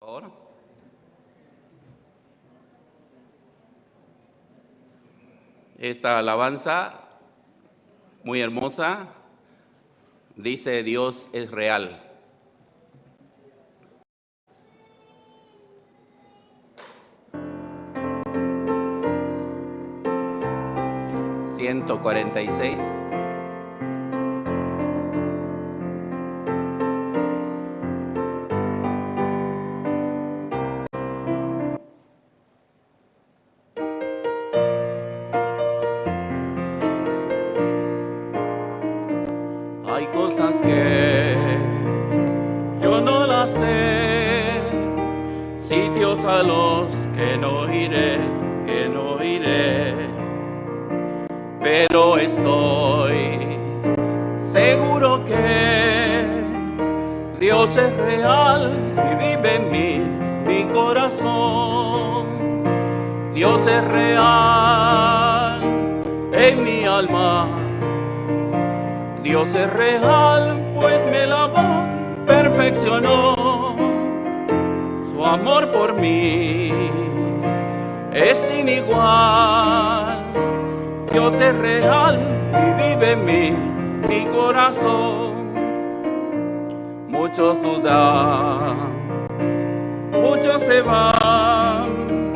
Favor. Esta alabanza muy hermosa dice: Dios es real. ...146... Hay cosas que yo no las sé, sitios a los que no iré, que no iré, pero estoy seguro que Dios es real y vive en mí, mi corazón. Dios es real en mi alma. Dios es real, pues me lavó, perfeccionó. Su amor por mí es sin igual. Dios es real y vive en mí, mi corazón. Muchos dudan, muchos se van,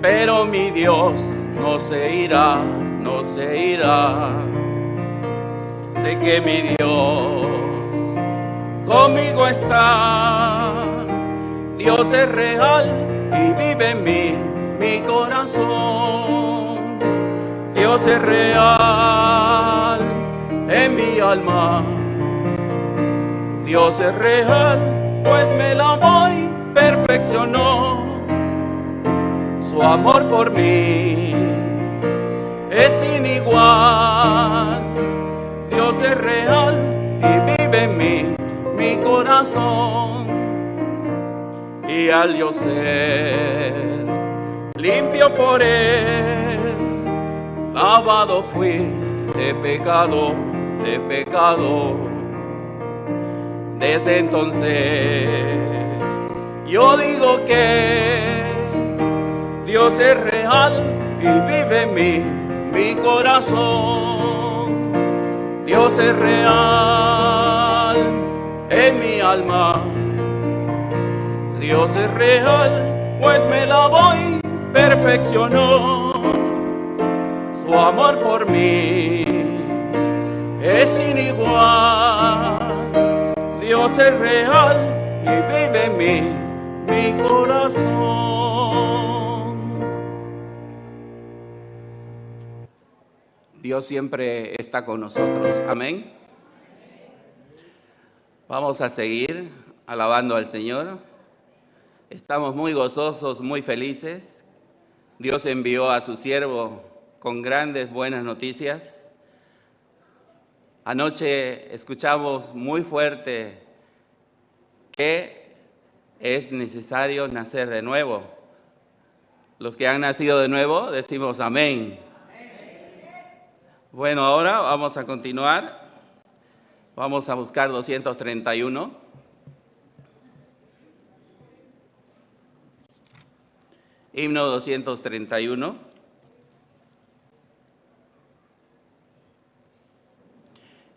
pero mi Dios no se irá, no se irá. Sé que mi Dios conmigo está. Dios es real y vive en mí, mi corazón. Dios es real en mi alma. Dios es real, pues me lavó y perfeccionó. Su amor por mí es sin igual. Dios es real y vive en mí, mi corazón. Y al yo ser limpio por él, lavado fui de pecado, de pecado. Desde entonces yo digo que Dios es real y vive en mí, mi corazón. Dios es real en mi alma. Dios es real, pues me lavó y perfeccionó. Su amor por mí es sin igual. Dios es real y vive en mí, mi corazón. Dios siempre está con nosotros. Amén. Vamos a seguir alabando al Señor. Estamos muy gozosos, muy felices. Dios envió a su siervo con grandes buenas noticias. Anoche escuchamos muy fuerte que es necesario nacer de nuevo. Los que han nacido de nuevo decimos amén. Bueno, ahora vamos a continuar. Vamos a buscar 231. Himno 231.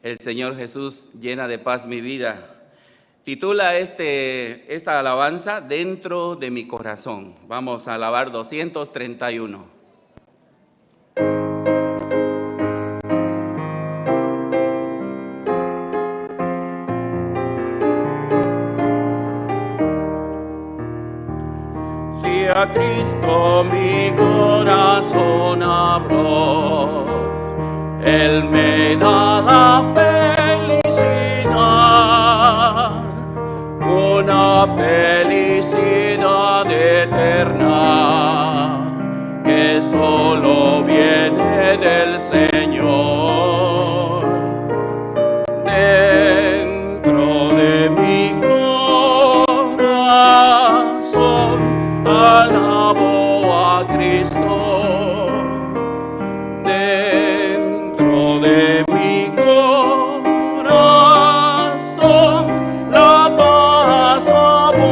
El Señor Jesús llena de paz mi vida. Titula esta alabanza Dentro de mi corazón. Vamos a alabar 231. A Cristo mi corazón abro, Él me da la felicidad, una felicidad eterna que solo viene del Señor. Dentro de mi corazón alabo a Cristo, dentro de mi corazón la paz abunda.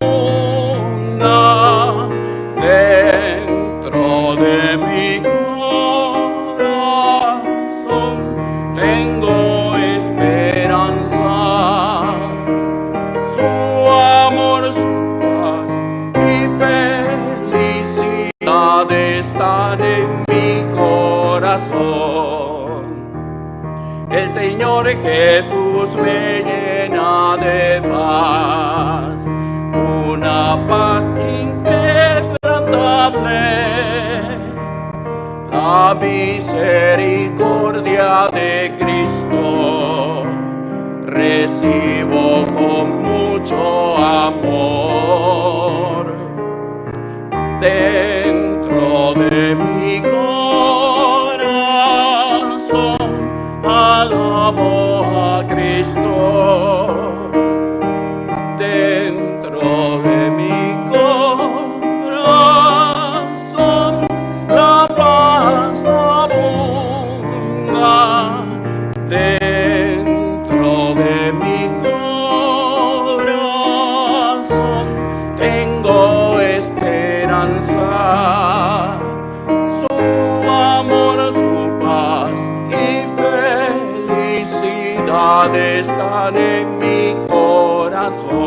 Señor Jesús me llena de paz, una paz inquebrantable. La misericordia de Cristo recibo con mucho amor. Dentro de mi corazón alabo a Cristo. Dentro de mi corazón la paz abunda. Dentro de mi corazón tengo esperanza. Su amor, su paz y felicidad están en mi corazón.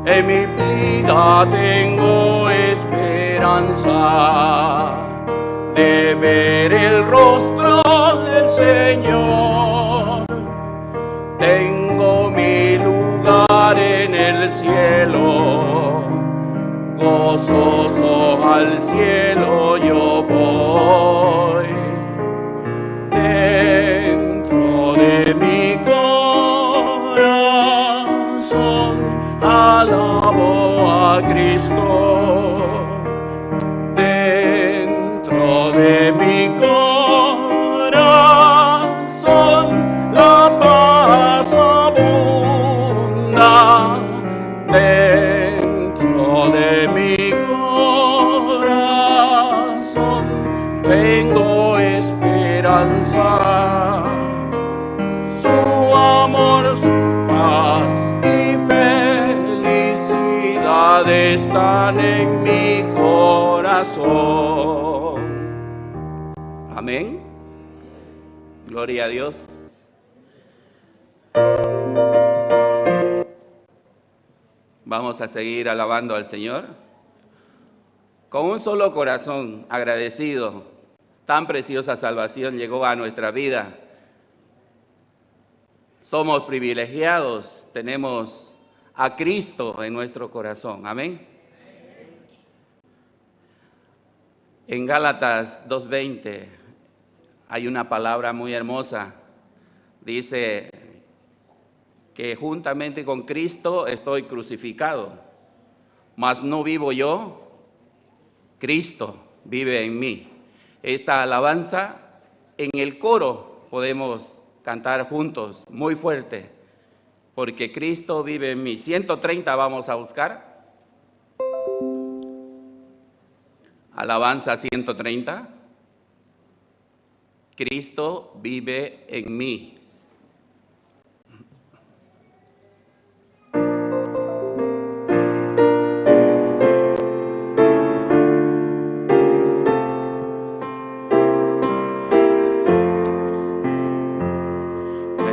En mi vida tengo esperanza de ver el rostro del Señor. Tengo mi lugar en el cielo, gozoso al cielo yo voy. Dentro de mi corazón alabo a Cristo. Dentro de mi corazón la paz abunda. Dentro de mi corazón tengo esperanza. Su amor, su paz y felicidad están en mi corazón. Amén. Gloria a Dios. Vamos a seguir alabando al Señor con un solo corazón agradecido. Tan preciosa salvación llegó a nuestra vida. Somos privilegiados, tenemos a Cristo en nuestro corazón. Amén. En Gálatas 2:20 hay una palabra muy hermosa. Dice que juntamente con Cristo estoy crucificado, mas no vivo yo, Cristo vive en mí. Esta alabanza en el coro podemos cantar juntos, muy fuerte, porque Cristo vive en mí. 130 vamos a buscar. Alabanza 130. Cristo vive en mí.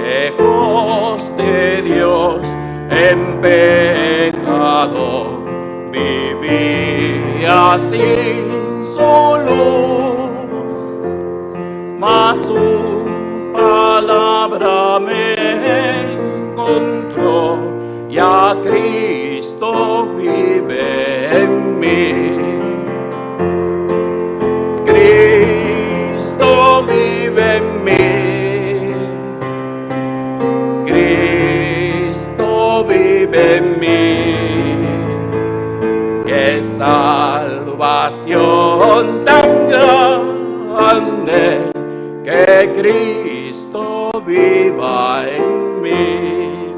Lejos de Dios en pecado vivía sin su luz, mas su palabra me encontró y a Cristo vive en mí. Cristo vive en mí. Cristo vive en mí. Qué salvación tan grande, que Cristo viva en mí.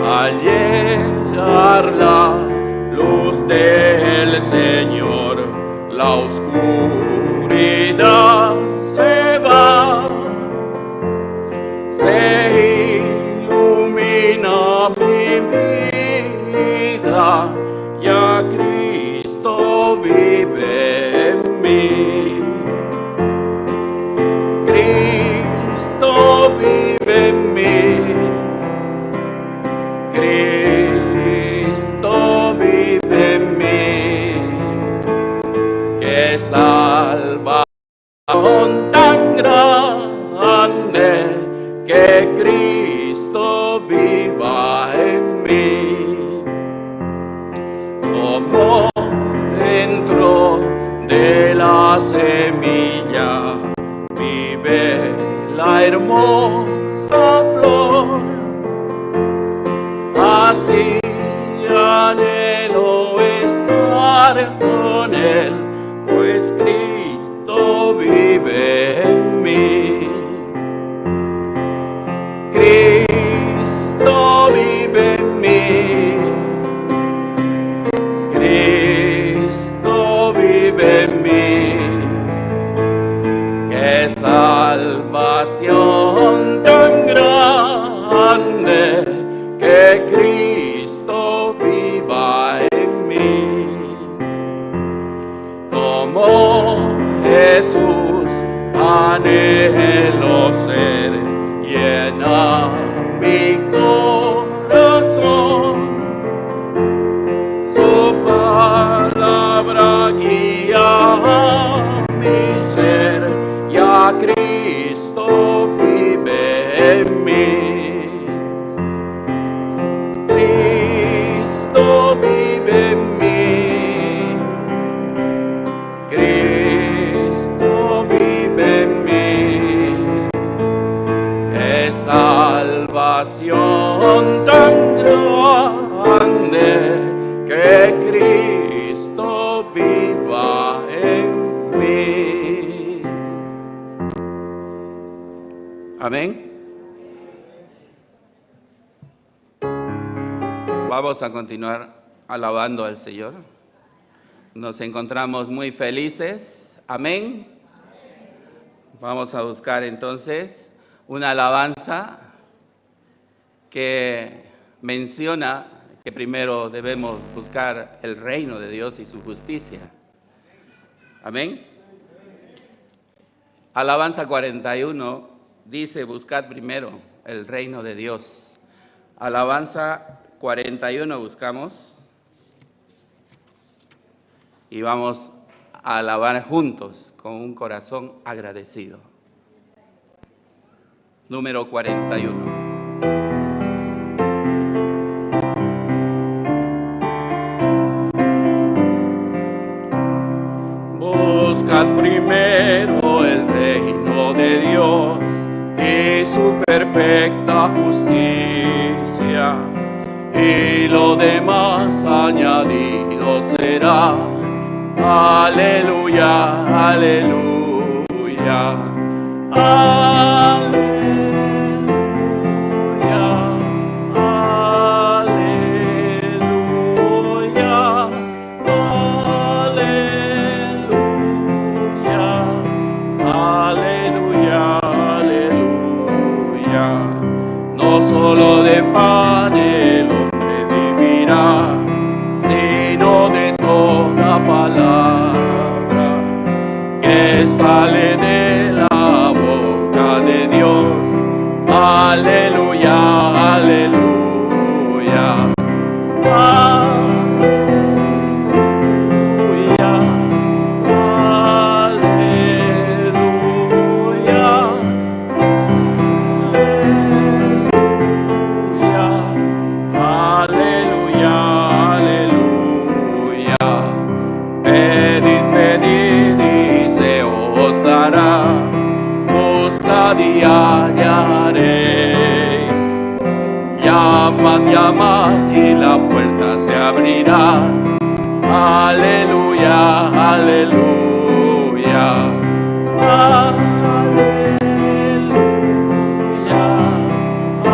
Al llegar la luz del Señor, la oscuridad se va, se ilumina mi vida, ya Cristo vive en mí. Cristo vive en mí. Cristo vive en mí. Qué salvación que Cristo viva en mí. Como dentro de la semilla vive la hermosa flor, así anhelo estar con él, pues Cristo vive en mí. Cristo vive en mí. Cristo vive en mí. Qué salvación tan grande, que Cristo viva en mí. Como Jesús anhelo ser, llena mi corazón. Su palabra guía mi ser, ya Cristo vive en mí. Cristo vive en mí. Cristo vive en mí. Qué salvación tan grande, que Cristo viva en mí. Amén. Vamos a continuar alabando al Señor. Nos encontramos muy felices. Amén. Vamos a buscar entonces una alabanza que menciona que primero debemos buscar el reino de Dios y su justicia. Amén. Alabanza 41 dice: buscad primero el reino de Dios. Alabanza 41 buscamos y vamos a alabar juntos con un corazón agradecido. Número 41. Buscad primero el reino de Dios y su perfecta justicia, y lo demás añadido será. Aleluya, aleluya, aleluya, aleluya, aleluya, aleluya, aleluya. No solo de pan el hombre vivirá, sino de toda palabra que sale de la boca de Dios. Aleluya, aleluya, aleluya, aleluya, aleluya, aleluya, aleluya. Pedid, pedid y se os dará, buscad y hallaréis. Llamad, llamad y la puerta se abrirá. Aleluya, aleluya, aleluya,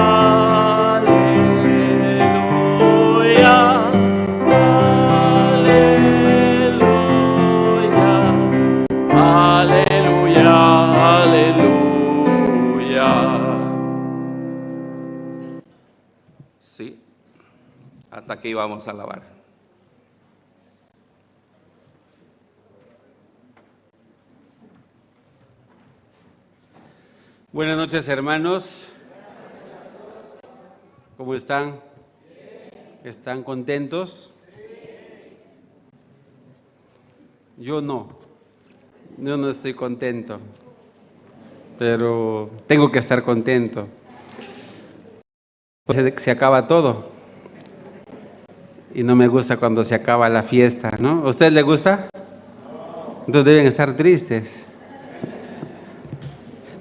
aleluya, aleluya, aleluya, aleluya. Sí, hasta aquí vamos a alabar. Buenas noches, hermanos. ¿Cómo están? ¿Están contentos? Yo no. Yo no estoy contento. Pero tengo que estar contento. Se acaba todo. Y no me gusta cuando se acaba la fiesta, ¿no? ¿A usted le gusta? Entonces deben estar tristes.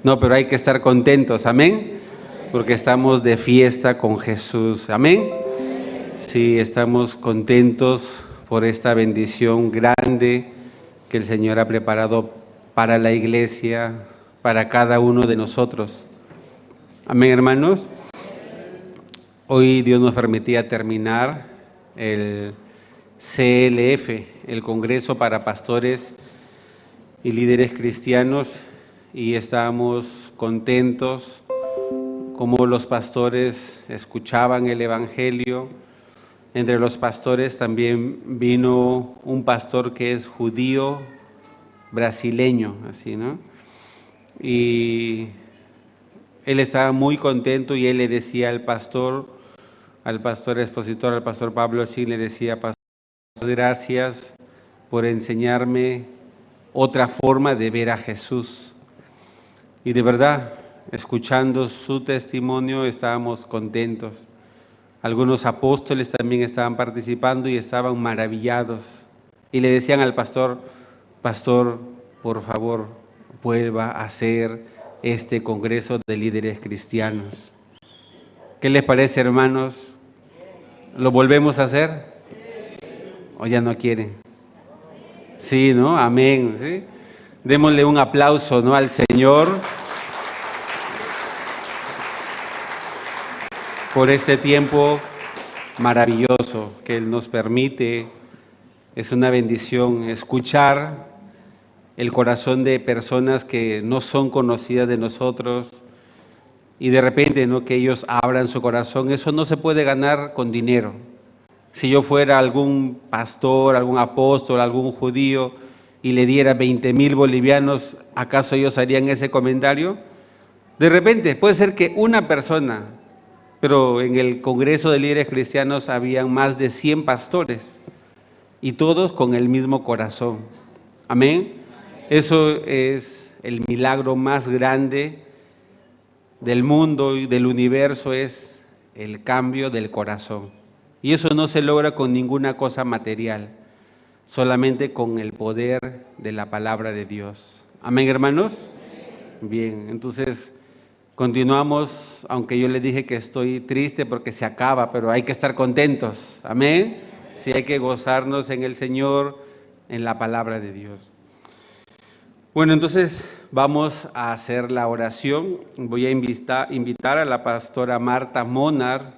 No, pero hay que estar contentos, amén. Porque estamos de fiesta con Jesús, amén. Sí, estamos contentos por esta bendición grande que el Señor ha preparado para la iglesia, para cada uno de nosotros. Amén, hermanos. Hoy Dios nos permitía terminar el CLF, el Congreso para Pastores y Líderes Cristianos, y estamos contentos como los pastores escuchaban el Evangelio. Entre los pastores también vino un pastor que es judío brasileño, así, ¿no? Y él estaba muy contento y él le decía al pastor expositor, al pastor Pablo, así le decía: pastor, gracias por enseñarme otra forma de ver a Jesús. Y de verdad, escuchando su testimonio, estábamos contentos. Algunos apóstoles también estaban participando y estaban maravillados. Y le decían al pastor: pastor, por favor, vuelva a hacer este congreso de líderes cristianos. ¿Qué les parece, hermanos? ¿Lo volvemos a hacer? ¿O ya no quieren? Sí, ¿no? Amén, ¿sí? Démosle un aplauso, ¿no?, al Señor por este tiempo maravilloso que Él nos permite. Es una bendición escuchar el corazón de personas que no son conocidas de nosotros y de repente, ¿no?, que ellos abran su corazón. Eso no se puede ganar con dinero. Si yo fuera algún pastor, algún apóstol, algún judío y le diera 20.000 bolivianos, ¿acaso ellos harían ese comentario? De repente, puede ser que una persona, pero en el Congreso de Líderes Cristianos habían más de 100 pastores y todos con el mismo corazón. Amén. Eso es el milagro más grande del mundo y del universo, es el cambio del corazón. Y eso no se logra con ninguna cosa material, solamente con el poder de la palabra de Dios. Amén, hermanos. Bien, entonces continuamos, aunque yo les dije que estoy triste porque se acaba, pero hay que estar contentos. Amén. Sí, hay que gozarnos en el Señor, en la palabra de Dios. Bueno, entonces vamos a hacer la oración. Voy a invitar a la pastora Marta Monar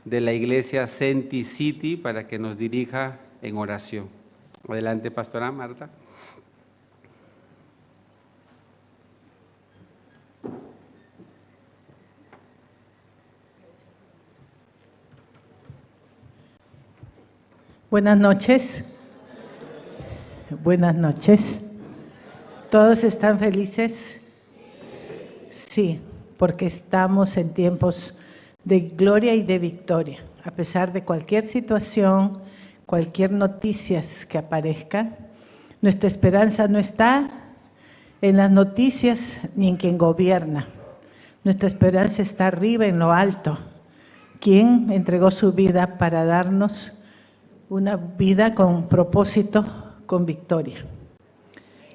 de la iglesia Senti City para que nos dirija en oración. Adelante, pastora Marta. Buenas noches. Buenas noches. ¿Todos están felices? Sí, porque estamos en tiempos de gloria y de victoria. A pesar de cualquier situación, cualquier noticia que aparezca, nuestra esperanza no está en las noticias ni en quien gobierna. Nuestra esperanza está arriba, en lo alto. Quien entregó su vida para darnos una vida con propósito, con victoria.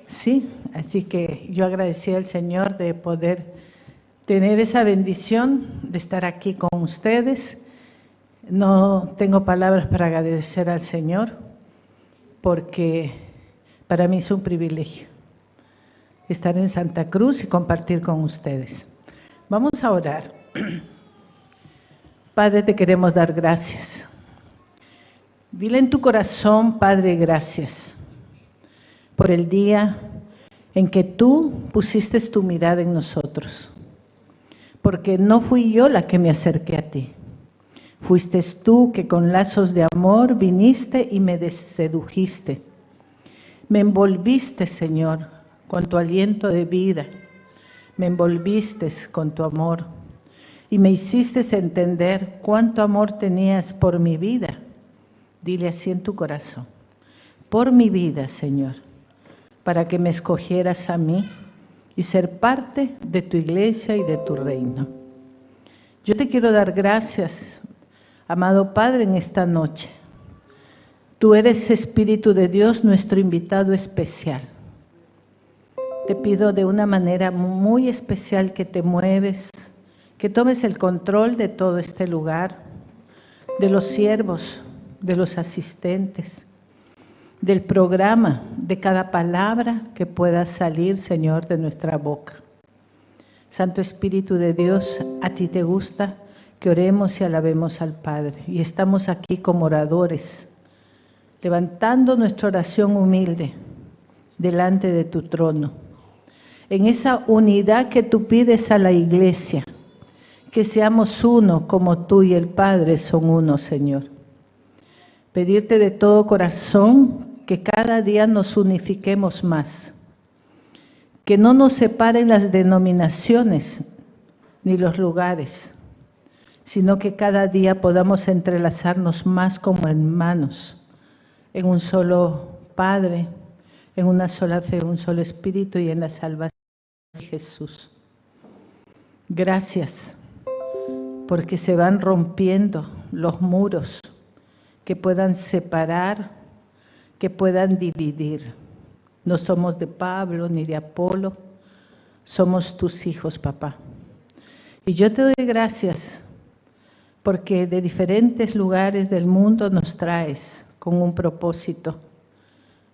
Sí, así que yo agradecí al Señor de poder tener esa bendición de estar aquí con ustedes. No tengo palabras para agradecer al Señor, porque para mí es un privilegio estar en Santa Cruz y compartir con ustedes. Vamos a orar. Padre, te queremos dar gracias. Dile en tu corazón, Padre, gracias por el día en que tú pusiste tu mirada en nosotros, porque no fui yo la que me acerqué a ti. Fuiste tú que con lazos de amor viniste y me sedujiste. Me envolviste, Señor, con tu aliento de vida. Me envolviste con tu amor y me hiciste entender cuánto amor tenías por mi vida. Dile así en tu corazón: por mi vida, Señor, para que me escogieras a mí y ser parte de tu iglesia y de tu reino. Yo te quiero dar gracias, amado Padre, en esta noche. Tú eres Espíritu de Dios, nuestro invitado especial. Te pido de una manera muy especial que te mueves, que tomes el control de todo este lugar, de los siervos, de los asistentes, del programa, de cada palabra que pueda salir, Señor, de nuestra boca. Santo Espíritu de Dios, a ti te gusta que oremos y alabemos al Padre. Y estamos aquí como oradores, levantando nuestra oración humilde delante de tu trono. En esa unidad que tú pides a la iglesia, que seamos uno como tú y el Padre son uno, Señor. Pedirte de todo corazón que cada día nos unifiquemos más, que no nos separen las denominaciones ni los lugares, sino que cada día podamos entrelazarnos más como hermanos, en un solo Padre, en una sola fe, un solo Espíritu y en la salvación de Jesús. Gracias, porque se van rompiendo los muros que puedan separar, que puedan dividir. No somos de Pablo ni de Apolo, somos tus hijos, papá. Y yo te doy gracias porque de diferentes lugares del mundo nos traes con un propósito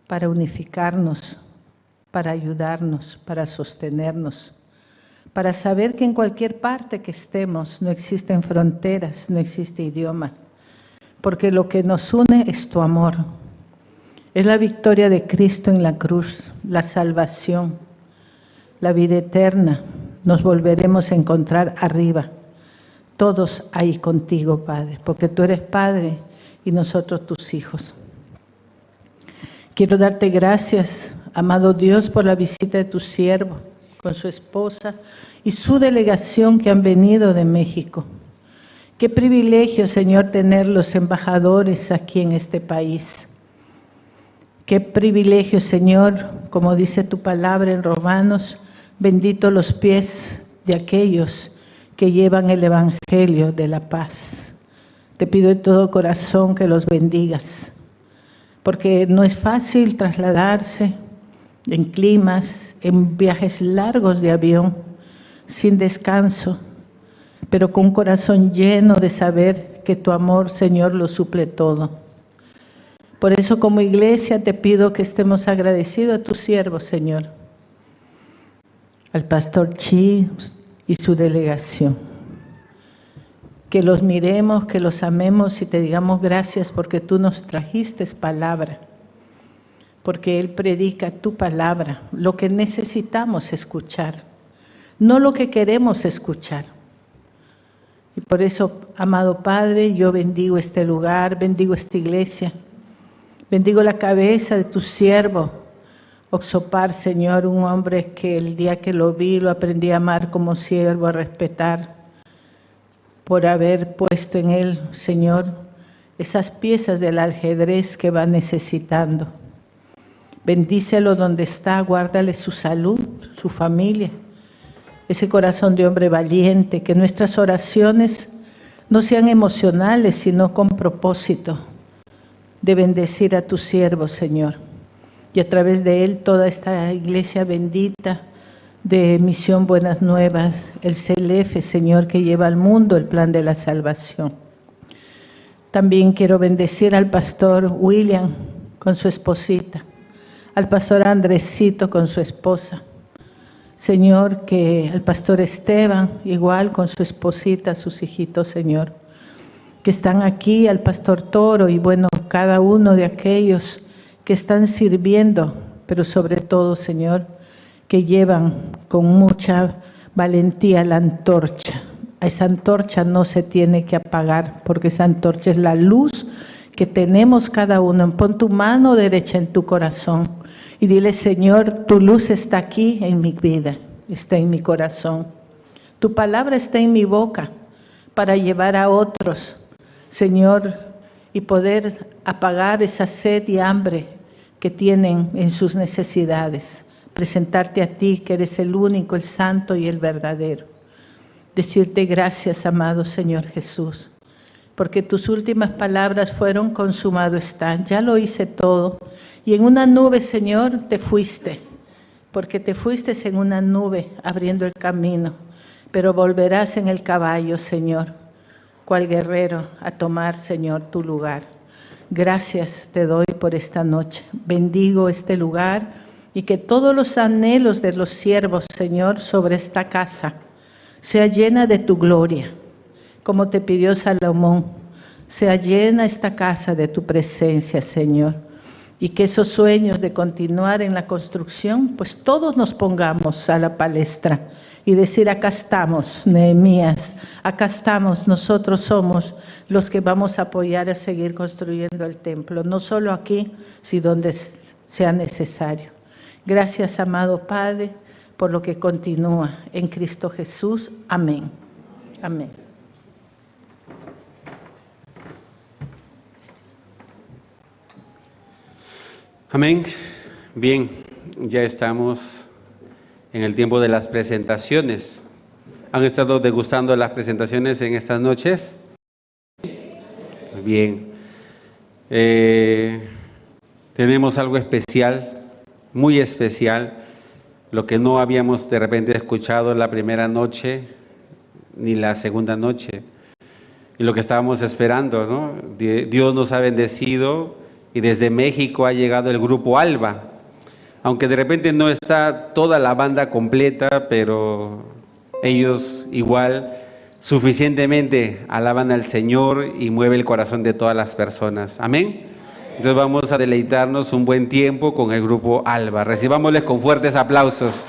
para unificarnos, para ayudarnos, para sostenernos, para saber que en cualquier parte que estemos no existen fronteras, no existe idioma, porque lo que nos une es tu amor. Es la victoria de Cristo en la cruz, la salvación, la vida eterna. Nos volveremos a encontrar arriba, todos ahí contigo, Padre, porque tú eres Padre y nosotros tus hijos. Quiero darte gracias, amado Dios, por la visita de tu siervo con su esposa y su delegación que han venido de México. Qué privilegio, Señor, tener los embajadores aquí en este país. Qué privilegio, Señor, como dice tu palabra en Romanos, bendito los pies de aquellos que llevan el evangelio de la paz. Te pido de todo corazón que los bendigas, porque no es fácil trasladarse en climas, en viajes largos de avión, sin descanso, pero con un corazón lleno de saber que tu amor, Señor, lo suple todo. Por eso como iglesia te pido que estemos agradecidos a tu siervo, Señor, al pastor Chi y su delegación. Que los miremos, que los amemos y te digamos gracias porque tú nos trajiste palabra, porque Él predica tu palabra, lo que necesitamos escuchar, no lo que queremos escuchar. Y por eso, amado Padre, yo bendigo este lugar, bendigo esta iglesia, bendigo la cabeza de tu siervo, Oxopar, Señor, un hombre que el día que lo vi lo aprendí a amar como siervo, a respetar, por haber puesto en él, Señor, esas piezas del ajedrez que va necesitando. Bendícelo donde está, guárdale su salud, su familia, ese corazón de hombre valiente, que nuestras oraciones no sean emocionales, sino con propósito de bendecir a tu siervo, Señor. Y a través de él toda esta iglesia bendita de Misión Buenas Nuevas, el CLF, Señor, que lleva al mundo el plan de la salvación. También quiero bendecir al pastor William con su esposita, al pastor Andresito con su esposa. Señor, que al pastor Esteban, igual con su esposita, sus hijitos, Señor, que están aquí, al pastor Toro y bueno, cada uno de aquellos que están sirviendo, pero sobre todo, Señor, que llevan con mucha valentía la antorcha. Esa antorcha no se tiene que apagar, porque esa antorcha es la luz que tenemos cada uno. Pon tu mano derecha en tu corazón y dile: Señor, tu luz está aquí en mi vida, está en mi corazón. Tu palabra está en mi boca para llevar a otros, Señor, y poder apagar esa sed y hambre que tienen en sus necesidades. Presentarte a ti, que eres el único, el santo y el verdadero. Decirte gracias, amado Señor Jesús, porque tus últimas palabras fueron consumado están, ya lo hice todo. Y en una nube, Señor, te fuiste, porque te fuiste en una nube abriendo el camino, pero volverás en el caballo, Señor, cual guerrero, a tomar, Señor, tu lugar. Gracias te doy por esta noche. Bendigo este lugar y que todos los anhelos de los siervos, Señor, sobre esta casa sea llena de tu gloria, como te pidió Salomón. Sea llena esta casa de tu presencia, Señor. Y que esos sueños de continuar en la construcción, pues todos nos pongamos a la palestra y decir, acá estamos, Nehemías, acá estamos, nosotros somos los que vamos a apoyar a seguir construyendo el templo, no solo aquí, sino donde sea necesario. Gracias, amado Padre, por lo que continúa en Cristo Jesús. Amén. Amén. Amén. Bien, ya estamos en el tiempo de las presentaciones. ¿Han estado degustando las presentaciones en estas noches? Bien. Tenemos algo especial, muy especial, lo que no habíamos de repente escuchado la primera noche ni la segunda noche, y lo que estábamos esperando, ¿no? Dios nos ha bendecido y desde México ha llegado el grupo Alba, aunque de repente no está toda la banda completa, pero ellos igual suficientemente alaban al Señor y mueve el corazón de todas las personas. Amén. Entonces vamos a deleitarnos un buen tiempo con el grupo Alba. Recibámosles con fuertes aplausos.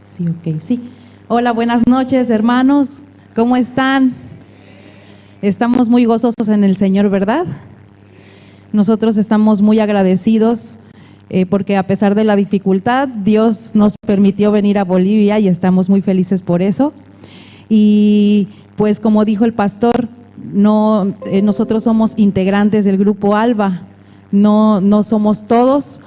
Sí, ok, sí. Hola, buenas noches, hermanos. ¿Cómo están? Estamos muy gozosos en el Señor, ¿verdad? Nosotros estamos muy agradecidos porque a pesar de la dificultad, Dios nos permitió venir a Bolivia y estamos muy felices por eso. Y pues como dijo el pastor, no, nosotros somos integrantes del grupo Alba, no somos todos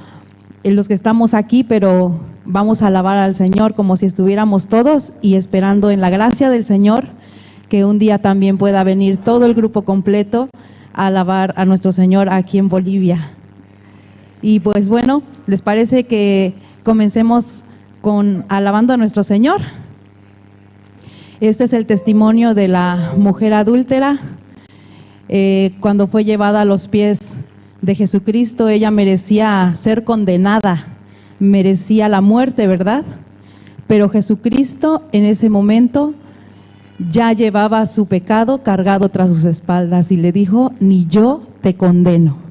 los que estamos aquí, pero vamos a alabar al Señor como si estuviéramos todos y esperando en la gracia del Señor que un día también pueda venir todo el grupo completo a alabar a nuestro Señor aquí en Bolivia. Y pues bueno, ¿les parece que comencemos con alabando a nuestro Señor? Este es el testimonio de la mujer adúltera. Cuando fue llevada a los pies de Jesucristo, ella merecía ser condenada, merecía la muerte, ¿verdad? Pero Jesucristo en ese momento ya llevaba su pecado cargado tras sus espaldas y le dijo: ni yo te condeno.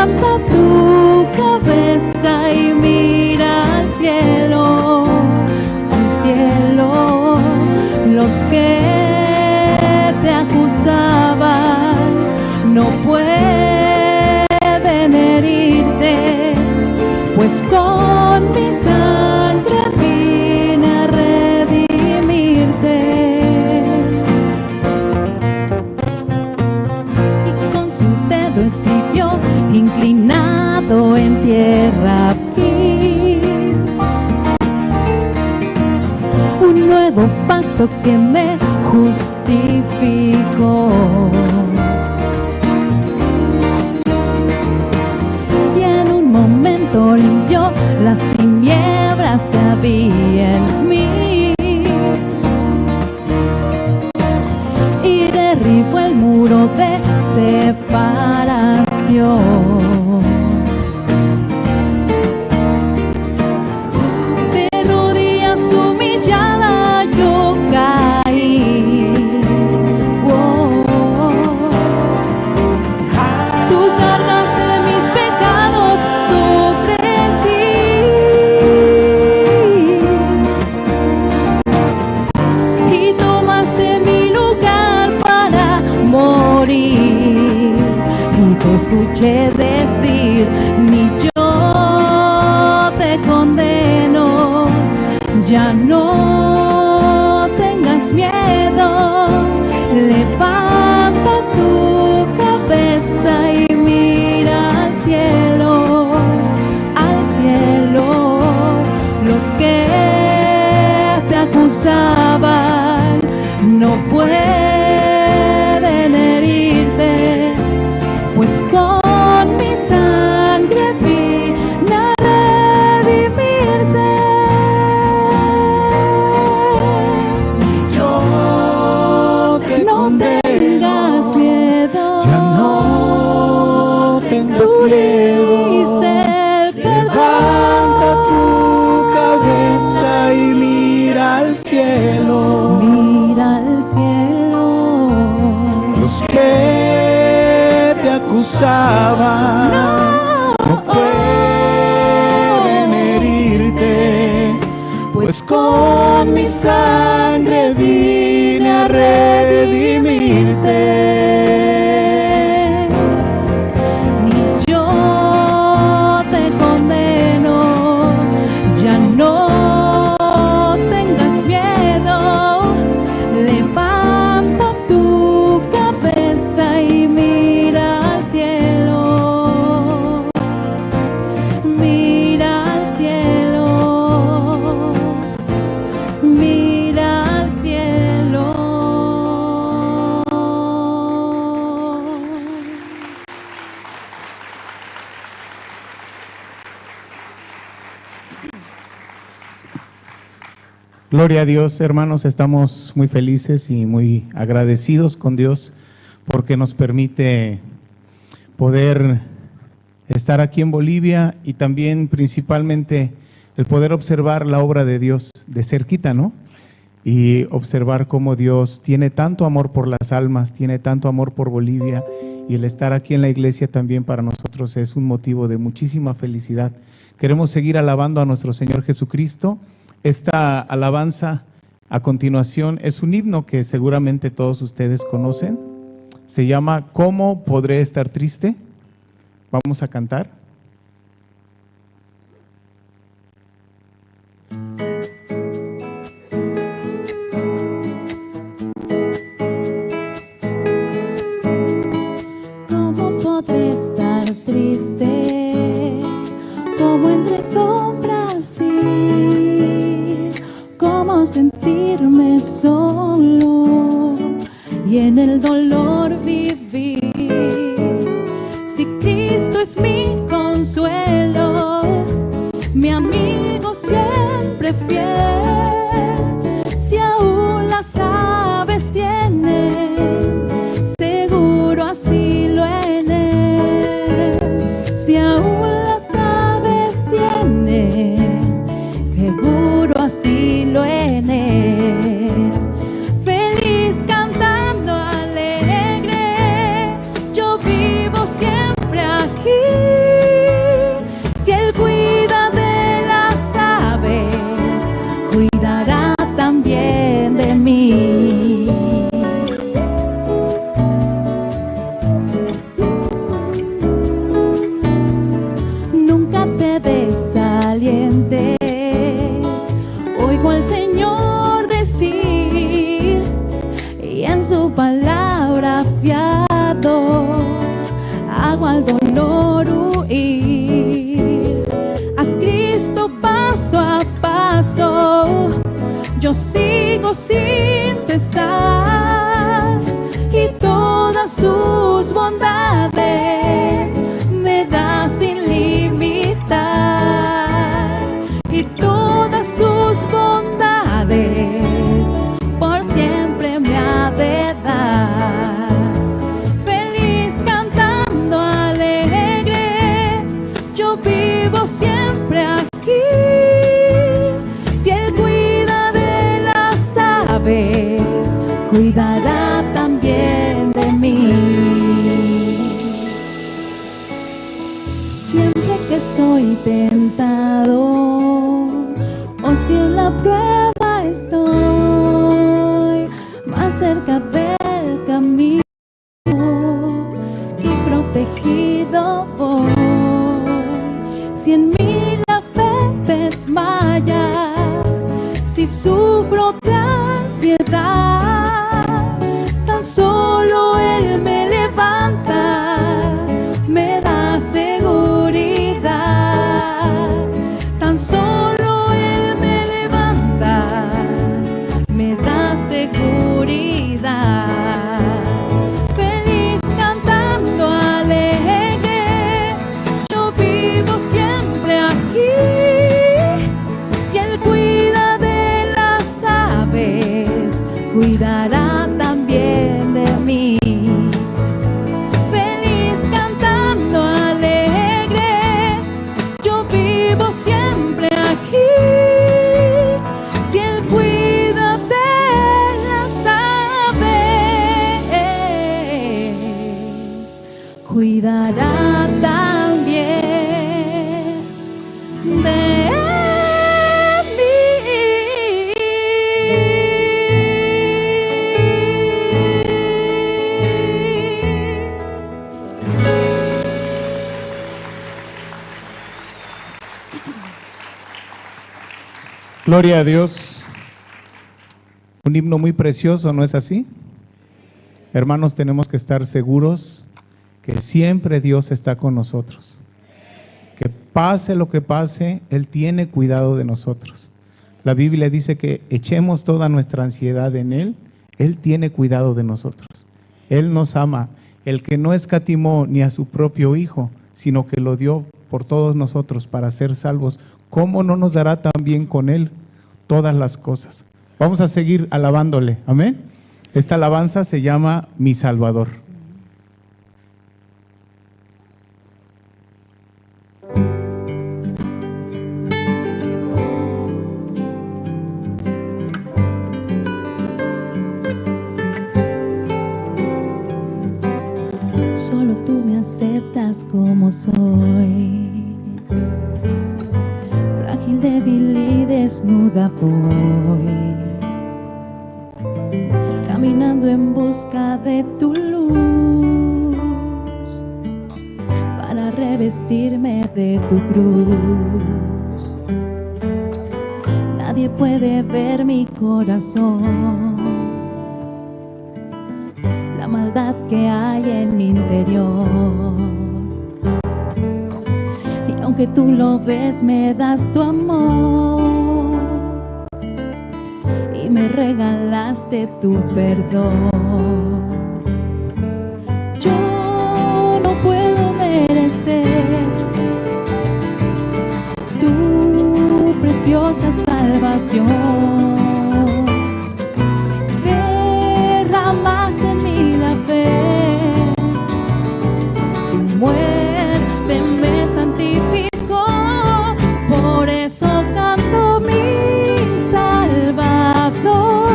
Levanta tu cabeza y mira al cielo, al cielo. Los que te acusaban no pueden herirte, pues con mi sangre vine a redimirte. Y con su dedo escribió, inclinado en tierra vi un nuevo pacto que me justificó. Y en un momento limpió las tinieblas que había en mí y derribó el muro de separación. De rodillas humillada yo caí. Oh, tú cargaste mis pecados sobre ti y tomaste mi lugar para morir. Y te escuché decir, ni yo te condeno, ya no tengas miedo, levanta tu cabeza y mira al cielo, al cielo. Los que te acusaban no pueden herirte, pues con mi sangre vine a redimirte. Yo te No condeno, tengas miedo, ya no tengas tú miedo. diste el Levanta tu perdón. cabeza y mira al cielo. Mira al cielo. Los que te acusaban no pueden herirte, pues con mi sangre vine a redimirte. Ni yo te condeno, ya no tengas miedo, levanta tu cabeza y mira al cielo, mira al cielo, mira al cielo. Gloria a Dios, hermanos, estamos muy felices y muy agradecidos con Dios porque nos permite poder estar aquí en Bolivia y también principalmente el poder observar la obra de Dios de cerquita, ¿no? Y observar cómo Dios tiene tanto amor por las almas, tiene tanto amor por Bolivia, y el estar aquí en la iglesia también para nosotros es un motivo de muchísima felicidad. Queremos seguir alabando a nuestro Señor Jesucristo. Esta alabanza a continuación es un himno que seguramente todos ustedes conocen. Se llama ¿Cómo podré estar triste? Vamos a cantar. ¿Cómo podré estar triste? ¿Cómo entre sombras ir? ¿Cómo sentirme solo y en el dolor vivir? Si Cristo es mi consuelo, mi amigo siempre fiel, si aún las aves tienen seguro asilo en él, si aún las aves tienen seguro asilo en él. Feliz cantando alegre, yo vivo siempre aquí. dolor huir. A Cristo paso a paso, yo sigo sin cesar, y todas sus bondades me da sin limitar, y todas sus bondades por siempre me ha de dar. Feliz cantando alegre, yo vivo siempre aquí. Si Él cuida de las aves, cuidará también de mí. Siempre que soy tentado, o si en la prueba estoy, más cerca del camino y protegido voy. Si en mí la fe desmaya, si sufro de ansiedad, tan solo Él me levanta, me da seguridad. Tan solo Él me levanta, me da seguridad. Feliz cantando alegre, yo vivo siempre aquí. Si Él cuida de las aves, cuidará también de mí. Feliz cantando alegre, yo vivo siempre aquí. Si Él cuida de las aves, cuidará también de mí. Gloria a Dios. Un himno muy precioso, ¿no es así? Hermanos, tenemos que estar seguros que siempre Dios está con nosotros. Que pase lo que pase, Él tiene cuidado de nosotros. La Biblia dice que echemos toda nuestra ansiedad en Él. Él tiene cuidado de nosotros. Él nos ama. El que no escatimó ni a su propio Hijo, sino que lo dio por todos nosotros para ser salvos, ¿cómo no nos dará también con Él todas las cosas? Vamos a seguir alabándole, amén. Esta alabanza se llama Mi Salvador. Solo tú me aceptas como soy, frágil, débil y desnuda voy, caminando en busca de tu luz, para revestirme de tu cruz. Nadie puede ver mi corazón, la maldad que hay en mi interior. Y aunque tú lo ves, me das tu amor y me regalaste tu perdón. Yo no puedo merecer tu preciosa salvación. Derramaste en mí la fe, tu muerte me santificó, por eso canto mi Salvador,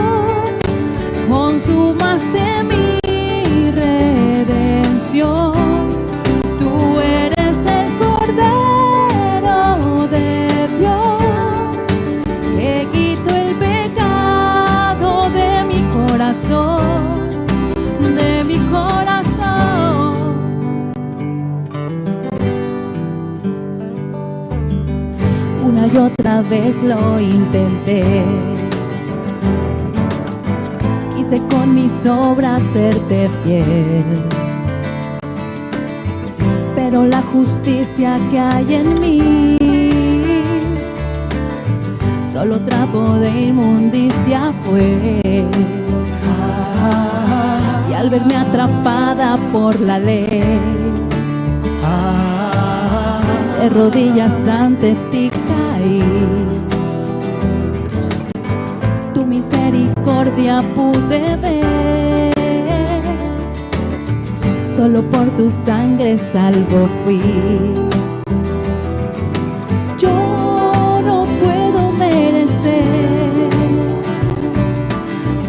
consumaste mi redención. Tú eres el Cordero de Dios que quitó el pecado de mi corazón, de mi corazón. Una y otra vez lo intenté, quise con mis obras serte fiel, pero Pero la justicia que hay en mí, solo trapo de inmundicia fue. Y al verme atrapada por la ley, de rodillas ante ti caí. Tu misericordia pude ver, solo por tu sangre salvo fui. Yo no puedo merecer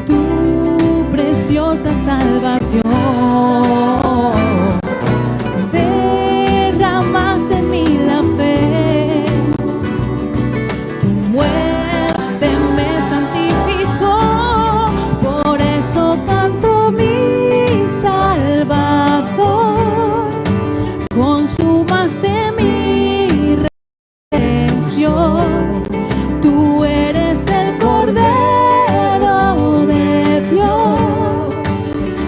tu preciosa salvación. Derramaste en mí la fe, tu muerte me santificó, por eso canto mi Salvador, consumaste mi redención. Tú eres el Cordero de Dios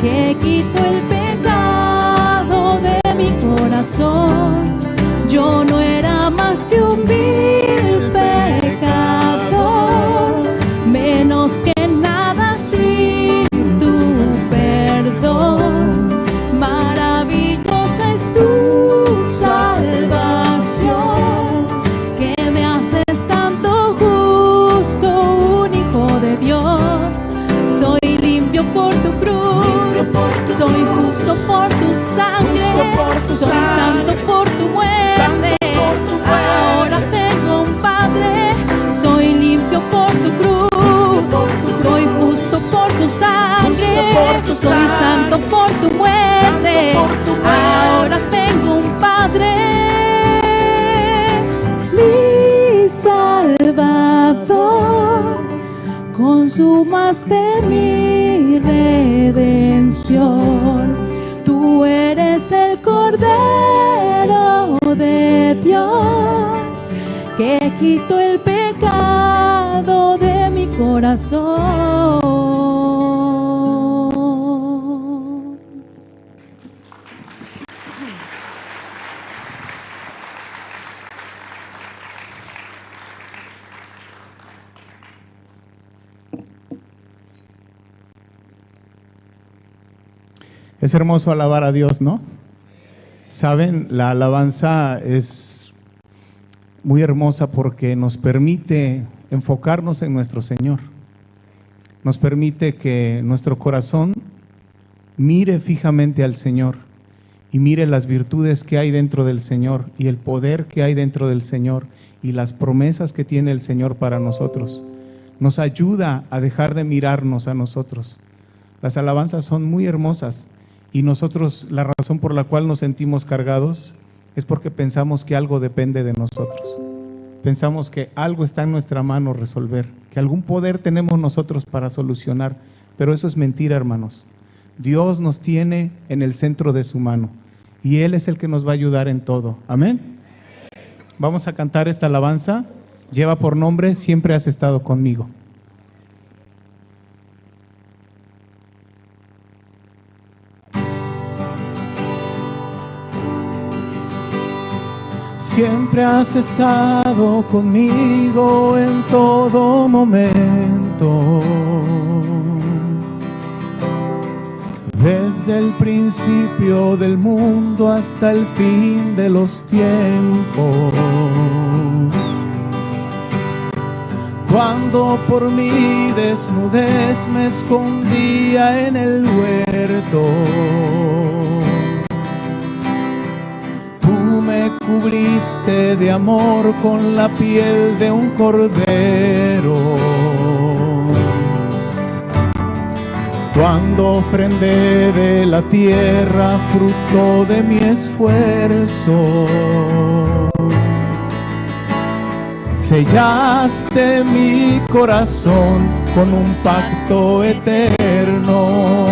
que quitó el pecado de mi corazón. Yo no era más que un vil pecador, menos que nada sin tu perdón. Maravillosa es tu salvación, que me hace santo, justo, un hijo de Dios. Soy limpio por tu cruz, soy justo por tu sangre, soy santo por tu muerte. Ahora tengo un Padre, soy limpio por tu cruz, soy justo por tu sangre, soy santo por tu muerte. Ahora tengo un Padre, mi Salvador, consumaste mi redención. Tú eres el Cordero de Dios que quitó el pecado de mi corazón. Es hermoso alabar a Dios, ¿no? Saben, la alabanza es muy hermosa porque nos permite enfocarnos en nuestro Señor. Nos permite que nuestro corazón mire fijamente al Señor y mire las virtudes que hay dentro del Señor y el poder que hay dentro del Señor y las promesas que tiene el Señor para nosotros. Nos ayuda a dejar de mirarnos a nosotros. Las alabanzas son muy hermosas y nosotros, la razón por la cual nos sentimos cargados es porque pensamos que algo depende de nosotros. Pensamos que algo está en nuestra mano resolver, que algún poder tenemos nosotros para solucionar, pero eso es mentira, hermanos. Dios nos tiene en el centro de su mano y Él es el que nos va a ayudar en todo. Amén. Vamos a cantar esta alabanza. Lleva por nombre Siempre has estado conmigo. Siempre has estado conmigo en todo momento. Desde el principio del mundo hasta el fin de los tiempos. Cuando por mi desnudez me escondía en el huerto, tú me cubriste de amor con la piel de un cordero. Cuando ofrendé de la tierra fruto de mi esfuerzo, sellaste mi corazón con un pacto eterno.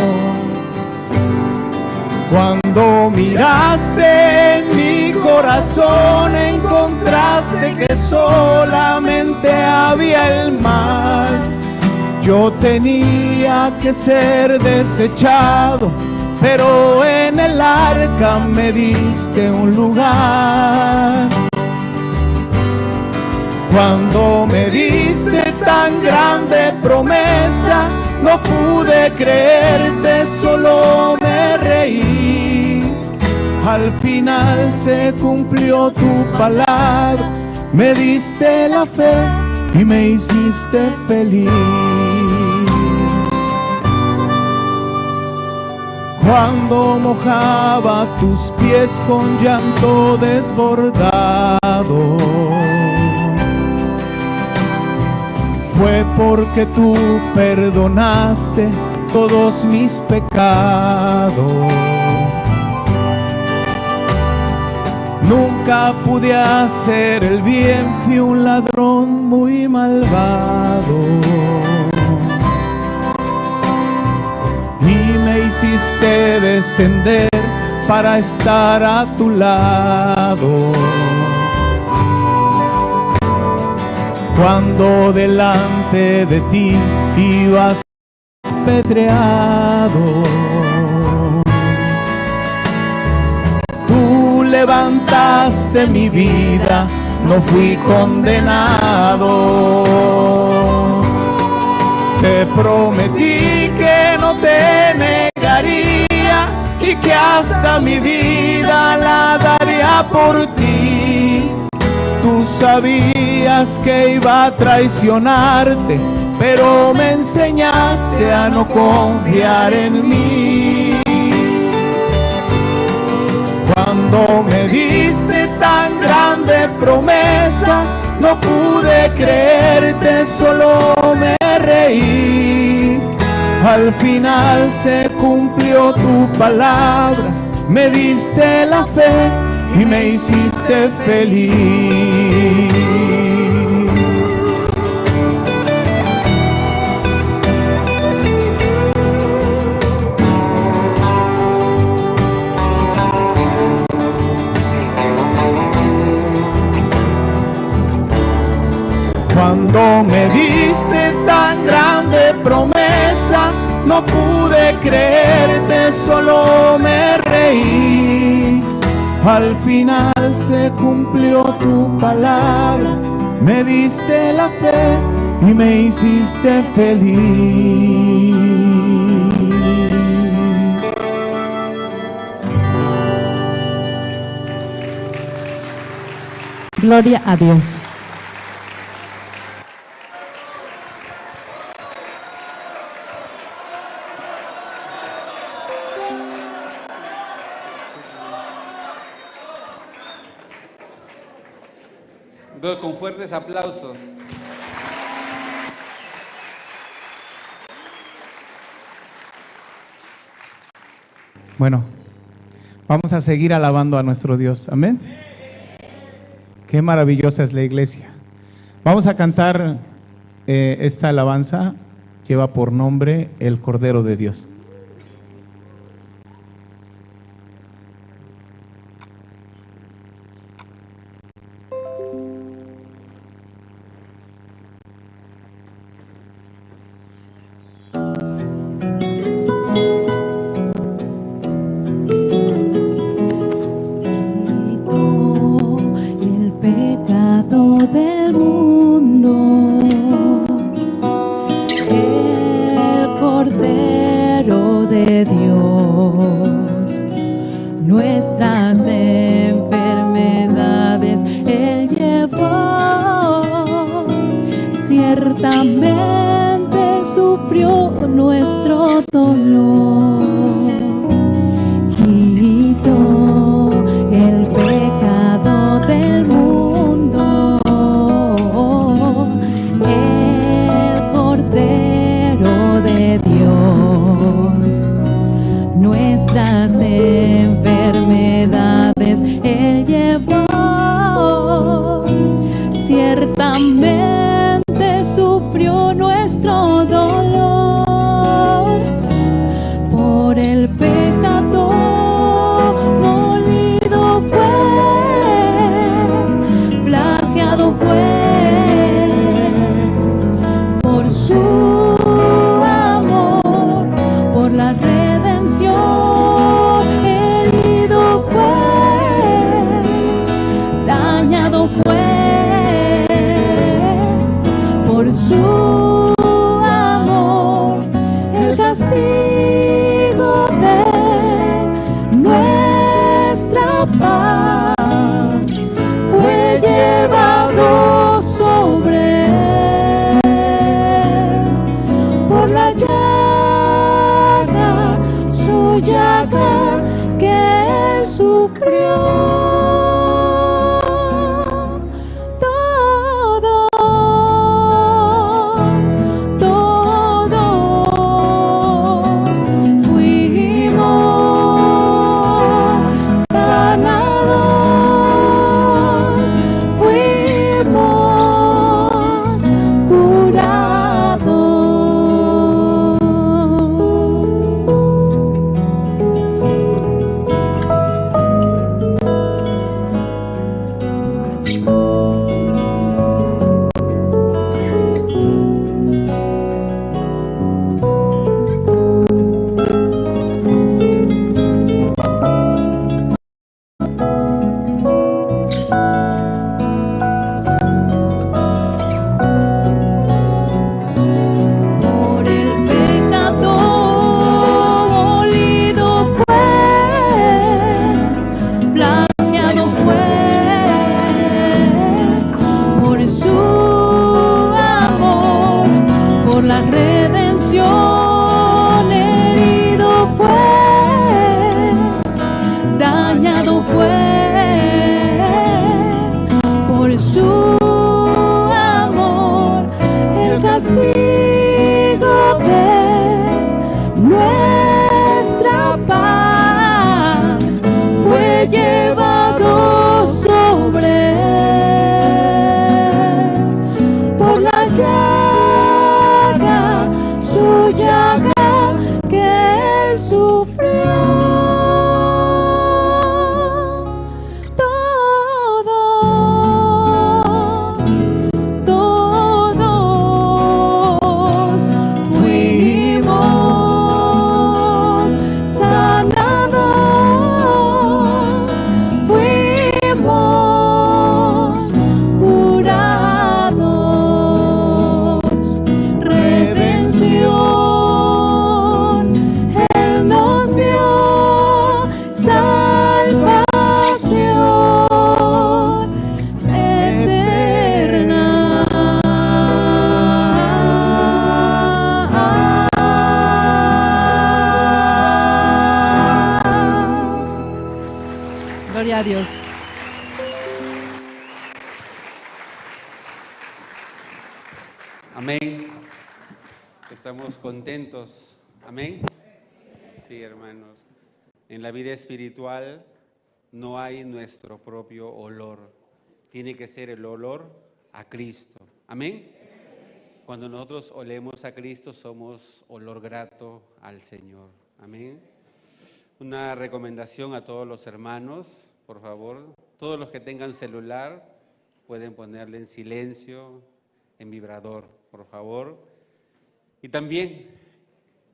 Cuando miraste en mi corazón, encontraste que solamente había el mal. Yo tenía que ser desechado, pero en el arca me diste un lugar. Cuando me diste tan grande promesa, no pude creerte, solo me reí. Al final se cumplió tu palabra, me diste la fe y me hiciste feliz. Cuando mojaba tus pies con llanto desbordado, fue porque tú perdonaste todos mis pecados. Nunca pude hacer el bien, fui un ladrón muy malvado. Y me hiciste descender para estar a tu lado. Cuando delante de ti ibas apedreado, tú levantaste mi vida, no fui condenado. Te prometí que no te negaría y que hasta mi vida la daría por ti. Tú sabías que iba a traicionarte, pero me enseñaste a no confiar en mí. Cuando me diste tan grande promesa, no pude creerte, solo me reí. Al final se cumplió tu palabra, me diste la fe y me hiciste feliz. Cuando me diste tan grande promesa, no pude creerte, solo me reí. Al final se cumplió tu palabra, me diste la fe y me hiciste feliz. Gloria a Dios. Con fuertes aplausos. Bueno, vamos a seguir alabando a nuestro Dios. Amén. Qué maravillosa es la iglesia. Vamos a cantar esta alabanza. Lleva por nombre El Cordero de Dios. Ciertamente sufrió nuestro dolor, quitó el pecado del mundo, el Cordero de Dios, nuestras enfermedades Él llevó, ciertamente sufrió nuestro Plagiado fue por su amor, el castigo de nuestra paz fue llevado sobre él. Por la llaga, su llaga que él sufrió. Todos fuimos sanados, fuimos curados. Por el pecado molido fue, plagiado fue, por su amor, por la redención herido fue, dañado fue, por su amor, el castigo de nuestra paz fue llevado sobre él. Por la llaga, su llaga que él sufrió. Todos fuimos sanados, fuimos curados, redención Él nos dio, salvación eterna. Gloria a Dios. Amén. Estamos contentos. Amén. Sí, hermanos. En la vida espiritual no hay nuestro propio olor. Tiene que ser el olor a Cristo. Amén. Cuando nosotros olemos a Cristo, somos olor grato al Señor. Amén. Una recomendación a todos los hermanos, por favor. Todos los que tengan celular pueden ponerle en silencio, en vibrador, por favor. Y también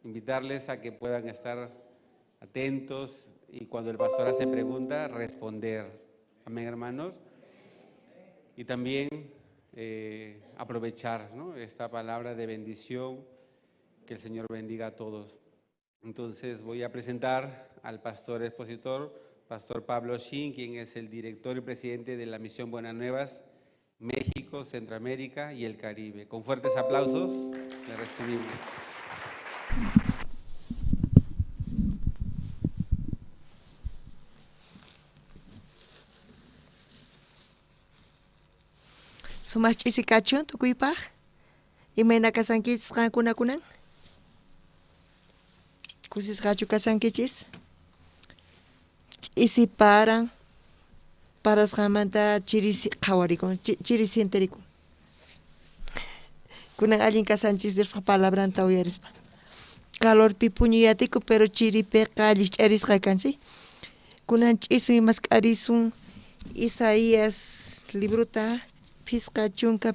invitarles a que puedan estar atentos y cuando el pastor hace pregunta, responder. Amén, hermanos. Y también aprovechar, ¿no?, esta palabra de bendición. Que el Señor bendiga a todos. Entonces voy a presentar al pastor expositor, Pastor Pablo Shin, quien es el director y presidente de la Misión Buenas Nuevas, México, Centroamérica y el Caribe. Con fuertes aplausos le recibimos. Sumaq ch'isi kachun tukuypaq, imayna kasankichis qankunakunan? Kusisqachu kasankichis? Ch'isi paran, parasqanmanta chiri qhawarikun, chiri sienterikun. Kunan allin kasanchis Diospa palabranta uyarispa. Calorpi puñuyatiku, pero chiripiqa allich'arisqa kansi. Kunan ch'isuy mask'arisun Isaías librota 55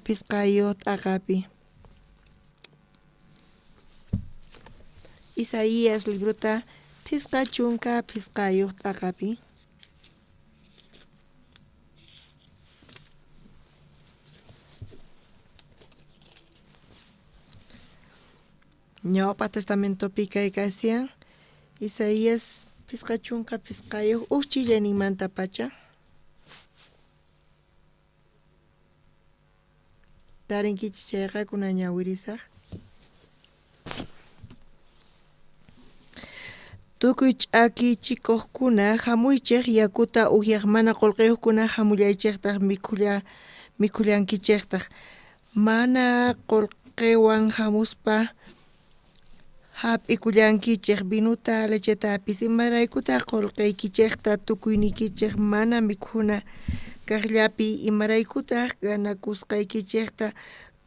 t'aqapi. Isaías librota 55 t'aqapi. Ñawpa Testamentopi kay kashan Isaías 55 uj chillayninmantapacha. Tarinkichis chayqa kunan ñawirisaq. Tukuy ch'akichikojkuna hamuychej yakuta ujyaj mana qullqiyuqkuna hamullaychejtaj mikhullankichejtaj mana qullqiwan hamuspa hap'ikullankichej vinuta lechetapis imaraykutaq qullqiykichejta tukuyniykichej mana mikhuna kajllapi imaraykutaq ganakusqaykichejta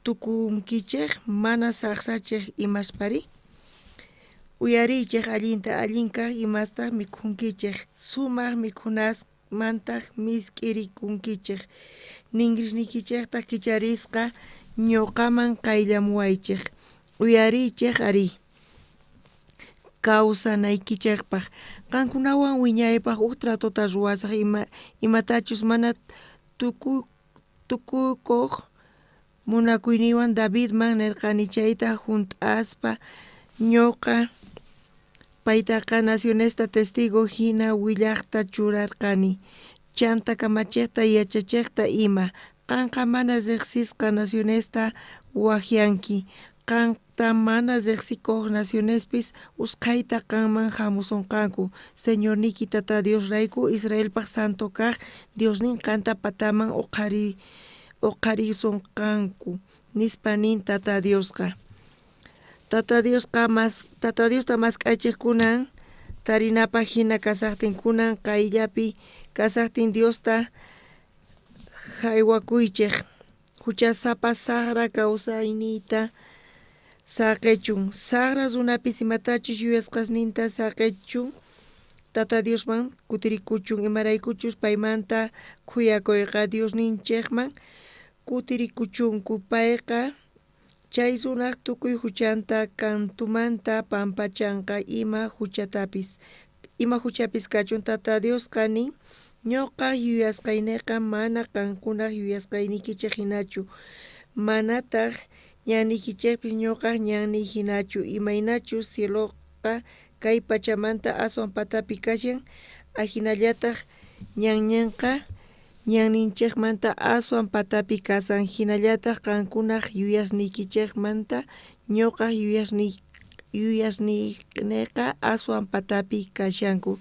tukunkichej mana sajsachej imaspari. Uyariychej allinta allin kaj imastaq mikhunkichej sumaq mikhunasmantaq misk'irikunkichej ningrisniykichejtaj kicharisqa ñuqaman qayllamuwaychej uyariychej ari kawsanaykichejpaj qankunawan wiñaypaj uj tratota ruwasaj imatachus mana tukukoj munakuyniywan Davidman nerqani chayta junt'aspa ñuqa paytaqa nacionesta testigo hina willajta churarqani chanta kamachejta yachachejta ima qanqa mana riqsisqa nacionesta wajyanki qanta mana riqsikuq nacionespis usqhayta qanman hamusonqanku Señorniyki Tata Diosrayku Israelpaj santo kaj Diosnin qanta pataman uqharisonqanku nispa nin Tata Diosqa. Tata Diosta mask'achej kunan tarinapaj hina kasajtin kunan qayllapi kasajtin Diosta jaywakuychej huchasapa sajra kawsayniyta saqechun sajra runapis imatachus yuyasqasninta saqechun Tata Diosman kutirikuchun imaraykuchus paymanta khuyakuyqa Diosninchejman kutirikuchunku payqa chay runaj tukuy huchanta kantumanta pampachanqa ima huchapis kachun Tata Diosqa nin ñuqa yuyasqayneqa mana qankunaj yuyasqaynikichej hinachu manataj ñanniykichejpis ñuqaj ñanniy hinachu imaynachus cieloqa kay pachamanta aswan patapi kashan ajinallataj ñannenqa ñanninchejmanta aswan patapi kasan jinallataj qankunaj yuyasniykichejmanta ñuqaj yuyasniyneqa aswan patapi kashanku.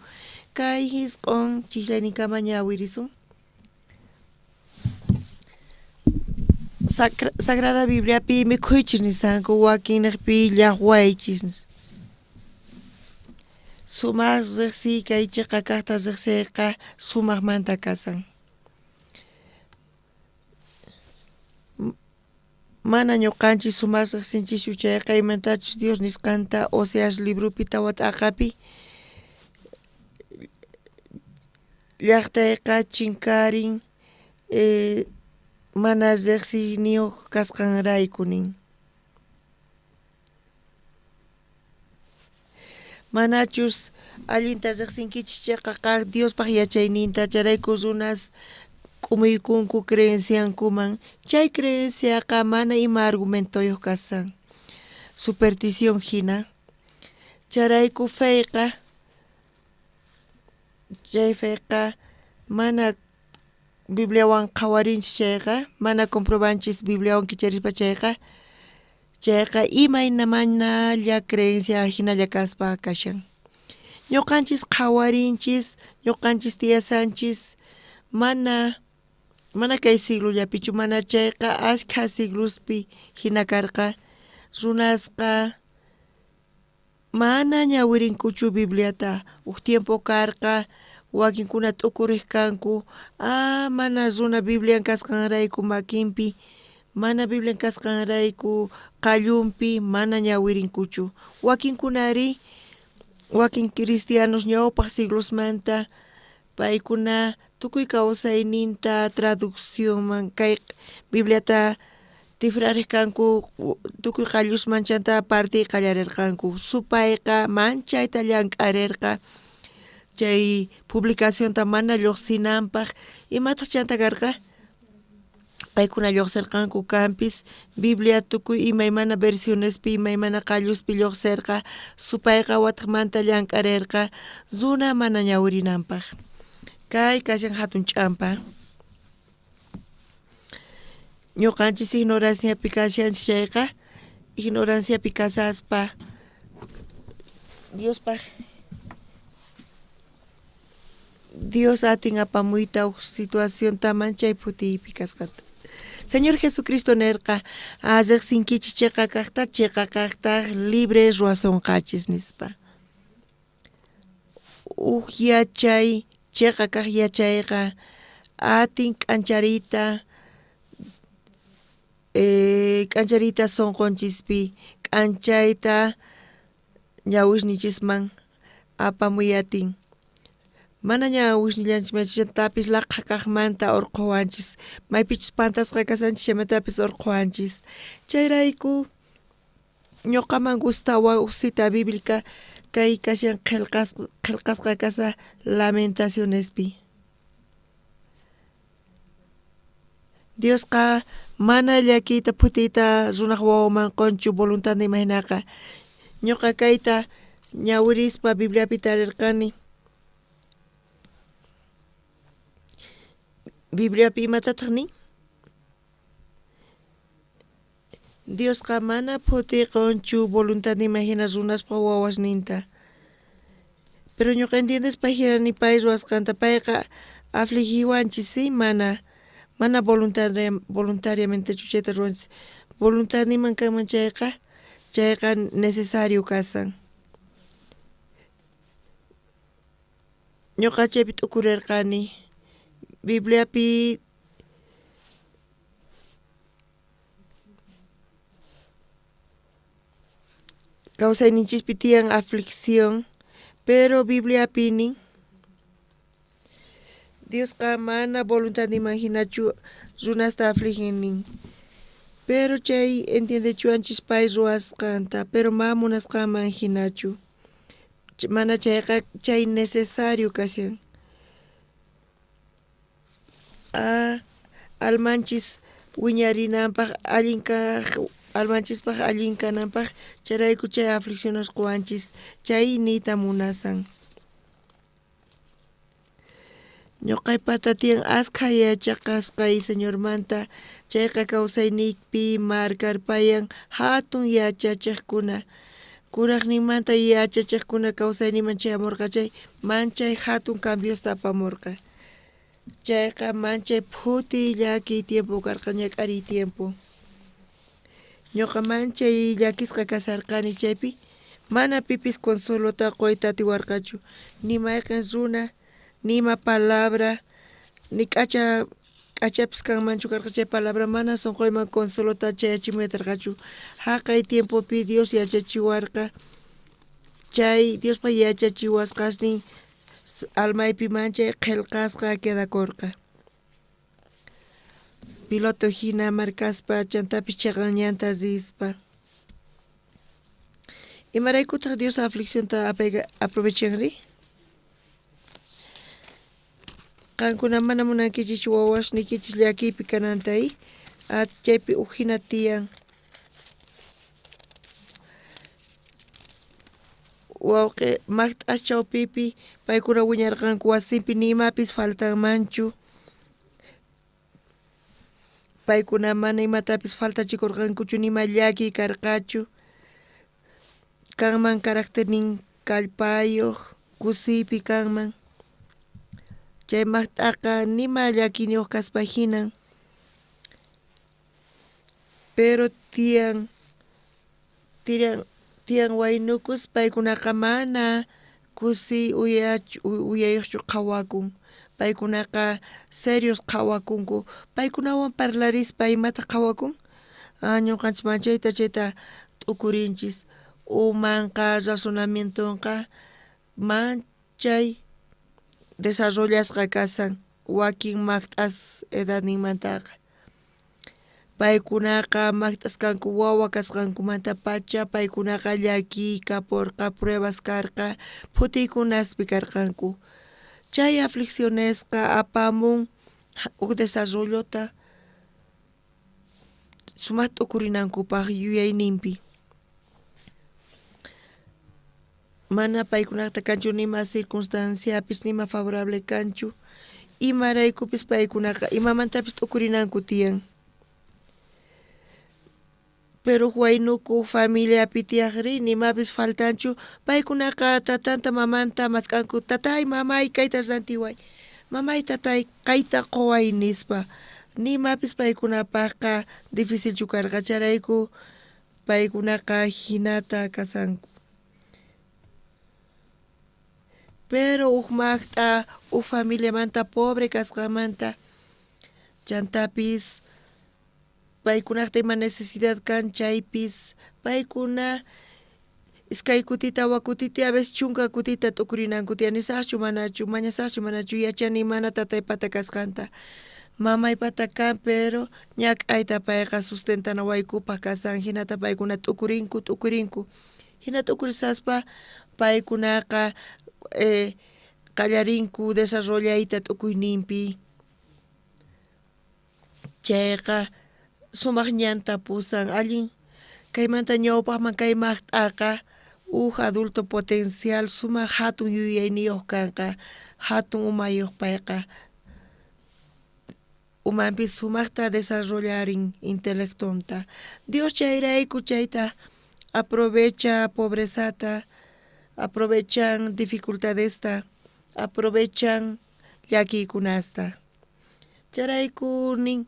Kay jisq'on chijlayninkama ñawirisun. Sagrada Bibliapi mikhuychis nisanku wakinnejpi llaqwaychis. Sumaq riqsiy kay chiqa kaqta riqsiyqa sumaqmanta kasan. Mana ñuqanchis sumaq riqsinchischu chayqa imantachus Dios nisqanta Oseas libropi tawa t'aqapi llaqtayqa chinkarin mana riqsiyniyuq kasqanrayku nin. Manachus allinta riqsinkichis chayqa kaq Diospaq yachayninta chayrayku runas k'umuykunku creenciankuman chay creenciaqa mana ima argumentoyuq kasan superstición hina chayrayku feyqa chay feyqa mana Bibliawan qhawarinchis chayqa mana comprobanchis Bibliawan kicharispa chayqa chayqa imaynamanalla creencia hinalla kaspa kashan. Ñuqanchis qhawarinchis ñuqanchis tiyasanchis mana kay siglollapichu mana chayqa ashkha siglospi hina karqa runasqa mana ñawirinkuchu Bibliata uj tiempo karqa wakinkuna t'ukurej kanku mana runa Biblian kasqanrayku makinpi mana Biblian kasqanrayku qallunpi mana ñawirinkuchu wakinkunari wakin cristianos ñawpaq siglosmanta paykuna tukuy kawsayninta traduccionman kay Bibliata tifrarej kanku tukuy qallusman chanta partiy qallarirqanku supayqa manchayta llank'arerqa chay publicacionta mana lluqsinanpaq imataq chanta karqa Paykuna llojserqanku kanpis Biblia tukuy imaymana versionespi imaymana qalluspi llojserqa, supayqa watejmanta llank'arerqa runa mana ñawirinanpaj. Kay kashan hatun ch'ampa. Ñuqanchis ignoranciapi kashanchis chayqa, ignoranciapi kasaspa Diospaj Dios atin apamuyta uj situacionta manchay phutiypi kasqanta. Señor Jesucristo nerqa, riqsinkichis cheqa kajta, cheqa kajtaj libre ruwasonqachis nispa. Uj yachay, cheqa kaj yachayqa atin k'anchariyta k'anchariyta sonqonchispi, k'anchayta ñawisnichisman apamuy atin. Mana ñawisnillanchismantapis laqha kajmanta urqhuwanchis, maypichus pantasqa kashanchis chaymantapis urqhuwanchis. Chayrayku ñuqaman gustawan uj cita bíblica kay kashan qhelqasqa kasha Lamentacionespi. Diosqa mana llakiyta phutiyta runaj wawanman qonchu voluntadninman hinaqa. Ñuqa kayta ñawirispa Bibliapi tarirqani. Bibliapi imatataq nin? Diosqa mana phutiy qonchu voluntadninman hina runaspa wawasninta. Pero ñuqa entiendespa hinani pay ruwasqanta, payqa afligiwanchis, sí, mana mana voluntariamentechu chayta ruwanchis. Voluntadninman kanman chayqa, chayqa necesario kasan. Ñuqa chaypi t'ukurerqani Bibliapi kawsayninchispi tiyan aflicción, pero Bibliapi nin Diosqa mana voluntadninman hinachu runasta afligin nin. Pero chay entiendechiwanchis pay ruwasqanta, pero ma munasqanman hinachu. Mana chayqa chay necesario kashan. Almanchis wiñarinanpaj allin kaj, almanchispaj allin kananpaj, chayrayku chay aflicciones qowanchis, chay niyta munasan. Ñuqaypata tiyan askha yachaqasqay Señormanta, chayqa kawsayniypi markarpayan hatun yachachiqkuna. Kuraqninmanta yachachiqkuna kawsayninman chayamurqa chay manchay hatun cambiosta apamurqa. Chayqa manchay phutiy llakiy tiempo karqa, ñak'ariy tiempo. Ñuqa manchay llakisqa kasarqani chaypi, mana pipis consuelota quyta atiwarqachu, ni mayqin runa, ni ima palabra, ni k'acha k'achapis kanmanchu karqa chay palabra mana sunquyman consuelota chayachimuyta atirqachu. Haqay tiempopi Dios yachachiwarqa, chay Diospa yachachiwasqasnin almaypi manchay qhelqasqa quedakurqa. Piloto hina markaspa chantapis chayqan ñanta rispa. Imaraykutaq Dios afliccionta aprovechanri? Qankuna mana munankichis wawasniykichis llakiypi kananta, chaypi uj hina tiyan. Wawqi maqt'as chawpipi paykuna wiñarqanku wasinpi ni imapis faltanmanchu. Paykuna mana imatapis faltachikurqankuchu, nima llakiy karqachu. Kanman caracternin kallpayuq, kusiypi kanman. Chay maqt'aqa nima llakiyniyuq kaspa hinan. Pero tiyan tiyan waynukus paykunaqa mana kusiy uyayuqchu qhawakun. Paykunaqa serios qhawakunku. Paykunawan parlarispa imata qhawakun? Ñuqanchis manchayta chayta t'ukurinchis. Umanqa razonamientonqa manchay desarrollasqa kasan wakin maqt'as edadninmantaqa. Paykunaqa maqt'as kanku wawa kasqankumantapacha, paykunaqa llakiy kapurqa, pruebas karqa, phutiykunaspi karqanku. Chay afliccionesqa apamun uj desarrollota. Sumaq t'ukurinankupaq yuyayninpi. Mana paykunaqta kanchu nima circunstanciapis nima favorable kanchu. Imaraykupis paykunaqa imamantapis t'ukurinanku tiyan. Pero waynuku familiapi tiyaqri nimapis faltanchu paykunaqa tatanta mamanta mask'anku tatay mamay kayta rantiway mamay tatay kayta quway nispa nimapis paykunapaqqa dificilchu karqa chayrayku paykunaqa hinata kasanku. Pero uj maqt'a uj familiamanta pobre kasqanmanta chantapis paykunaqta ima necesidad kan chaypis paykuna iskay kutita tawa kutita a veces chunka kutita t'ukurinanku tiyan nisaqchu manachu mañasaqchu manachu yachani mana tataypata kasqanta mamaypata kan pero ñak'ayta payqa sustentanawaykupaq kasan hinata paykuna t'ukurinku t'ukurinku hina t'ukurisaspa paykunaqa qallarinku desarrollayta t'ukuyninpi chayqa sumaq ñanta pusan allin kaymanta ñawpaqman kay maqt'aqa uj adulto potencial sumaq hatun yuyayniyuq kanqa hatun umayuq payqa umanpi sumaqta desarrollarin intelectonta Dios chayrayku chayta aprovecha pobrezata aprovechan dificultadesta aprovechan llakiykunasta chayrayku nin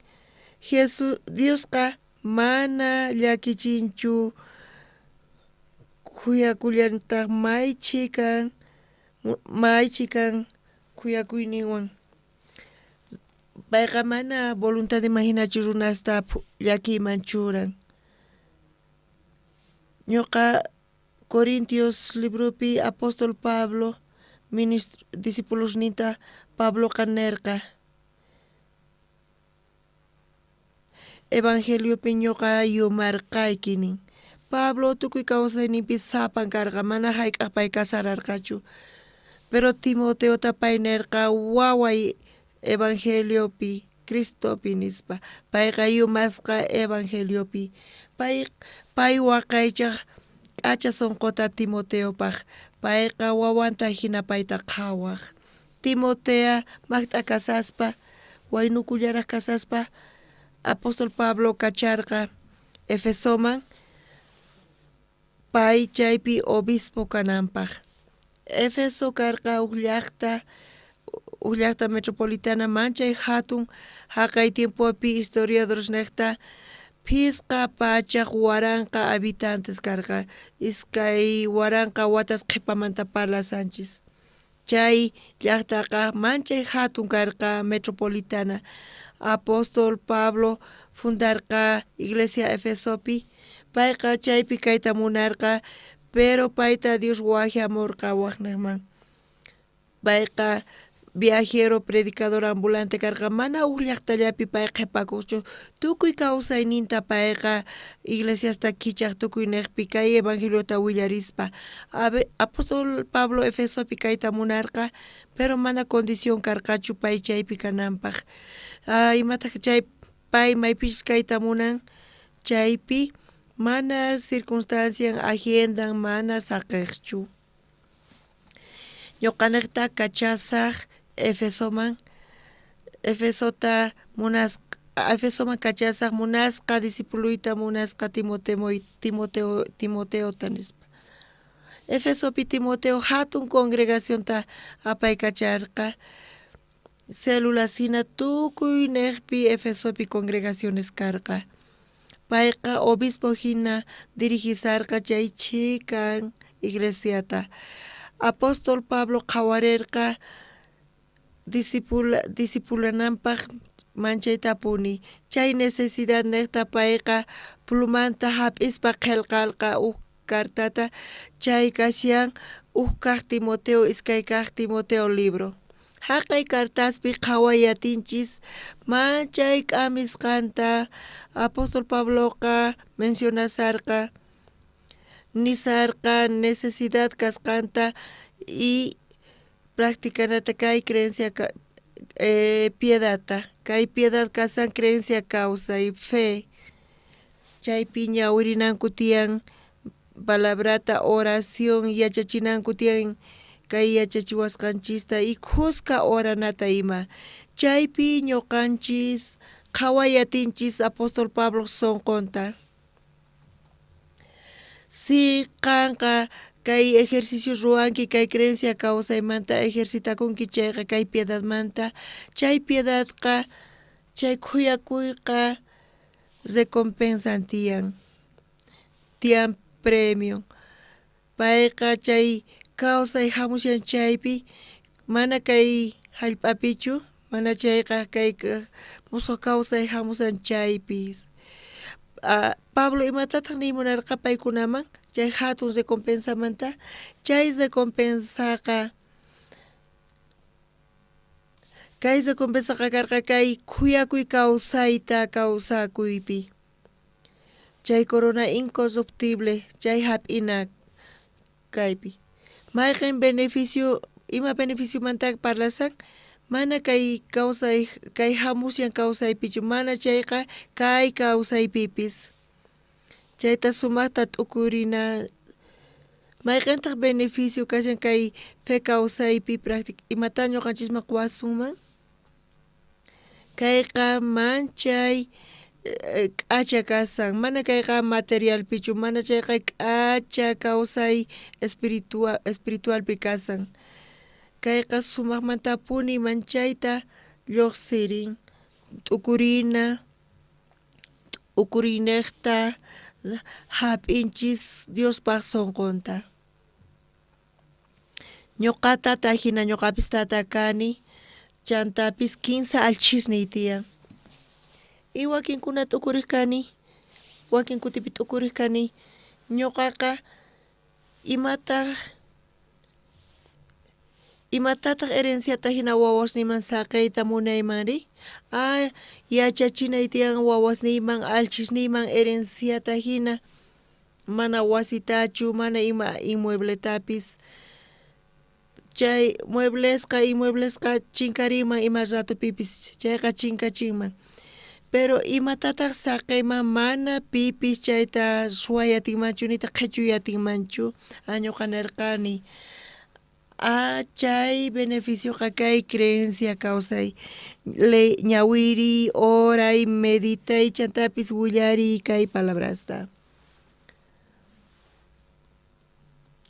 Jesús Diosqa mana llakichinchu khuyakullantaq may chhikan khuyakuyninwan payqa mana voluntad imaginachu runasta llakiyman churan. Ñuqa Corintios libropi apóstol Pablo discipulosninta Pabloqa nerqa Evangeliopi ñuqa yumarqayki nin. Pablo tukuy kawsayninpi sapan karqa mana hayk'aq pay kasararqachu. Pero Timoteota pay nerqa waway Evangeliopi Cristopi nispa payqa yumasqa Evangeliopi pay waqaychaq k'acha sunquta Timoteopaq payqa wawanta hina payta qhawaq. Timotea maqt'a kasaspa waynukullaraq kasaspa apóstol Pablo kacharqa Efesoman pay chaypi obispo kananpaq. Efeso karqa uj llaqta metropolitana manchay hatun haqay tiempopi historiadores niqta 500,000 habitantes karqa 2000 watas qhipamanta parlasanchis. Chay llaqtaqa manchay hatun karqa metropolitana. Apóstol Pablo fundarqa iglesia Efesopi payqa chaypi kayta munarqa pero payta Dios wajyamurqa waqniqman. Payqa viajero predicador ambulante karqa mana uj llaqtallapi pay qhipakuqchu tukuy kawsayninta payqa iglesiasta kichaq tukuy niqpi kay evangeliota willarispa. Apóstol Pablo Efesopi kayta munarqa pero mana condición karqachu pay chaypi kananpaq. Imataq chay pay maypichus kayta munan chaypi mana circunstancian agendan mana saqiqchu. Ñuqaniqta kachasaq Efesoman Efesoman kachasaq munasqa discipuluyta munasqa Timoteota nispa. Efesopi Timoteo hatun congregacionta apaykacharqa células hina tukuy niqpi Efesopi congregaciones karqa. Payqa obispo hina dirigizarqa chay chhikan iglesiata. Apóstol Pablo qhawarirqa discipulananpaq manchaytapuni chay necesidad niqta payqa plumanta hap'ispa qillqarqa uj cartata chay kashan uj kaq Timoteo iskay kaq Timoteo libro. Haqay cartaspi qhaway atinchis manchay k'amisqanta apóstol Pabloqa mencionasarqa nisarqa necesidad kasqanta y practicanata kay creencia piedadta kay piedad kasan creencia kawsay fe. Chaypi ñawirinanku tiyan palabrata, oración yachachinanku tiyan kay yachachiwasqanchista y khuska oranata ima. Chaypi ñuqanchis qhaway atinchis apóstol Pablo sonqonta. Si qanqa kay ejercicio ruwanki kay creencia kawsaymanta ejercitakunki chayqa kay piedadmanta, chay piedadqa chay khuyakuyqa recompensan tiyan, tiyan premio. Payqa chay kawsay hamushan chaypi mana kay hallp'apichu, mana chayqa kay musuq kawsay hamushan chaypis. Pablo imatataq niy munarqa paykunaman chay hatun recompensamanta? Chay recompensaqa kay recompensaqa karqa kay khuyakuy kawsayta kawsakuypi. Chay corona incorruptible chay hap'ina kaypi. Mayqin beneficio ima beneficiomanta parlasan? Mana kay kawsay kay hamushan kawsaypichu, mana chayqa kay kawsaypipis. Chayta sumaqta t'ukurina. Mayqintaq beneficio kashan kay fe kawsaypi práctica imata ñuqanchisman quwasunman? Kayqa manchay k'acha kasan, mana kayqa materialpichu, mana chayqa k'acha kawsay espiritualpi kasan. Kayqa sumaqmantapuni manchayta lluqsirin, t'ukurina, t'ukurinejta hap'inchis Diospaq sunqunta. Ñuqa tata hina ñuqapis tata kani, chantapis 15 alchisniy tiyan. Y wakinkuna t'ukuriq kani, wakin kutipi t'ukuriq kani, ñuqaqa imatataq herenciata hina wawasniyman saqiyta munaymanri? Ah, yachachinay tiyan wawasniyman alchisniyman herenciata hina, mana wasitachu, mana ima inmuebletapis. Chay mueblesqa inmueblesqa chinkarinman ima ratupipis, chayqa chinkachinman. Pero imatataq saqiyman mana pipis chayta suway atinmanchu nitaq qhichuy atinmanchu? Ñuqa nirqani. Chay beneficioqa kay creencia kawsay ley ñawiriy, oray, meditay chantapis willariy kay palabrasta.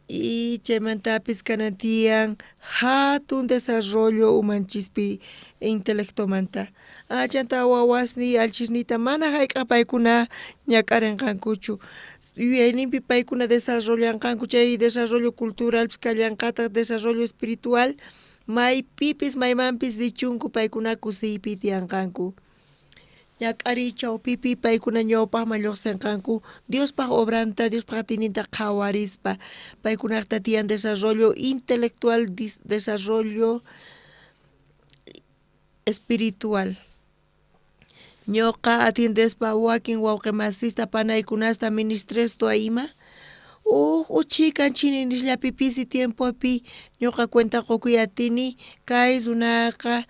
Y chaymantapis kanan tiyan hatun desarrollo umanchispi intelectomanta. Chanta wawasniy alchisniyta mana hayk'aq paykuna ñak'arinqankuchu. Yuyayninpi paykuna desarrollanqanku chay desarrollo culturalpis kallanqataq desarrollo espiritual, maypipis maymanpis richunku paykuna kusiypi tiyanqanku. Ñak'ariy chawpipi paykuna ñawpaqman lluqsinqanku Diospaq obranta, Diospaq atiyninta qhawarispa. Paykunaqta tiyan desarrollo intelectual, desarrollo espiritual. Ñuqa atiendespa wakin wawqimasista panaykunasta ministresto ima uj uchikan chini nisllapi pisi tiempopi ñuqa cuenta qukuy atini kay runaqa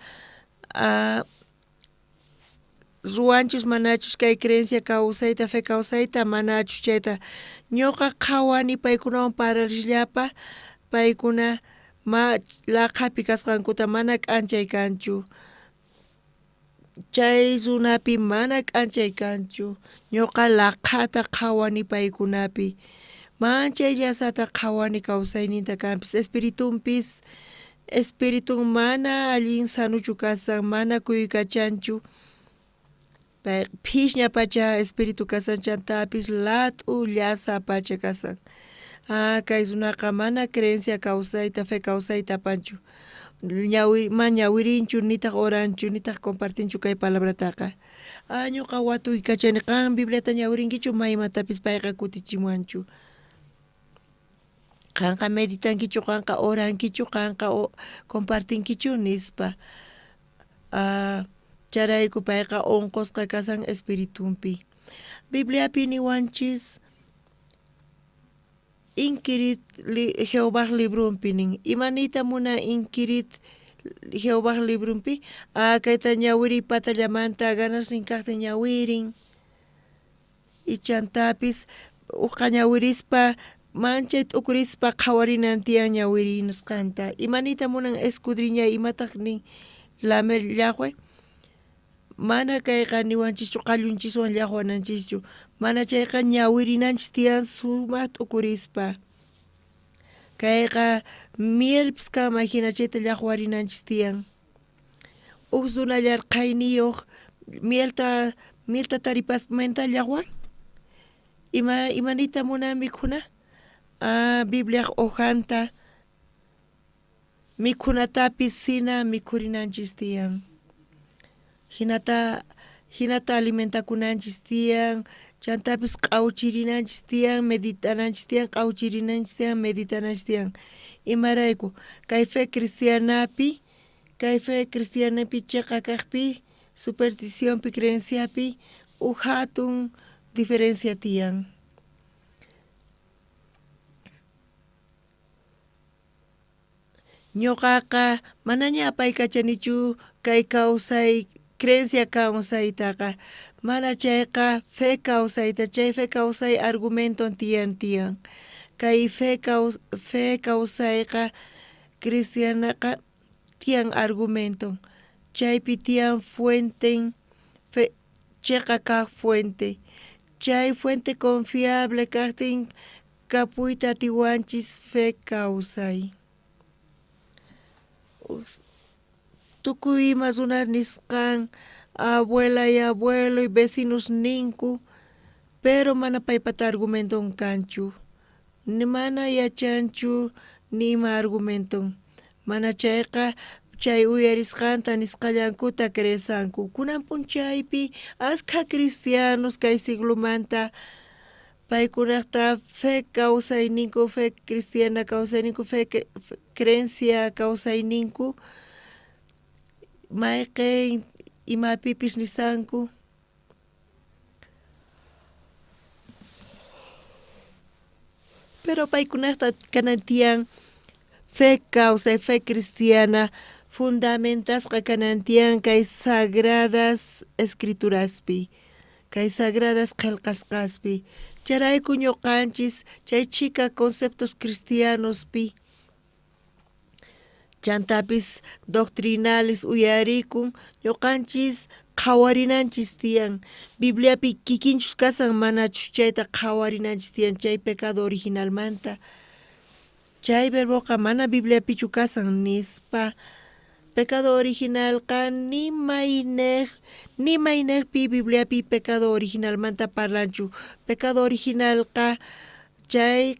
ruwanchus manachus kay creencia kawsayta fe kawsayta manachus chayta ñuqa qhawani paykunawan parlarishllapa paykuna ma laqhapi kasqankuta mana k'anchay kanchu. Chay runapi mana k'anchay kanchu, ñuqa laqhata qhawani paykunapi, manchay llasata qhawani kawsayninta kanpis, espiritunpis, espiritun mana allin sanuchu kasan, mana kuykachanchu, pay phishña pacha espíritu kasan chantapis lat'u llasa pacha kasan. Kay runaqa mana creencia kawsayta, fe kawsayta apanchu. Ma ñawirinchu, nitaq oranchu, nitaq compartinchu kay palabrataqa. Ñuqa watuykachani, qan Bibliata ñawirinkichu, maymatapis payqa kutichimuwanchu. Qanqa meditankichu, qanqa orankichu, qanqa compartinkichu nispa. Charayku payqa unqusqa kasan espiritunpi. Bibliapi niwanchis inquirid Jehovaj librunpi nin. Imaniyta munan inquirid Jehovaj librunpi? Kayta ñawiriy patallamanta ganasnin kaqta ñawirin. Y chantapis uqa ñawirispa manchay t'ukurispa qhawarinan tiyan ñawirisqanta. Imaniyta munan escudriñay imataq nin lamer llaqway? Mana kayqa niwanchischu qallunchiswan llaqwananchischu, mana chayqa ñawirinanchis tiyan sumaq t'ukurispa. Kayqa mielpis kanman hina chayta llaqwarinanchis tiyan. Uj runa llarqhayniyuq mielta mielta taripaspa mayta llaqwan? Ima imaniyta munan mikhuna? Ah, Bibliaj hojanta mikhunatapis hina mikhurinanchis tiyan. Hinata hinata alimentakunanchis tiyan, chantapis q'awchirinanchis tiyan, meditananchis tiyan, q'awchirinanchis tiyan, meditananchis tiyan. Imarayku kay fe cristianapi, kay fe cristianapi chiqa kaqpi, supersticionpi, creenciapi uj hatun diferencia tiyan. Ñuqaqa manaña apaykachanichu kay kawsay creencia kawsaytaqa, mana chayqa fe kawsayta, chay fe kawsay argumenton tiyan tiyan. Kay fe kaws fe kawsayqa cristianaqa tiyan argumenton, chaypi tiyan fuenten fe chiqa kaq fuente, chay fuente confiable kaqtin kapuyta atiwanchis fe kawsay. Tukuy ima runa nisqan abuela y abuelo y vecinos ninku, pero mana paypata argumenton kanchu, ni mana yachanchu ni ima argumenton, mana chayqa chay uyarisqanta nisqallankuta creesanku. Kunan p'unchaypi askha cristianos kay siglomanta paykunaqta fe kawsayninku, fe cristiana kawsayninku, fe creencia kawsayninku mayqin imapipis nisanku. Pero paykunaqta kanan tiyan fe kawsay, fe cristiana fundamentasqa kanan tiyan kay sagradas escrituraspi, kay sagradas qillqasqaspi. Chayrayku ñuqanchis chay chhika conceptos cristianospi chantapis doctrinales uyarikun ñuqanchis qhawarinanchis tiyan Bibliapi kikinchus kasan manachus chayta qhawarinanchis tiyan chay pecado originalmanta. Chay verboqa mana Bibliapichu kasan nispa pecado originalqa ni maynej ni maynejpi Bibliapi pecado originalmanta parlanchu. Pecado originalqa chay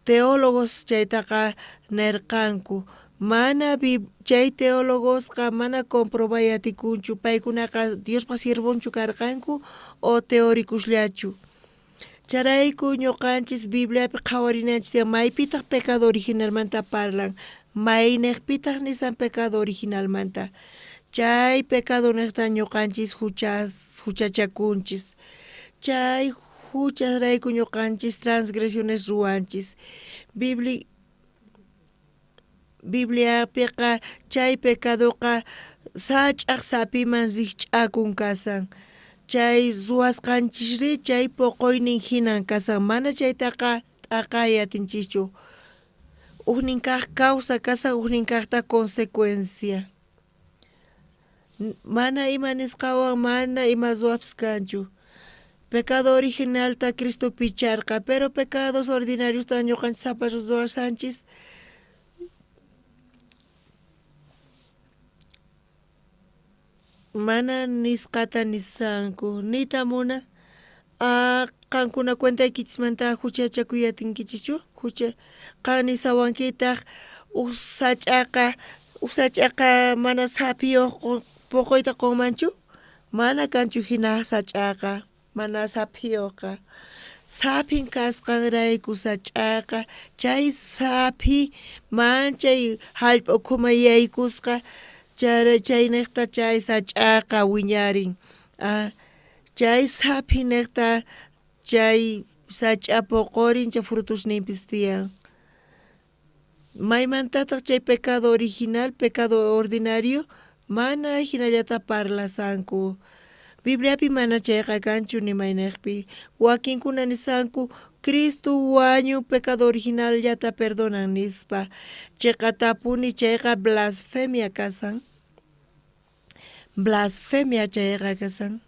teólogos chaytaqa nerqanku, mana chay teólogosqa mana comprobay atikunchu paykunaqa Diospa siervonchu karqanku o teóricosllachu. Chayrayku ñuqanchis Bibliapi qhawarinanchis tiyan maypitaq pecado originalmanta parlan, maynejpitaq nisan pecado originalmanta. Chay pecado niqta ñuqanchis huchas huchachakunchis. Chay huchasrayku ñuqanchis transgresiones ruwanchis. Bibli Bibliapiqa chay pecadoqa sach'aq sapiman rikch'akun kasan. Chay ruwasqanchisri chay poqoynin hinan kasan, mana chaytaqa t'aqay atinchischu. Ujnin kaq causa kasan, ujnin kaqta consecuencia. Mana ima nisqawan mana ima ruwapis kanchu. Pecado originalta Cristo picharqa, pero pecados ordinariosta ñuqanchis sapa ruwasanchis. Mana nisqata nisanku, niyta muna qankuna cuentaykichismanta huchachakuy atinkichischu, hucha qan nisawankitaq uj sach'aqa uj sach'aqa mana saphiyuq poqoyta qunmanchu, mana kanchu hina sach'aqa, mana saphiyuqqa. Saphin kasqanrayku sach'aqa chay saphi manchay hallp'a ukhuman yaykusqa chayniqta chay sach'aqa wiñarin. Chay saphi niqta chay sach'a poqorin chay frutusninpis tiyan. Maymantataq chay pecado original, pecado ordinario mana hinallata parlasanku. Bibliapi mana chayqa kanchu nimaynejpi. Wakinkuna nisanku Cristo wañu pecado original-llata perdonan nispa. Chiqatapuni chayqa blasfemia kasan. Blasfemia chayqa kasan.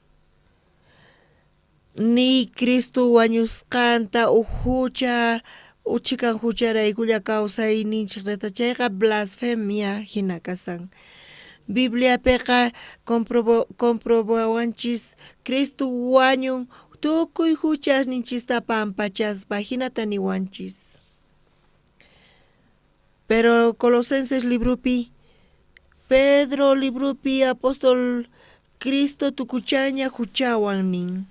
Ni Cristo wañusqanta uj hucha uchikan hucharaykulla kawsayninchikta chayqa blasfemia hina kasan. Bibliapiqa comprobawanchis Cristo wañun tukuy huchasninchista pampachaspa hinata niwanchis. Pero Colosenses libropi, Pedro libropi apóstol Cristo tukuchaña huchawan nin.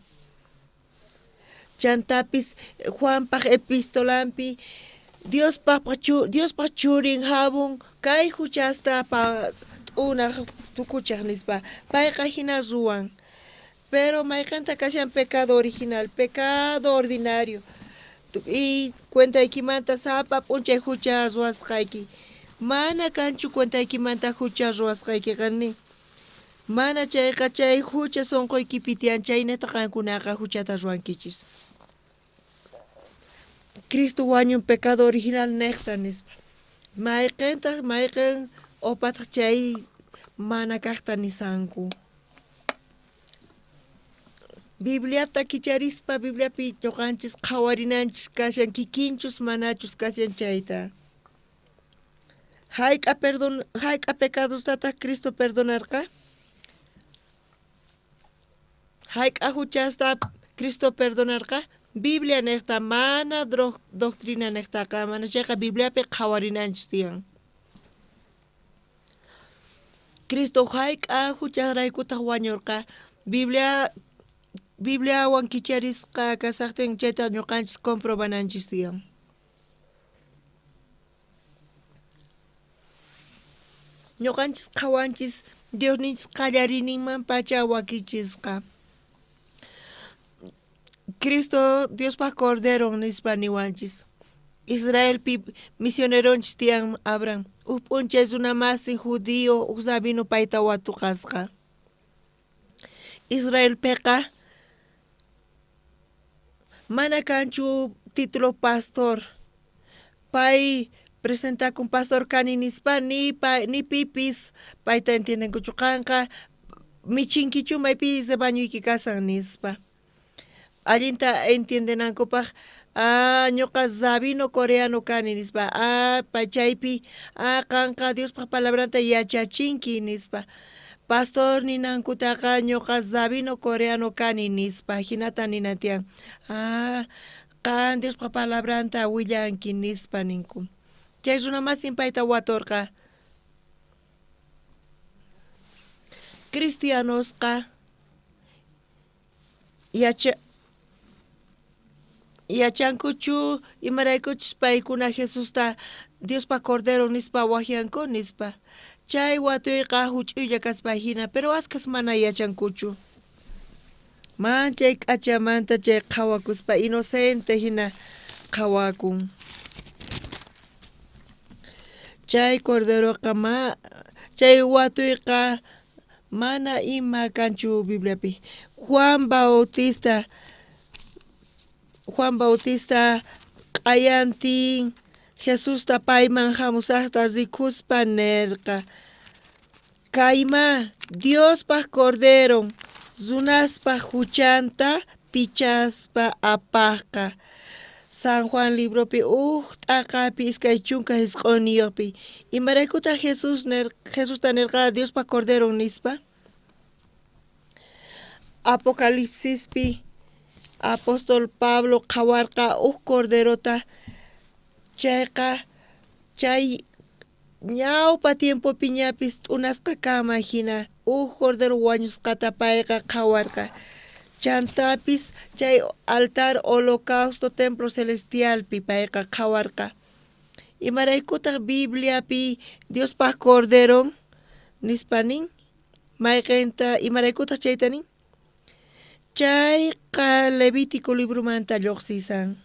Chantapis Juanpaj epistolampi Diospaj churin jabun kay huchasta t'unaj tukuchaj nispa payqa hina ruwan. Pero mayqanta kashan pecado original, pecado ordinario. Y cuentaykimanta sapa p'unchay hucha ruwasqayki. Mana kanchu cuentaykimanta hucha ruwasqaykiqa ni. Mana chayqa chay hucha sunquykipi tiyan chaynata qankunaqa huchata ruwankichis. Cristo wañun pecado original nejta nispa. Mayqintaq mayqin opataq chay mana kaqta nisanku. Bibliata kicharispa Bibliapi ñuqanchis qhawarinanchis kashan kikinchus manachus kashan chayta. Hayk'a perdon hayk'a pecadostataq Cristo perdonarqa? Hayk'a huchasta Cristo perdonarqa? Biblia nejta mana doctrina nejtaqa mana chayqa Bibliapi qhawarinanchis tiyan. Cristo hayk'a huchasraykutaq wañurqa? Bibliawan kicharisqa kasaqtin chayta ñuqanchis comprobananchis tiyan. Ñuqanchis qhawanchis Diosninchis qallariyninman pacha wakichisqa. Cristo Diospaj Cordero nispa niwanchis. Israelpi misioneronchis tiyan Abraham. Uj p'unchay runa masi judío uj rabino payta watuqasqa. Israelpiqa mana kanchu título pastor. Pay presentakun pastor kani nispa ni pipis payta entiendenkuchu qanqa michinkichu maypi rebañuyki kasan nispa. Allinta entiendenankupaq ñuqa rabino coreano kani nispa chaypi qanqa Diospaj palabranta yachachinki nispa. Pastor ninankutaqa ñuqa rabino coreano kani nispa hinata ninan tiyan. Qan Diospaj palabranta willanki nispa ninku. Chay runa masin payta waturqa. Cristianosqa yachankuchu imaraykuchus paykuna Jesusta Diospaj Cordero nispa waqyanku nispa. Chay watuyqa huch'uylla kaspa hina pero askhas mana yachankuchu. Manchay k'achamanta chay qhawakuspa inocente hina qhawakun. Chay corderoqa chay watuyqa mana ima kanchu Bibliapi. Juan Bautista q'ayantin Jesusta payman hamusaqta rikuspa nerqa. Kayma Diospaj Corderon runaspaj huchanta pichaspa apajqa. San Juan libropi uj t'aqapi 29 Imaraykutaq Jesusta nerqa Diospaj Corderon nispa? Apocalipsispi apóstol Pablo qhawarqa uj corderota chayqa chay ñawpa tiempopi ñapis t'unasqa kama hina uj cordero wañusqata payqa qhawarqa. Chantapis chay altar holocausto templo celestialpi payqa qhawarqa. Imaraykutaq Bibliapi Diospaj Corderon nispa nin? Mayqinta imaraykutaq chayta nin? Chayqa Levítico libromanta lluqsisan.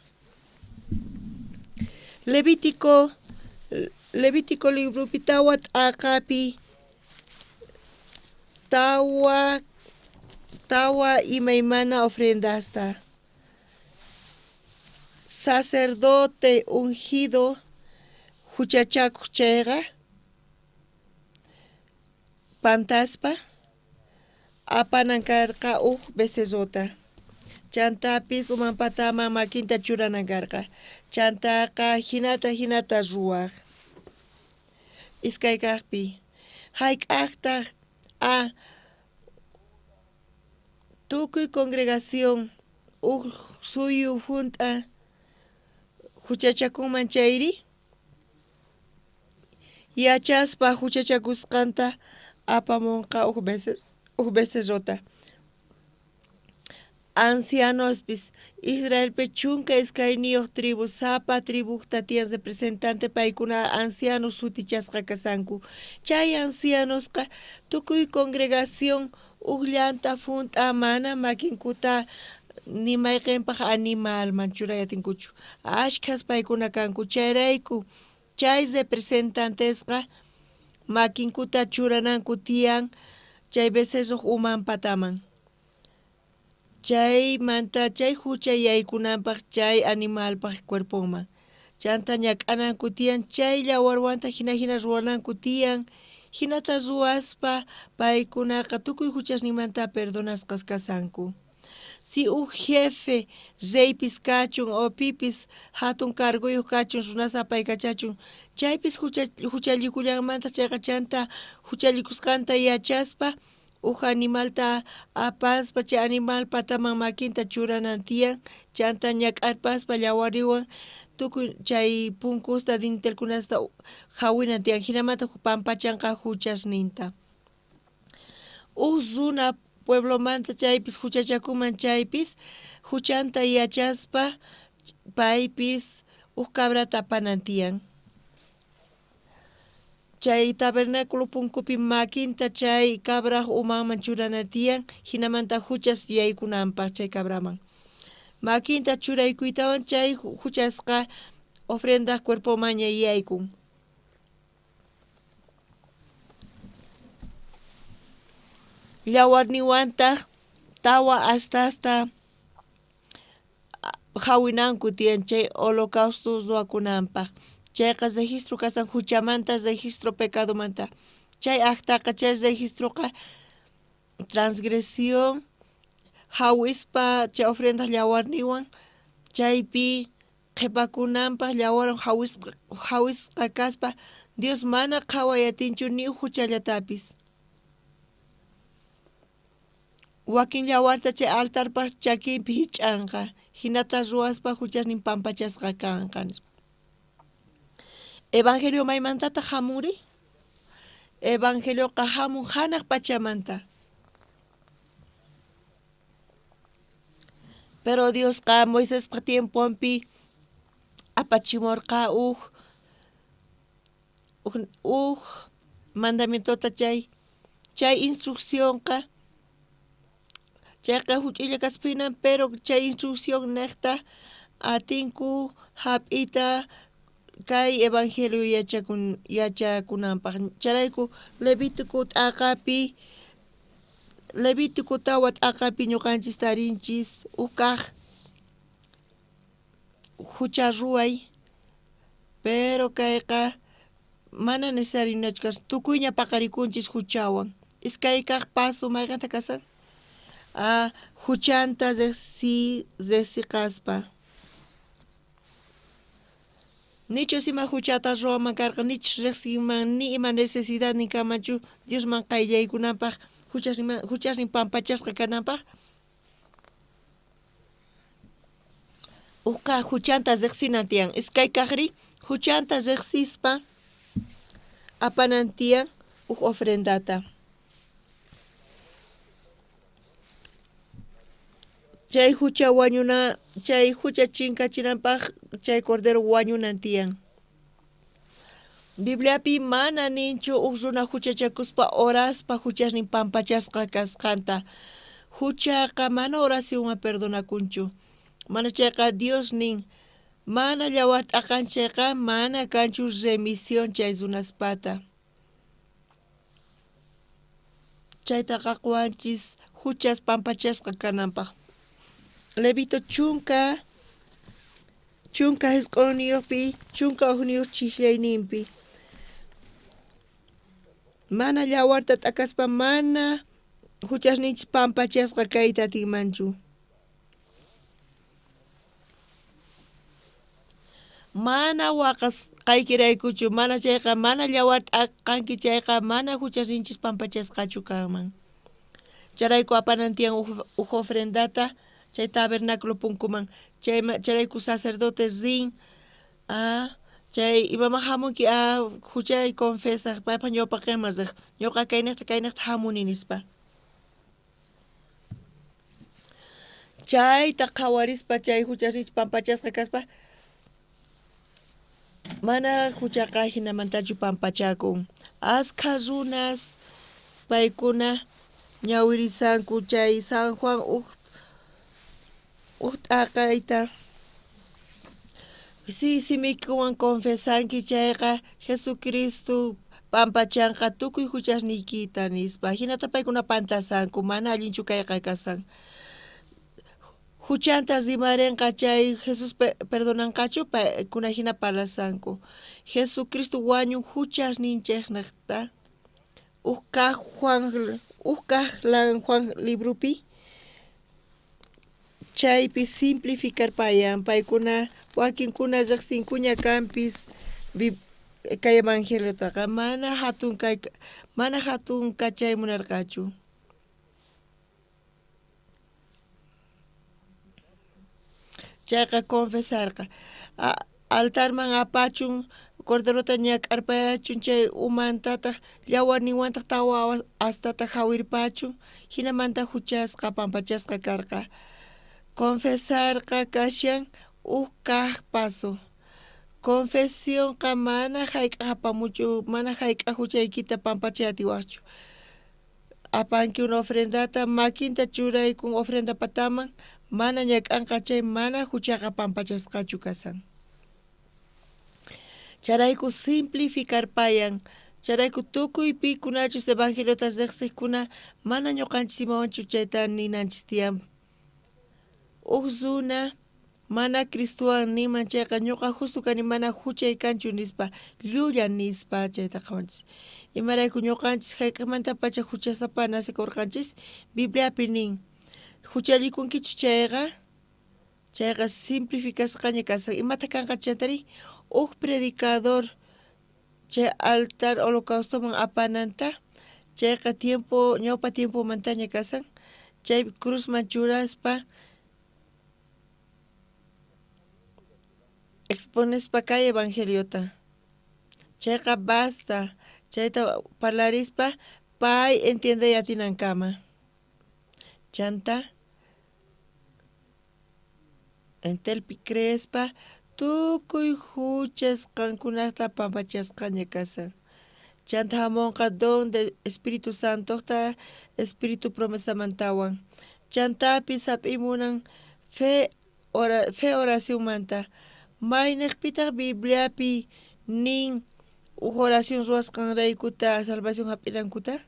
Levítico libropi tawa t'aqapi tawa Tawa imaymana ofrendasta. Sacerdote ungido huchachakoj chayqa pantaspa apanan karqa uj becerrota. Chantapis umanpataman makinta churanan karqa. Chantaqa jinata jinata ruwaj. Iskay kajpi hayk'ajtaj a tukuy congregación uj suyu junt'a huchachakunman chayri yachaspa huchachakusqanta apamonqa uj becerrota. Ancianospis Israelpi 12 tribus sapa tribujta tiyan representante paykuna ancianos sutichasqa kasanku. Chay ancianosqa tukuy congregación ujllanta junt'a mana makinkuta ni mayqinpaj animalman churay atinkuchu. Ashkhas paykuna kanku chayrayku chay representantesqa makinkuta churananku tiyan chay becerroj uman pataman. Chaymanta chay hucha yaykunanpaj chay animalpaj cuerponman. Chanta ñak'ananku tiyan chay llawarwanta jina jina ruwananku tiyan jinata ruwaspa paykunaqa tukuy huchasninmanta perdonasqas kasanku. Si uj jefe reypis kachun o pipis hatun cargoyuq kachun runas apaykachachun chaypis huchallikullanmanta chayqa chanta huchallikusqanta yachaspa uj animalta apaspa chay animal pataman makinta churanan tiyan chanta ñak'arpaspa llawariwan tukuy chay punkusta dintelkunasta hawinan tiyan jinamanta pampachanqa huchasninta. Uj runa pueblomanta chaypis huchachakunman chaypis huchanta yachaspa paypis uj cabrata apanan tiyan. Chay tabernáculo punkupi makinta chay cabraj umanman churana tiyan jinamanta huchas yaykunanpaj chay cabraman. Makinta churaykuytawan chay huchasqa ofrendaj cuerpomanña yaykun. Llawarniwantaj tawa astasta hawinanku tiyan chay holocausto ruwakunanpaj. Chayqa registro kasan huchamanta registro pecadomanta. Chay actaqa chay registroqa transgresión hawispa chay ofrenda llawarniwan chaypi qhipakunanpaj llawarwan hawisqa kaspa Dios mana qhaway atinchu ni uj huchallatapis. Wakin llawarta chay altarpaj chakinpi hich'anqa jinata ruwaspa huchasnin pampachasqa kanqa. Evangelio maymantataq hamunri? Evangelioqa hamun hanaq pachamanta. Pero Diosqa Moisespa tiemponpi apachimurqa uj mandamientota chay instruccionqa chayqa huch'uylla kaspinan pero chay instrucción niqta atinku hap'ita kay evangelio yachakunanpaj. Chayrayku Levítico t'aqapi Levítico 4 t'aqapi ñuqanchis tarinchis uj kaq hucha ruway pero kayqa mana necesario kashan tukuyña paqarikunchis huchawan. Iskay kaq paso mayqanta kasan? Huchanta riqsiqaspa. Nichus ima huchata ruwaman karqa nichus riqsinman ni ima necesidad nin kanmanchu Diosman qayllaykunanpaj huchasnin pampachasqa kananpaj. Ujqa huchanta riqsinan tiyan. Iskay kaqri huchanta riqsispa apanan tiyan uj ofrendata. Chay hucha wañuna chay hucha chinkachinanpaj chay cordero wañunan tiyan. Bibliapi mana ninchu uj runa huchachakuspa oraspa huchasnin pampachasqa kasqanta. Huchaqa mana oracionwan perdonakunchu. Mana chayqa Dios nin mana llawar t'aqanchayqa mana kanchu remisión chay runaspata. Chaytaqa qowanchis huchas pampachasqa kananpaq. Levito 19niyuqpi, 11niyuq chijllayninpi. Mana llawarta t'akaspa mana huchasninchis pampachasqa kayta atinmanchu. Mana waqasqaykiraykuchu, mana chayqa mana llawar t'aqanki chayqa mana huchasninchis pampachasqachu kanman. Chayrayku apanan tiyan uj ofrendata chay tabernáculo punkuman. Chayrayku sacerdote rin chay imaman hamunki huchay confesaj paypaj ñawpaqenman rej ñuqa kaynejta kaynejta hamuni nispa. Chayta qhawarispa chay huchasninchis pampachasqa kaspa mana huchaqa hinamantachu pampachakun. Askha runas paykuna ñawirisanku chay San Juan uj t'aqayta. Si simiykiwan confesanki chayqa Jesucristo pampachanqa tukuy huchasniykita nispa. Hinata paykuna pantasanku mana allinchu kayqa kasan. Huchanta rimarinqa chay Jesús perdonanqachu paykuna hina parlasanku. Jesucristo wañun huchasninchejnejta uj kaj Juan libropi chaypi simplificar payan paykuna wakinkuna riqsinkuña kanpis kay evangeliotaqa mana hatun kachay munarqachu. Chayqa confesarqa altarman apachun corderota ñak'arpayachun chay umantataq llawarninwantaq tawa astata jawirpachun hinamanta huchasqa pampachasqa karqa. Confesarqa kashan uj kaj paso. Confesionqa mana hayk'aq apamuchu mana hayk'aq huchaykita pampachay atiwaqchu. Apanki una ofrendata makinta churaykun ofrenda pataman mana ñak'anqa chay mana huchaqa pampachasqachu kasan. Chayrayku simplificar payan. Chayrayku tukuy pikunachus evangeliota riqsiqkuna mana ñuqanchis imawanchu chayta ninanchis tiyan. Uj runa mana Cristowan niman chayqa ñuqa justo kani mana huchay kanchu nispa llulla nispa chayta qhawanchis. Imarayku ñuqanchis hayk'aqmantapacha huchasapa nacekurqanchis Bibliapi nin huchallikunkichu chayqa chayqa simplificasqaña kasan. Imata kanqa chantari uj predicador chay altar holocaustoman apananta chayqa tiempo ñawpa tiempomantaña kasan chay cruzman churaspa exponespa kay evangeliota. Chayqa basta chayta parlarispa pay entiende atinankama. Chanta entelpi creespa tukuy huchasqankunata pampachasqaña kasan. Chanta hamunqa don del Espíritu Santota Espíritu promesamantawan. Chantapis hap'imunan fe oracionmanta. Mayniqpitaq Bibliapi nin uj oración ruwasqanraykuta salvación hap'inankuta?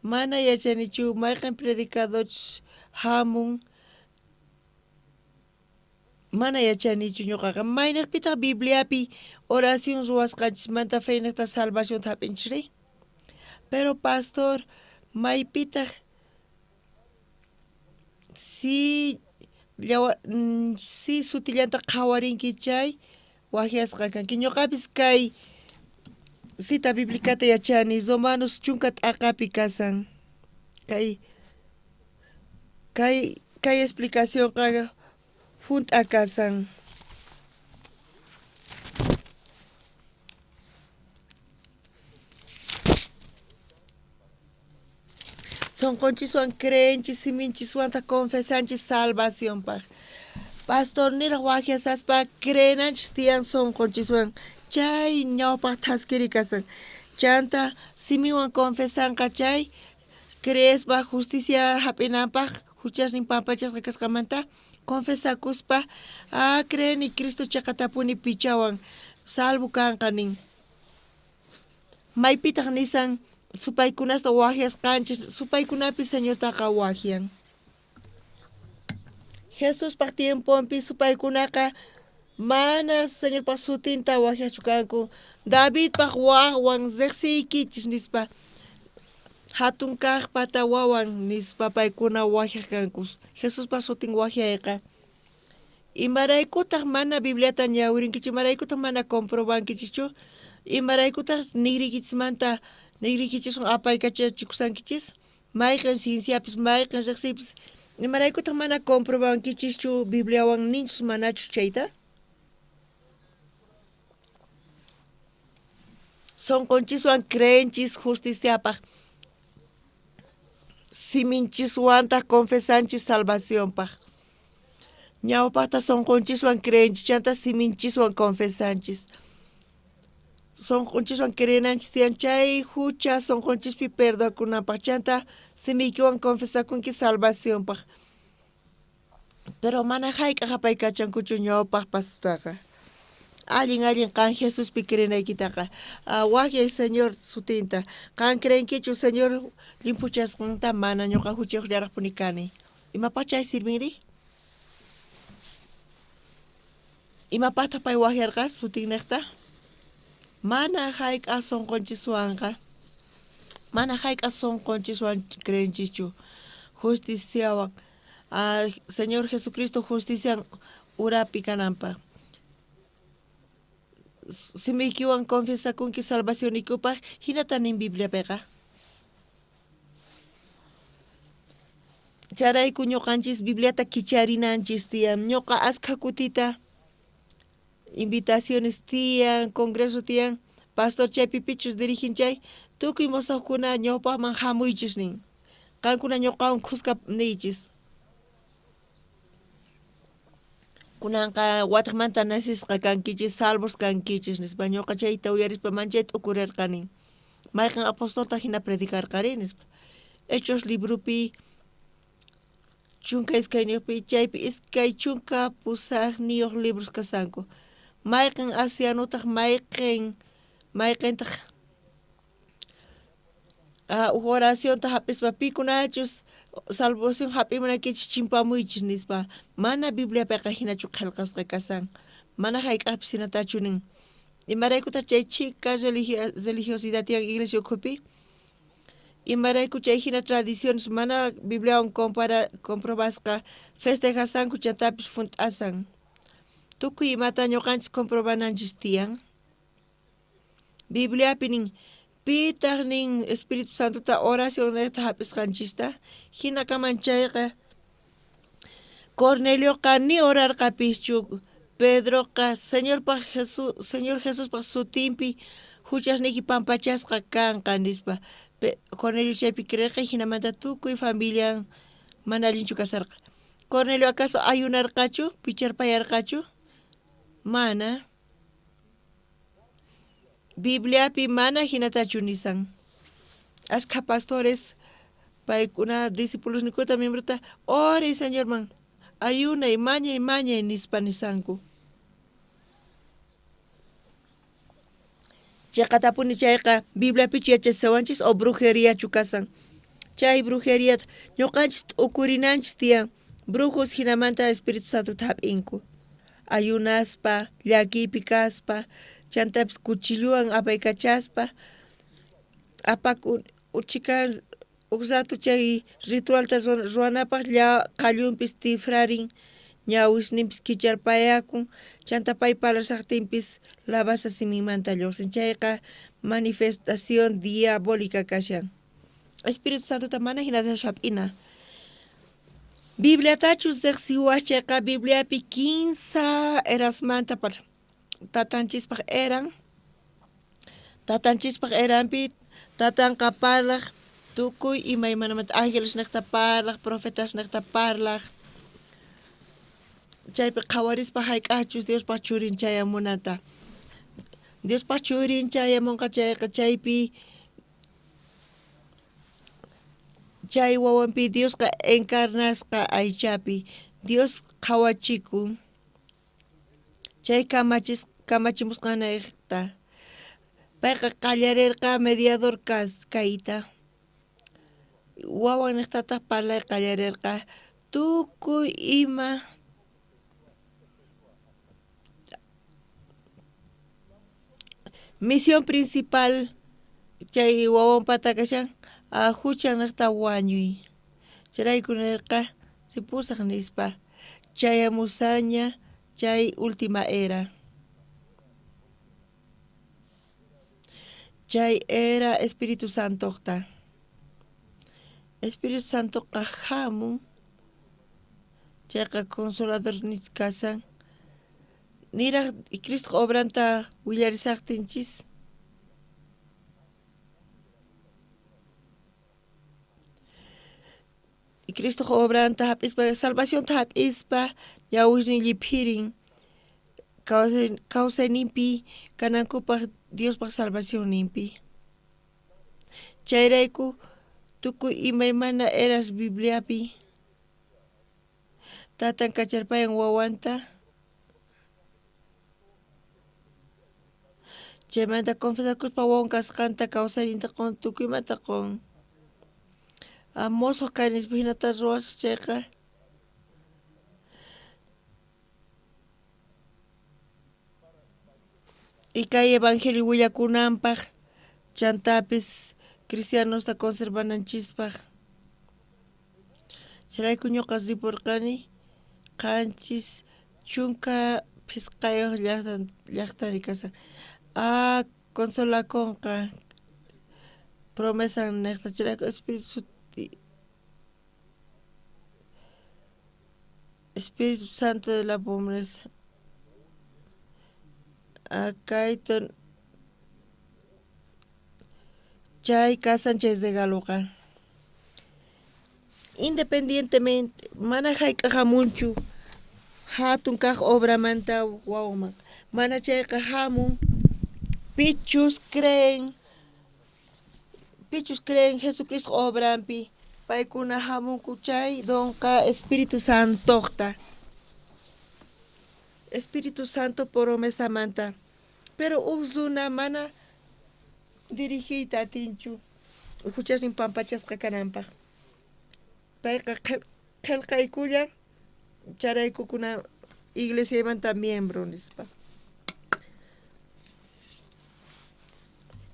Mana yachanichu mayqin predicadorchus hamun mana yachanichu ñuqaqa mayniqpitaq Bibliapi oración ruwasqanchismanta feyniqta salvacionta hap'inchis? Pero pastor maypitaq si sutillanta qhawarinki chay wajyasqa kanki. Ñuqapis kay cita biblicata yachani Romanos 10 t'aqapi kasan. Kay explicacionqa junt'a kasan. Sonqonchiswan creenchis siminchiswantaq confesanchis salvacionpaq. Pastor niraq wajyasaspa creenanchis tiyan sonqonchiswan chay ñawpaq thaskiri kasan. Chanta simiwan confesanqa chay creespa justicia hap'inanpaq huchasnin pampachasqa kasqanmanta confesakuspa creeni Cristo chaqatapuni pichawan salvo kanqa nin. Maypitaq nisan Supaykunasta wajyasqanchis, supaykunapis Señortaqa wajyan. Jesuspaj tiemponpi supaykunaqa mana Señorpaj sutinta wajyachu kanku. Davidpaj wawan rejsiykichis nispa, hatun kajpata wawan nispa paykuna wajyaj kanku. Jesuspaj sutin wajyayqa. Imaraykutaj mana Bibliata ñawirinkichu, imaraykutaq mana comprobankichichu, imaraykutaq nigriykichismanta nigriykichiswan apaykachachikushankichis, mayqen cienciapis, mayqen riqsiypis, imaraykutaq mana comprobankichischu Bibliawan ninchus manachus chayta? Sonqonchiswan creenchis justiciapaj, siminchiswantaq confesanchis salvacionpaj. Ñawpaqta sonqonchiswan creenchis, chanta siminchiswan confesanchis. Sonqonchiswan creenanchis tiyan chay hucha sonqonchispi perdonakunapaj, chanta simiykiwan confesakunki salvacionpaj. Pero mana hayk'aq apaykachankuchu ñawpaq pasutaqa. Allin allin qan Jesuspi creenaykitaqa. Wajyay Señor sutinta. Qan creenkichu Señor llimphuchasqanta? Mana, ñuqa huchayuqllaraqpuni kani. Imapaq chay sirvinri? Imapaqtaq pay wajyarqa sutinniqta? Mana hayk'aq sonqonchiswanqa, mana hayk'aq sonqonchiswan creenchischu justiciawan. Señor Jesucristo justician urapi kananpaq. Simiykiwan confesakunki salvacionikupaq, hinata nin Bibliapiqa. Charayku ñuqanchis Bibliata kicharinanchis tiyan. Ñuqa askha kutita invitaciones tiyan, congreso tiyan, pastor chaypi pichus dirigin chay, tukuy mosojkuna ñawpaqman hamuychis nin. Qankuna ñuqawan khuska niychis. Kunanqa wataqmanta nacisqa kankichis, salvos kankichis nispa. Ñuqa chayta uyarispa manchay t'ukurirqani. Mayqin apostolta hina predicarqari nispa. Hechos libropi 12 chaypi 28 libros kasanku. Mayqin ancianotaq mayqintaq uj oracionta hap'ispa pikunachus salvación hap'imunaykichis chimpamuychis nispa. Mana Bibliapiqa hinachu qhelqasqa kasan. Mana hayk'aqpis hinatachu nin. Imaraykutaq chay chhika religiosidad tiyan iglesia ukhupi? Imarayku chay hina tradiciones mana Bibliawan comprobasqa festejasanku chantapis junt'asan. Tukuy imata ñuqanchis comprobananchis tiyan. Bibliapi nin, pitaq nin Espíritu Santota oración niqta hap'isqanchista? Hina kaman chayqa Cornelioqa ni orarqapischu. Pedroqa Señorpaq Señor Jesuspaq sutinpi huchasniyki pampachasqa kanqa nispa. Cornelio chaypi creerqa hinamanta tukuy familian mana allinchu kasarqa. Cornelio acaso ayunarqachu, picharpayarqachu? Mana. Bibliapi mana hinatachu nisan. Askha pastores paykuna discipulosnikuta miembruta oray Señorman ayunay mañay mañay nispa nisanku. Chayqatapuni chayqa Bibliapichu yachachiwanchis o brujeriachu kasan. Chay brujeria ñuqanchis t'ukurinanchis tiyan. Brujos hinamanta Espíritu Santota hap'inku. Ayunaspa, llakiypi kaspa, chantapis cuchilluwan apaykachaspa, apakun uchikan uj rato chay ritualta ruwanapaq qallunpis tifrarin, ñawisninpis kicharpayakun, chanta pay parlashaqtinpis lavasa siminmanta lluqsin. Chayqa manifestación diabólica kashan. Espíritu Santota mana hinatachu hap'ina. Bibliatachus riqsiwaq chayqa Bibliapi 15 erasmanta tatanchispaq eran. Tatanchispaq eranpi tatanqa parlaq tukuy imaymanamanta ángeles niqta parlaq, profetas niqta parlaq. Chaypi qhawarispa hayk'aqchus Diospaq churin chayamunanta. Diospaq churin chayamunqa chayqa chaypi chay wawanpi Diosqa encarnasqa aychapi. Dios qhawachikun. Chay kamachimusqanayta. Payqa qallarerqa mediador kayta. Wawan niqtataq parlay qallarerqa tukuy ima misión principal chay wawanpata kashan huchan niqta wañuy. Chayrayku nirqa ripusaq nispa chayamusaña chay última era. Chay era Espíritu Santoqta. Espíritu Santoqa hamun chayqa consolador kasan. Niraq Cristo obranta willarisaqtinchis. Cristo obranta hap'ispa salvacionta hap'ispa ñawisnin lliphirin kawsayninpi kanankupaq Diospaq salvacionninpi. Chayrayku tukuy imaymana eras Bibliapi tatan kacharpayan wawanta chaymanta confesakuspa wawan kasqanta kawsayninta qun tukuymanta qun. Mosoq kani nispa hinata ruwasaq chayqa y kay evangelio willakunanpaq chantapis cristianosta conservananchispaq. Chayrayku ñuqa ripurqani 75 llaqtani kasan. Consolakunqa promesan niqta chayrayku Espíritu Santo de la pobreza. Kayta chay kasan chay regaloqa. Independientemente mana hayk'aq hamunchu hatun kaq obramanta wawanman. Mana chayqa hamun pichus creen Jesucristo obrampi paykuna hamunku chay donqa Espíritu Santoqta. Espíritu Santo promesamanta. Pero uj runa mana dirigiyta atinchu huchasnin pampachasqa kananpaq. Payqa qillqaykulla charaykukuna iglesiamanta miembro nispa.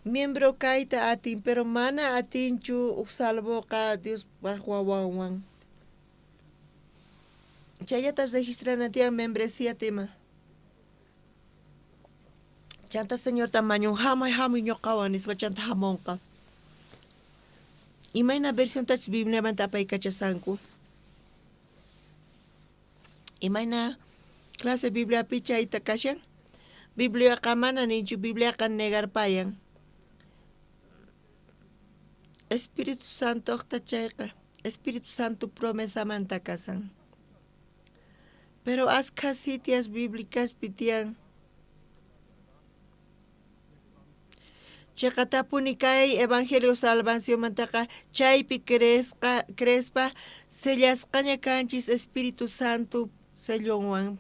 Miembro kayta atin pero mana atinchu uj salvoqa Diospaq wawanwan. Chayllatas registrana tiyan membresía tema. Chanta Señor mañun hamuy hamuy ñuqawan nispa chanta hamunqa. Imayna versión tach Bibliamanta apaykachasanku. Imayna clase Bibliapi chayta kashan. Bibliaqa mana ninchu Bibliaqa negarpayan. Espíritu Santoqta chayqa Espíritu Santo promesamanta kasan. Pero askha sitias bíblicas tiyan. Chiqatapuni kay evangelio salvacionmantaqa chaypi creespa sellasqaña kanchis Espíritu Santo sellonwan.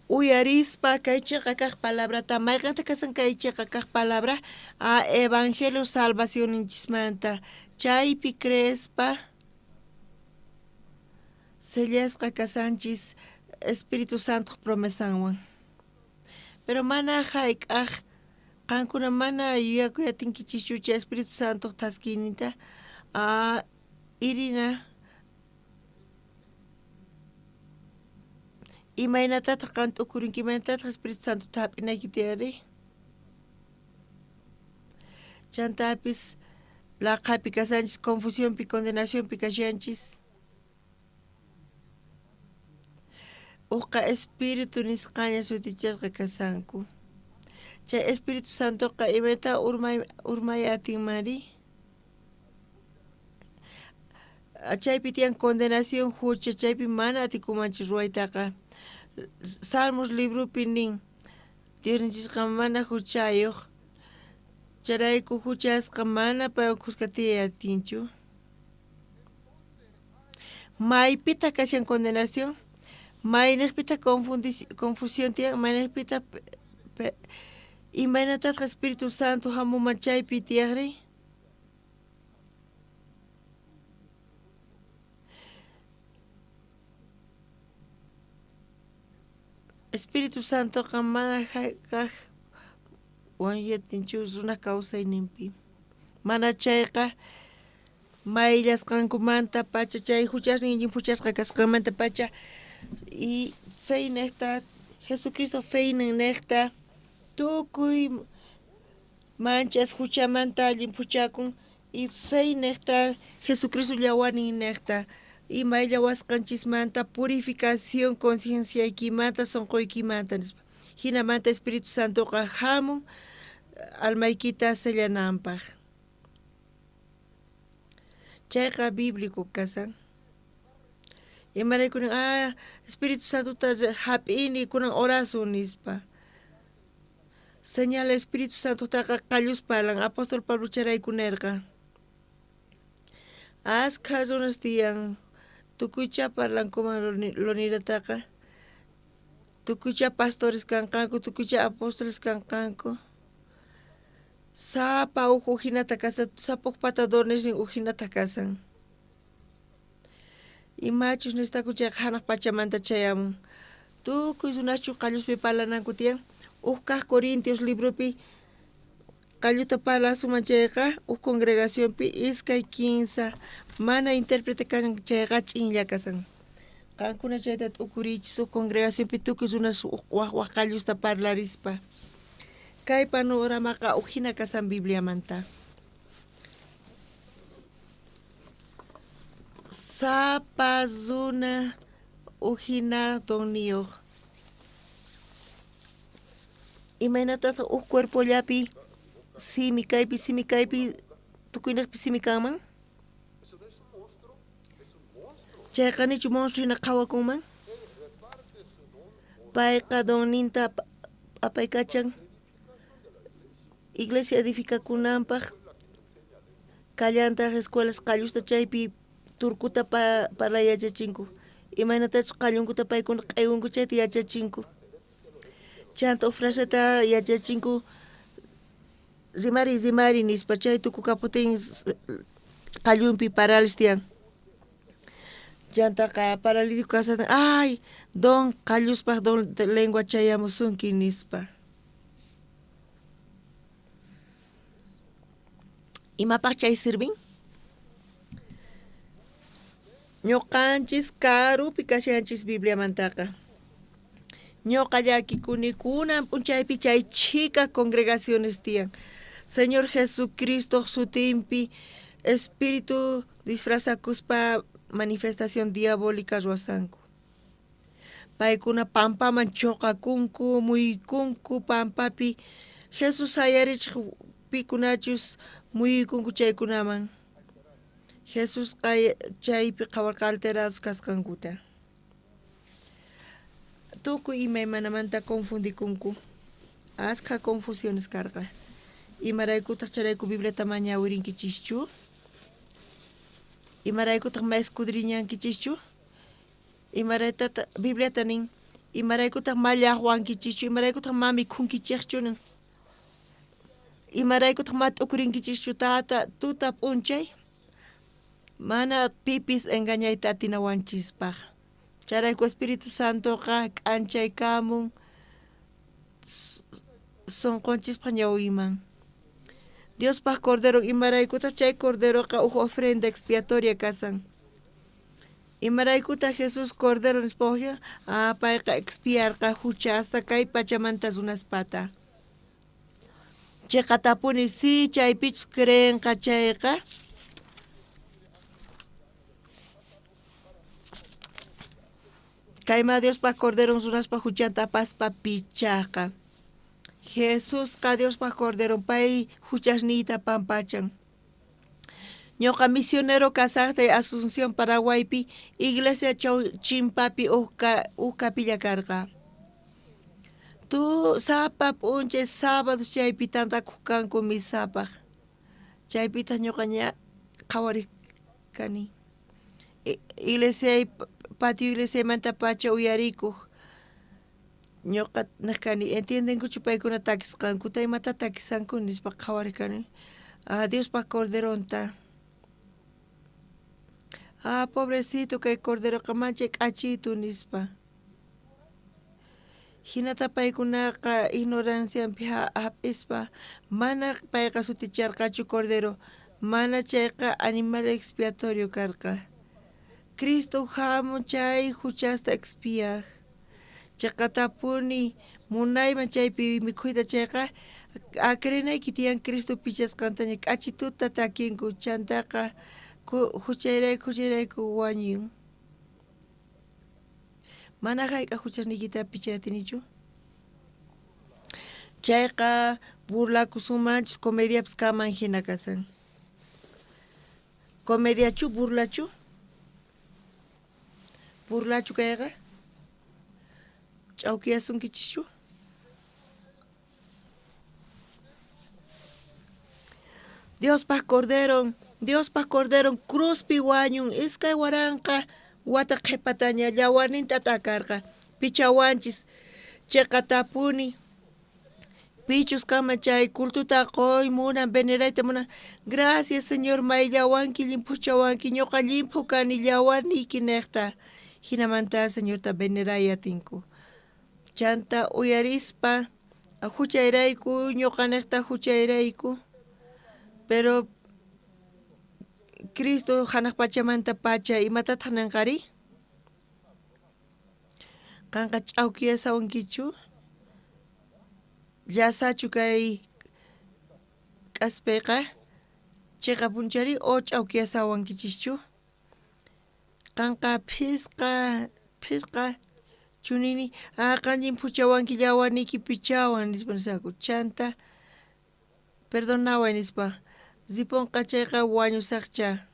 Uyarispa kay chiqa kaq palabrata mayqanta kasan kay chiqa kaq palabra a evangelio salvacionninchismanta chaypi creespa sellasqa kasanchis Espíritu Santo promesanwan. Pero mana hayk'aq qankuna mana yuyakuyatinkichikchu chay Espíritu Santo thaskiyninta Irina imaynatataq qan t'ukurinki imaynatataq Espíritu Santo hap'inayki tiyari. Chantapis laqhapi kasanchis confusionpi condenacionpi kashanchis. Uqa Espíritu nisqaña sutichasqa kasanku. Chay Espíritu Santoqa imaynata urmay atinmanri. Chaypi tiyan condenación hucha chaypi mana atikumanchu ruwaytaqa. Salmos libropi nin Diosninchisqa mana huchayuq chayrayku huchasqa mana paywan khuska tiyay atinchu. Maypitaq kashan condenación? Mayniqpitaq confusión tiyan, mayniqpitaq Imaynatataq Espíritu Santo hamuman chaypi tiyaqri? Espíritu Santoqa mana kaq wañuyatinchu runaj kawsayninpi. Mana chayqa mayllasqankumanta pacha chay huchasnin llimphuchasqa kasqanmanta pacha y feynejta Jesucristo feyninnejta tukuy manchas huchamanta llimphuchakun y feynejta Jesucristo llawarninnejta y mayllawasqanchismanta purificación concienciaykimanta sunquykimanta nispa. Hinamanta Espíritu Santoqa hamun almaykita sellananpaq. Chayqa bíblico kasan. Imaraykunin Espíritu Santota hap'ini kunan orasun nispa. Señala Espíritu Santotaqa qalluspa parlan apóstol Pablo chayrayku nerqa. Askha runas tiyan tukuycha parlankuman lonirataqa. Tukuycha pastores kanqanku, tukuycha apóstoles kanqanku. Sapa uj ujinata kasan, sapa uj pata donesnin ujinata kasan. Imachus nistakun chayqa hanaq pachamanta chayamun. Tukuy runaschu qalluspi parlananku tiyan. Uj kaq Corintios libropi qalluta parlasunman chayqa uj congregacionpi iskay kinsa mana intérprete kan chayqa ch'inlla kasan. Qankuna chayta t'ukurichis uj congregacionpi tukuy runas waj waj qallusta parlarispa. Kay panoramaqa ujina kasan Bibliamanta. Sapa runa ujina donniyuq. Imaynatataq uj cuerpollapi simi kaypi simi kaypi tukuynejpi simi kanman? Chayqa nichu monstruo hina qhawakunman? Payqa donninta apaykachan iglesia edificakunanpaq kallantaq escuelas qallusta chaypi turkuta parlay yachachinku. Imaynatachus qallunkuta paykuna q'ayunku chayta yachachinku. Chanta uj fraseta yachachinku rimari rimari nispa chay tukukaputin qallunpi paralis tiyan. Chantaqa paralítico kasatan ay don qalluspaq don lengua chayamusunki nispa. Imapaq chay sirvin? Ñuqanchis karupi kashanchis Bibliamantaqa. Ñuqa llakikuni kunan p'unchaypi chay chhika congregaciones tiyan. Señor Jesucristo sutinpi espíritu disfrazakuspa manifestación diabólica ruwasanku. Paykuna pampaman chuqakunku, muykunku pampapi Jesús sayarichik pikunachus muykunku chaykunaman. Jesusqa chaypi qhawarqa alterados kasqankuta. Tukuy imaymanamanta confundikunku. Askha confusiones karqa. Imaraykutaq chayrayku Bibliata mañawirinkichikchu? Imaraykutaq ma escudriñankichischu? Imaraykutaq Bibliata nin? Imaraykutaq ma llaqwankichikchu? Imaraykutaq ma mikhunkichikchu nin? Imaraykutaq ma t'ukurinkichikchu tata tuta p'unchay? Mana pipis engañayta atinawanchispaq. Chayrayku Espíritu Santoqa k'anchaykamun sunqunchispaq ñawiman. Diospaq Cordero imaraykutaq chay Corderoqa uj ofrenda expiatoria kasan. Imaraykutaq Jesús Cordero nispa payqa expiarqa huchasta kay pachamanta runaspata. Chiqatapuni si chaypichus creenqa chayqa kayma Diospaq Cordero runaspa huchanta apaspa pichaqqa. Jesusqa Diospaq Cordero pay huchasniyta pampachan. Ñuqa misionero kasaqtay Asunción Paraguaypi iglesia chimpapi uj capilla karqa. Tu sapa p'unchay sábados chaypi tantakuq kanku misapaq. Chaypitaq ñuqa ña qhawariq kani. Iglesia patio iglesiamanta pacha uyarikuq. Ñuqa niq kani entiendenkuchu paykuna takisqankuta imata takisanku nispa qhawariq kani. Ah, Diospaq corderonta. Ah, pobrecito kay corderoqa manchay k'achitu nispa. Hinata paykunaqa ignorancianpi hap'ispa mana payqa suticharqachu cordero, mana chayqa animal expiatorio karqa. Cristo hamun chay huchasta expiaj. Chiqatapuni munayman chaypi mikhuyta chayqa akrinayki tiyan Cristo pichasqantaña k'achituta takinku chantaqa huchayrayku wañun. Mana hayk'aq huchasniykita pichay atinichu. Chayqa burlakusunmanchus comediapis kanman hina kasan. Comediachu burlachu? Burlachu kayqa? Ch'awkiyasunkichikchu? Diospaq corderon, Diospaq corderon cruzpi wañun 2000 wata qhipataña llawarninta t'akarqa pichawanchis chiqatapuni pichus kama chay cultuta quy munan venerayta munan. Gracias Señor mayllawanki llimphuchawanki ñuqa llimphu kani llawarniyki niqta hinamanta Señorta veneray atinku. Chanta uyarispa huchayrayku ñuqa niqta huchayrayku pero Cristo hanaq pachamanta pacha imatataq ninqari? Qanqa ch'awkiyasawankichu? Llasachu kay k'aspiyqa? Chiqapunchari o ch'awkiyasawankichischu? Qanqa phisqa chunini qan llimphuchawanki llawarniyki pichawan nispa nisaku. Chanta perdonaway nispa. Ripunqa chayqa wañusaqcha.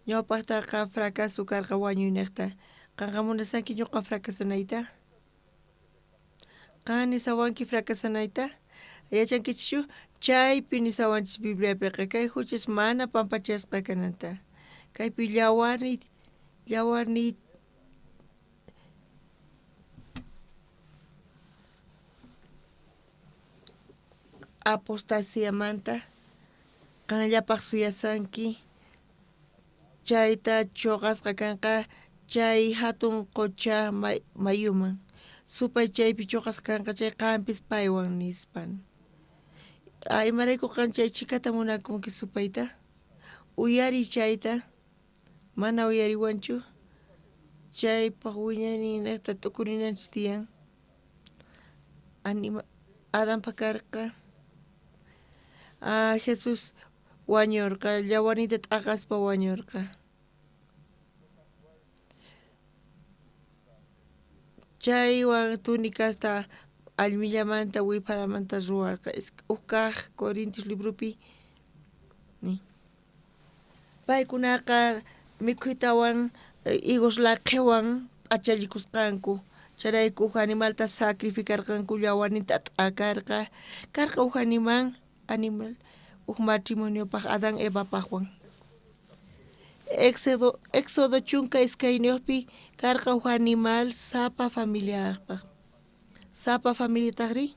Ñawpaqtaqa fracaso karqa wañuyniqta. Qanqa munasanki ñuqa fracasanayta? Qan nisawanki fracasanayta? Yachankichikchu? Chaypi nisawanchis Bibliapiqa kay huchas mana pampachasqa kananta. Kaypi llawarniy apostasiamanta qanllapaq suyasanki chayta chuqasqa kanqa chay hatun qucha mayuman supay chaypi chuqasqa kanqa chay qampis paywan nispan. Imarayku qan chay chhikata munakunki supayta? Uyariy chayta mana uyariwanchu chaypaq wiñayninta t'ukurinanchis tiyan. Adanpa karqa Jesús wañurqa llawarninta t'aqaspa wañurqa. Chaywan tunicasta allmillamanta wipharamanta ruwarqa. Huk kaq Corintios libropi paykunaqa mikhuytawan higos laqhiwan p'achallikusqanku. Chayrayku huk animalta sacrificarqanku llawarninta t'akarqa. Karqa huk animal huk matrimoniopaq Adán Evapaqwan. Éxodo 12pi karqa huk animal sapa familiapaq. Sapa familiataqri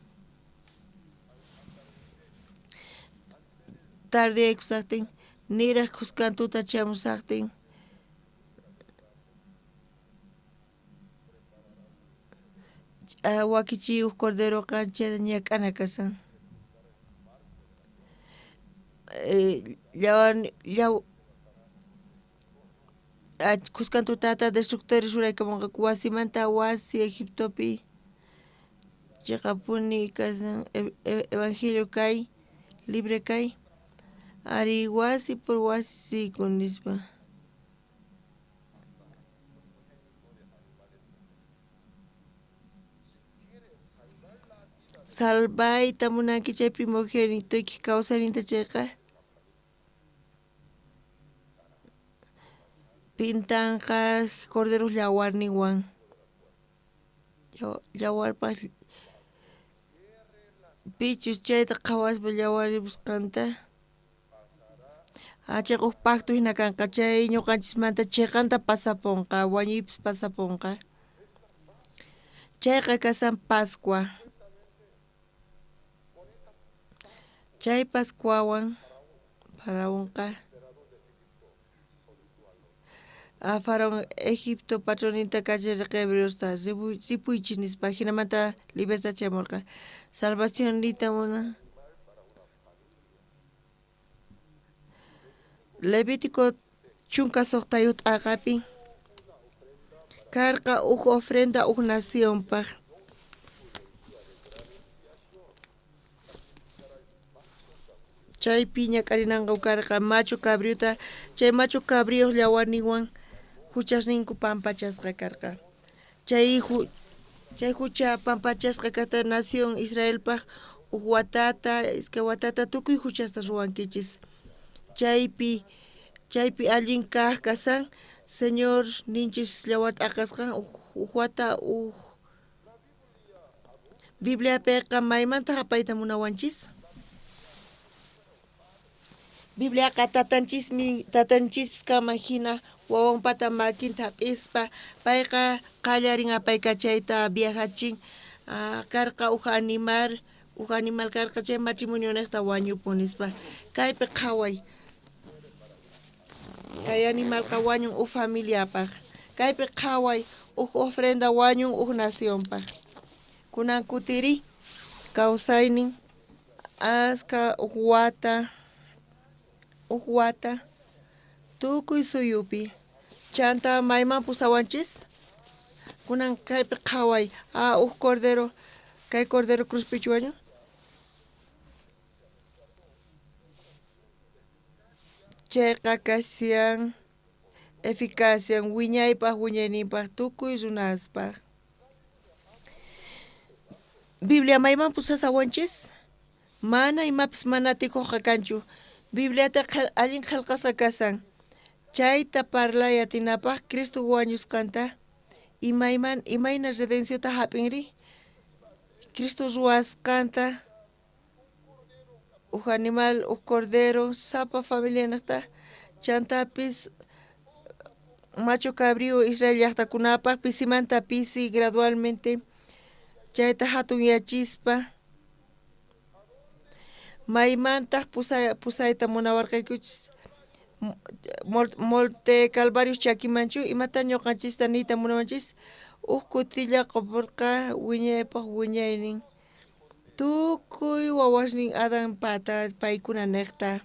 tardeyaykusaqtin niraq khuskan tuta chamusaqtin wakichiy huk corderoqa chayta ñak'ana kasan. Khuskan tutata destructores ruraykamunqaku wasimanta wasi Egiptopi chiqapuni kasan evangelio kay libre kay ari wasi por wasi riyku nispa. Salvayta munanki chay primogénitoyki kawsayninta chayqa pintanqa corderos llawarninwan llawarpaq pichus chayta qhawaspa llawaripusqanta chayqa huk pacto hina kanqa chay ñuqanchismanta chiqanta pasapunqa wañuypis pasapunqa. Chayqa kasan Pascua. Chay Pascuawan Faraonqa Faraón Egipto patroninta kacharerqa hebreosta ripuychis nispa, jinamanta libertad chamorqa. Salvación niyta munan. Levítico 16 t'aqapi karqa uj ofrenda uj nacionpaj. Chaypi ñak'arinanqa karqa machu cabriota, chay machu cabrioj llawarninwan juchasninku pampachasqa karqa. Chay jucha pampachasqa kata nación Israelpaj uj watata, iskay watata tukuy juchasta ruwankichis. Chaypi allin kaj kasan Señor ninchis llawar t'aqasqan uj wata uj Bibliapiqa maymanta apayta munawanchis. Bibliaqa tatanchispis kanman jina wawanpata makinta hap'ispa payqa qallarin apaykachayta viajachin karqa uj animal karqa chay matrimonionejta wañupun nispa. Kaypi qhaway kay animalqa wañun uj familiapaj. Kaypi qhaway uj ofrenda wañun uj nacionpaj. Kunan kutiri kawsaynin aska uj wata tukuy suyupi. Chanta mayman pusawanchis? Kunan kaypi qhaway uj cordero, kay cordero cruzpichu wañun? Chayqa kashan eficacian wiñaypaj wiñayninpaj tukuy runaspaj. Biblia mayman pusasawanchis? Mana imapis mana atikuqqa kanchu. Bibliata allin qhelqasqa kasan. Chayta parlay atinapaj Cristo wañusqanta imayna redenciota hap'inri? Cristo ruwasqanta uj animal, uj cordero, sapa familianejta chantapis macho cabrío Israel llaqtakunapaj pisimanta pisi gradualmente chayta hatunyachispa maymantaq pusayta munawarqaykuchis Monte Calvario chakimanchu imata ñuqanchista niyta munawanchis uj kutilla qupurqa wiñaypaj wiñaynin tukuy wawasnin Adán pata paykuna nejta.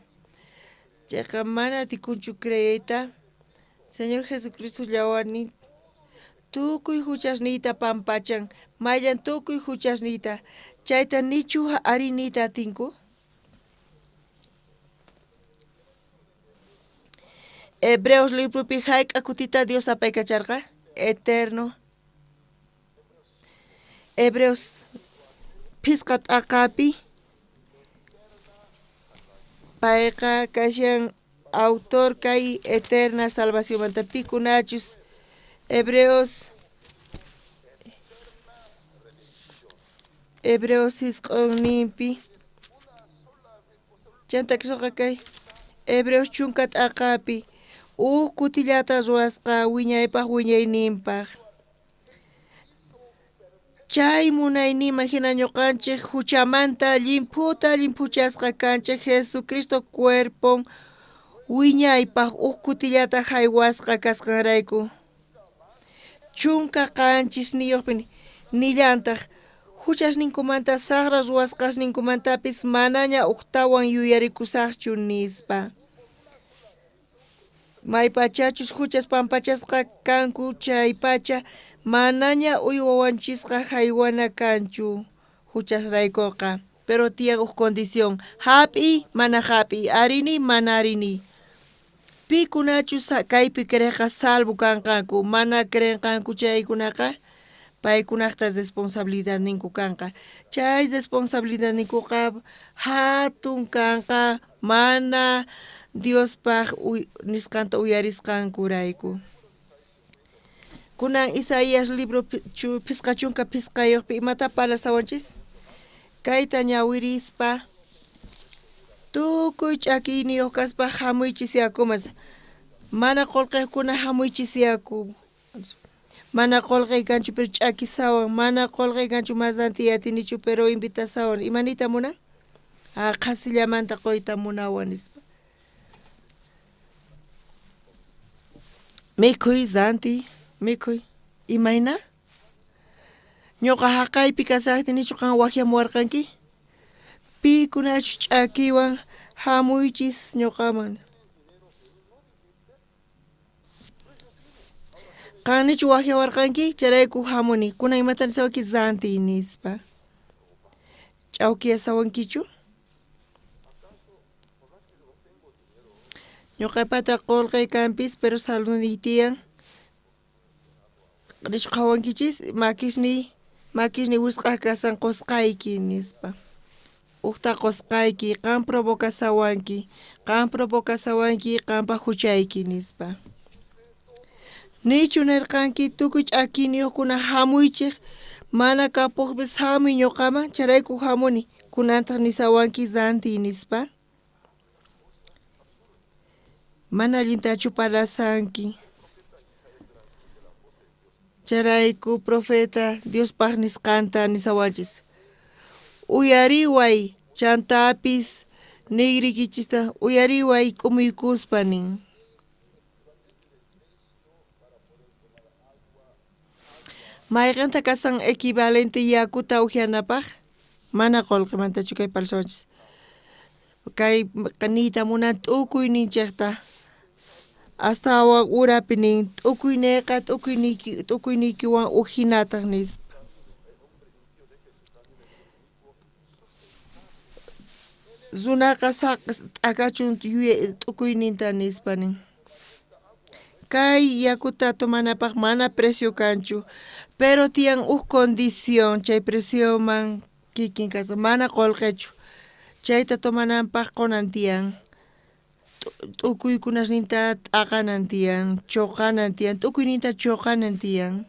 Chayqa mana atikunchu creeyta Señor Jesucristo llawarnin tukuy juchasniyta pampachan mayllan tukuy juchasniyta chayta nichu ari niyta atinku. Hebreos libropi hayk'a kutita Dios apaykacharqa eterno. Hebreos phisqa t'aqapi payqa kashan autor kay eterna salvacionmanta pikunachus Hebreos 9ninpi chanta kisuqa kay Hebreos 10 t'aqapi uj kutillata ruwasqa wiñaypaj wiñayninpaj. Chay munaynima hina ñuqanchik huchamanta llimphuta llimphuchasqa kanchik Jesucristo cuerpon wiñaypaj uj kutillata haywasqa kasqanrayku. 17niyuqpi nillantaq huchasninkumanta saqra ruwasqasninkumantapis manaña ujtawan yuyarikusaqchu nispa. Maypachachus huchas pampachasqa kanku chaypacha manaña uywawanchisqa haywana kanchu huchasraykuqa. Pero tiyan uj condición hap'iy mana hap'iy arini mana arini. Pikunachus kaypi creeqqa salvo kanqanku mana creenqanku chaykunaqa paykunaqta responsabilidadninku kanqa. Chay responsabilidadninkuqa hatun kanqa mana Diospaj nisqanta uyarisqankurayku. Kunan Isaías libro 55 imata parlasawanchis? Kayta ñawirispa tukuy ch'akiyniyuq kaspa hamuychis yakuman. Mana qullqijkuna hamuychis yaku. Mana qolqey kanchu pero ch'akisawan, mana qolqey kanchu mas rantiy atinichu pero invitasawan. Imanita munan? Ah, qhasillamanta qoyta munawan nispa. Mikhuy, rantiy, mikhuy. Imayna? Ñuqa haqaypi kasaqtinichu qan waqyamuwarqanki? Pikunachu ch'akiwan hamuychis ñuqaman. Qannichu waqyawarqanki? Chayrayku hamuni. Kunan imata nisawanki? Rantiy nispa. Ch'awkiyasawankichu? Ñuqapata qolqey kanpis, pero saludniy tiyan. Nichu qhawankichis? Makisniy, makisniy wisq'aj kasan qosqayki nispa. Ujta qosqayki, qan provocasawanki, qan provocasawanki, qanpa huchayki nispa. Nichu nerqanki tukuy ch'akiyniyojkuna hamuychej, mana kapuqpis hamuy ñuqaman, chayrayku hamuni, kunantaq nisawanki rantiy nispa. Mana allintachu parlasanki. Chayrayku profeta Diospaj nisqanta nisawanchis. Uyariway, chantapis niyrikichista uyariway k'umuykuspa nin. Mayqenta kasan equivalente yakuta ujyanapaj? Mana qolqemantachu kay parlasawanchis. Kay niyta munan t'ukuyninchejta astawan urapi nin t'ukuyneyqa t'ukuyniykiwan ujinataj nispa. Runaqa t'akachun t'ukuyninta nispa nin. Kay yakuta tomanapaj mana precio kanchu, pero tiyan uj condición chay precioman kikin kasqa mana qolqechu. Chayta tomananpaj qonan tiyan. T'ukuykunasninta t'aqanan tiyan, choqanan tiyan, t'ukuyninta choqanan tiyan.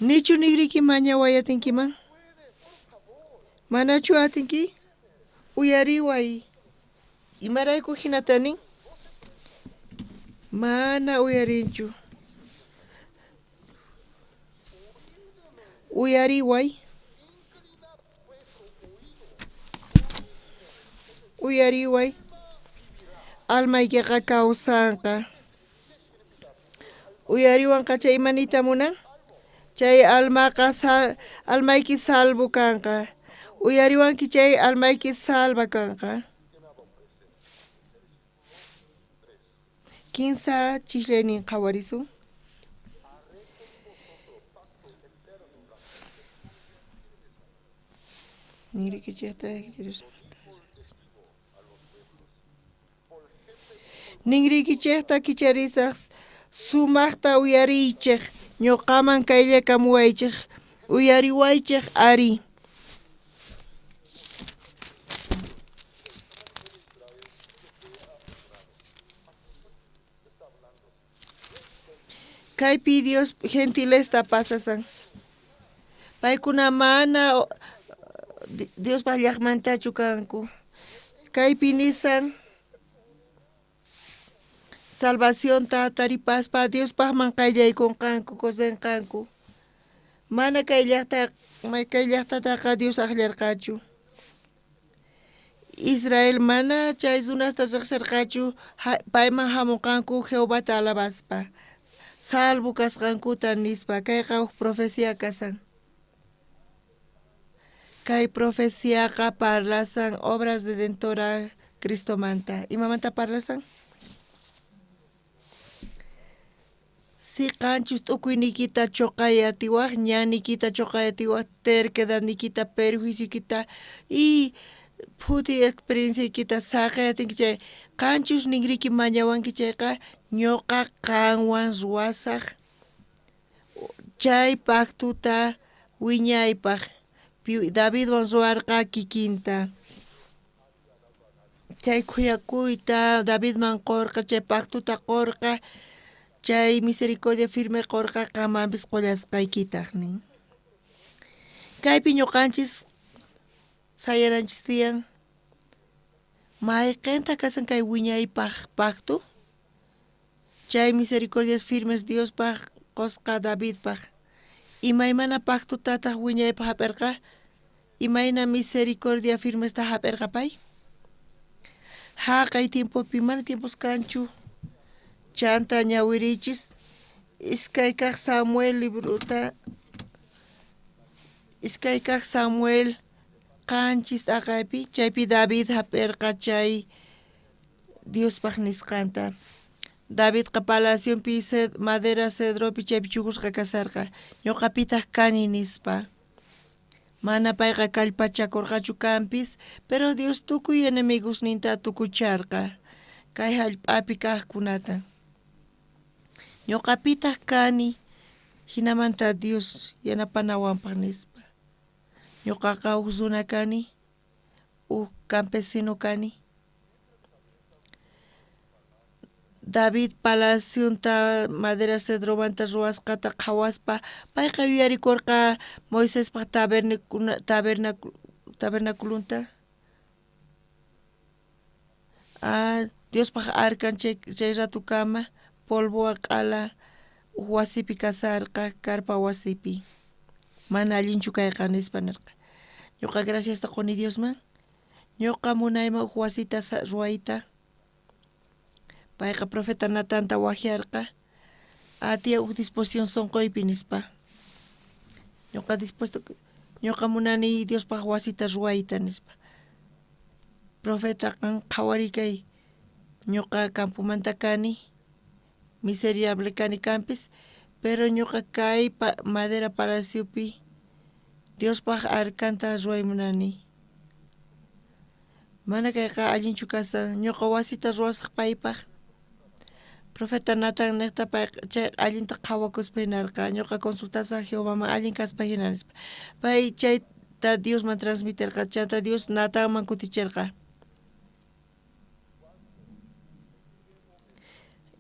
Nichu nigriki mañaway atinkiman? Manachu atinki? Uyariway. Imarayku hinata nin? Mana uyarinchu. Uyariway. Uyariway. Almaykiqa kawsanqa. Uyariwanqa chay imanita munan? Chay almaqa almayki salvo kanqa. Uyariwanki chay almayki salva kanqa. Kinsa chislaynin qhawarisun. Ninrikichejta kicharisaj sumajta uyariychej, ñuqaman kayllakamuwaychej, uyariwaychej ari. Kaypi Dios gentilesta pasasan. Paykuna mana Diospaj llajmantachu kanku. Kaypi nisan salvacionta taripaspa Diospajman qayllaykunqanku, cosenqanku. Mana kay llajtataqa Dios ajllarqachu. Israel mana chay runasta riqsirqachu payman hamunqanku Jehovata alabaspa. Salvo kasqankuta nispa. Kayqa huk profecía kasan. Kay profeciaqa parlasan obras redentora Cristomanta. Imamanta parlasan? Si qanchus t'ukuyniykita choqay atiwaj, ñanniykita choqay atiwaj, terquedadniykita, perjuicioykita y phuti experienciaykita saqey atinki chay qanchus ningriki mañawanki chayqa ñuqa qanwan ruwasaj chay pactuta wiñaypaj Davidwan ruwarqa kikinta. Chay khuyakuyta Davidman qorqa, chay pactuta qorqa, chay misericordia firme qorqa qanmanpis qollasqaykitaj nin. Kaypi ñuqanchis sayaranchis tiyan mayqenta kasan kay wiñaypaj pacto? Chay misericordias firmes Diospaj qosqa Davidpaj. Imaymana pactotataq wiñaypaj hap'irqa? Imayna misericordia firmesta hap'irqa pay? Haqay tiempopi mana tiempos kanchu. Chanta ñawirichis iskay kaq Samuel librota, iskay kaq Samuel qanchis t'aqaypi, chaypi David hap'irqa chay Diospaj nisqanta. Davidqa palacionpi madera cedropi chaypi chukusqa kasarqa, ñuqapitaq kani nispa. Mana payqa kallpachakurqachu kanpis, pero Dios tukuy enemigosninta tukucharqa kay hallp'api kaqkunata. Ñuqapitaq kani hinamanta Dios yanapanawanpaq nispa. Ñuqaqa huk runa kani, huk campesino kani. David palacionta madera cedromanta ruwasqata qhawaspa payqa yuyarikurqa Moisespaj tabernaculunta. Diospaj arkan chay ratukama polvowan q'ala huk wasipi kasarqa, carpa wasipi. Mana allinchu kayqa nispa nirqa. Ñuqa graciasta quni Diosman. Ñuqa munayman huk wasita ruwayta. Payqa profeta Natanta wajyarqa. Tiyan huk disposición sonqoypi nispa. Ñuqa dispuesto, ñuqa munani Diospaj wasita ruwayta nispa. Profeta qan qhawarikay ñuqa campomanta kani, miserable kani kanpis, pero ñuqa kay madera palaciopi Diospaj arkanta ruway munani. Mana kayqa allinchu kasan, ñuqa wasita ruwasaq paypaj. Profeta Natán niqta payqa chay allinta qhawakuspa hinarqa, ñuqa consultasaq Jehovaman allin kaspa hina nispa. Pay chayta Diosman transmitirqa, chanta Dios Natanman kutichirqa.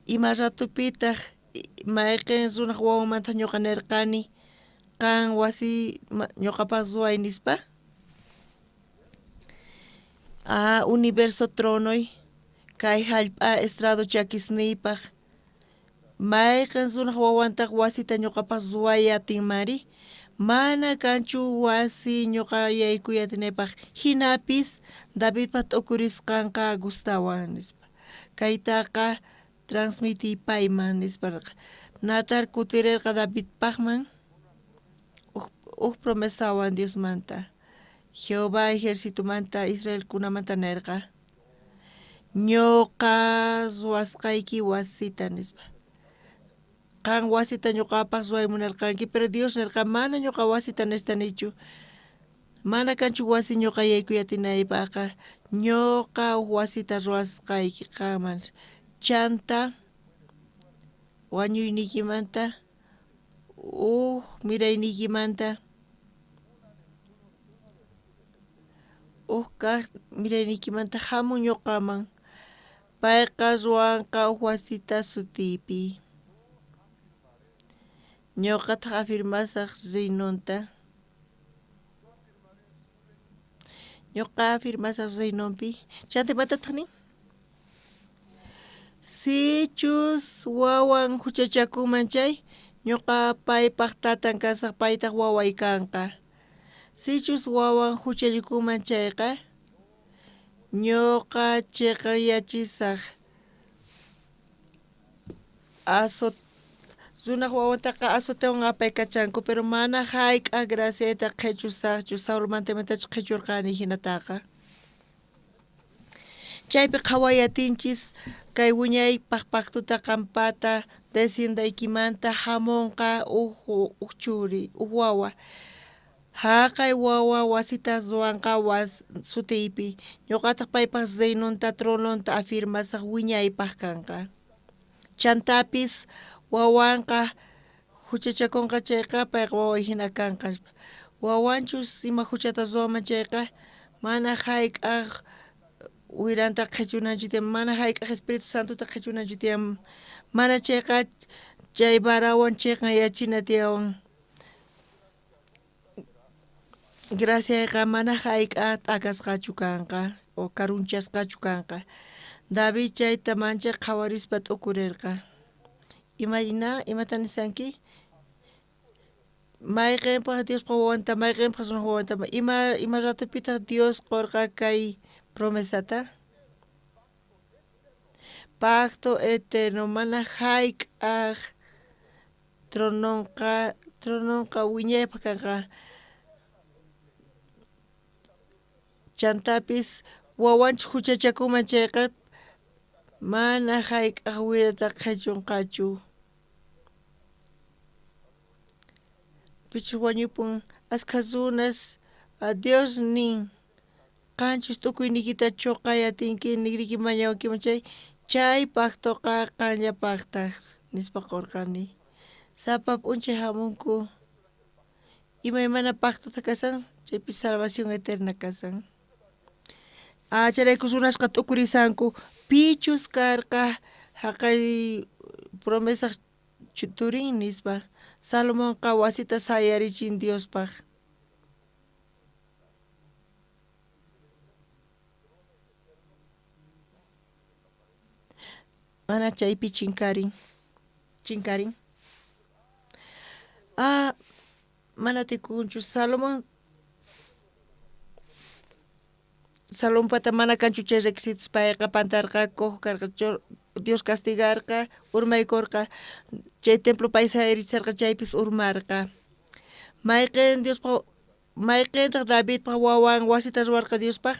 Ima ratupitaq mayqin runaq wawanmanta ñuqa nirqani qan wasi ñuqapaq ruway nispa? Universo tronoy kay hallp'a estrado chakisniypaq. Mayqin runaq wawantaq wasita ñuqapaq ruway atinmari? Mana kanchu wasi ñuqa yaykuy atinaypaq. Hinapis Davidpa t'ukurisqanqa gustawan nispa. Kaytaqa transmitiy payman nispa nirqa. Natar kutirirqa Davidpaqman huk promesawan Diosmanta. Jehová ejercitomanta Israelkunamanta nirqa. Ñuqa ruwasqayki wasita nispa. Qan wasita ñuqapaq ruway munarqanki, pero Dios nirqa mana ñuqa wasita nistanichu. Mana kanchu wasi ñuqa yaykuy atinaypaqqa. Ñuqa huk wasita ruwasqayki qanman. Chanta wañuyniykimanta huk mirayniykimanta huk kaq mirayniykimanta hamun ñuqaman. Payqa ruwanqa huk wasita sutiypi. Ñuqataq afirmasaq reinonta. Ñuqa afirmasaq reinonpi. Chanta imatataq nin? Sichus wawan huchachakunman chay, ñuqa paypaq tatan kasaq, paytaq waway kanqa. Sichus wawan huchallikunman chayqa, ñuqa chiqanyachisaq. Runaq wawantaqa azotewan apaykachanku, pero mana hayk'aq graciayta qhichusaqchu, Saulmanta imatachus qhichurqani hinataqa. Chaypi qhawayatinchis kay wiñaypaq pactota qampata desciendaykimanta hamunqa huk churi, huk wawa. Haqay wawa wasita ruwanqa sutiypi. Ñuqataq paypaq reinonta trononta afirmasaq wiñaypaq kanqa. Chantapis wawanqa huchachakunqa chayqa payqa waway hina kanqa. Wawanchus ima huchata ruwanman chayqa mana hayk'aq wiranta qhichunanchu tiyan, mana hayk'aq Espíritu Santota qhichunanchu tiyan, mana chayqa chay varawan chiqanyachina tiyan. Graciayqa mana hayk'aq t'akasqachu kanqa o karunchasqachu kanqa. David chayta manchay qhawarispa t'ukurirqa. Imayna imata nisanki? Mayqinpaq Diospa wawanta, mayqinpaq runaj wawanta, ima ratupitaq Dios qorqa kay promesata? Pacto eterno mana hayk'aq trononqa wiñaypaq kanqa. Chantapis wawanchus huchachakunman chayqa mana hayk'aq wirata qhechunqachu. Pichus wañupun askha runas Dios nin qanchus tukuyniykita chuqay atinki nigriki mañawankiman chay pactoqa qanllapaqtaq nispa qorqani. Sapa p'unchay hamunku imaymana pactota kasan chaypi salvación eterna kasan. Chayrayku runasqa t'ukurisanku pichus karqa haqay promesaq turin nispa. Salomonqa wasita sayarichin Diospaq. Mana chaypi chinkarin. Mana tikunchu Salomón Salomonpata mana kanchu chay requisitos payqa pantarqa cojo karqa Dios castigarqa urmaykurqa chay templo pay sayarichisarqa chaypis urmarqa. Mayqin Diospaq mayqintaq Davidpaq wawan wasita ruwarqa Diospaq?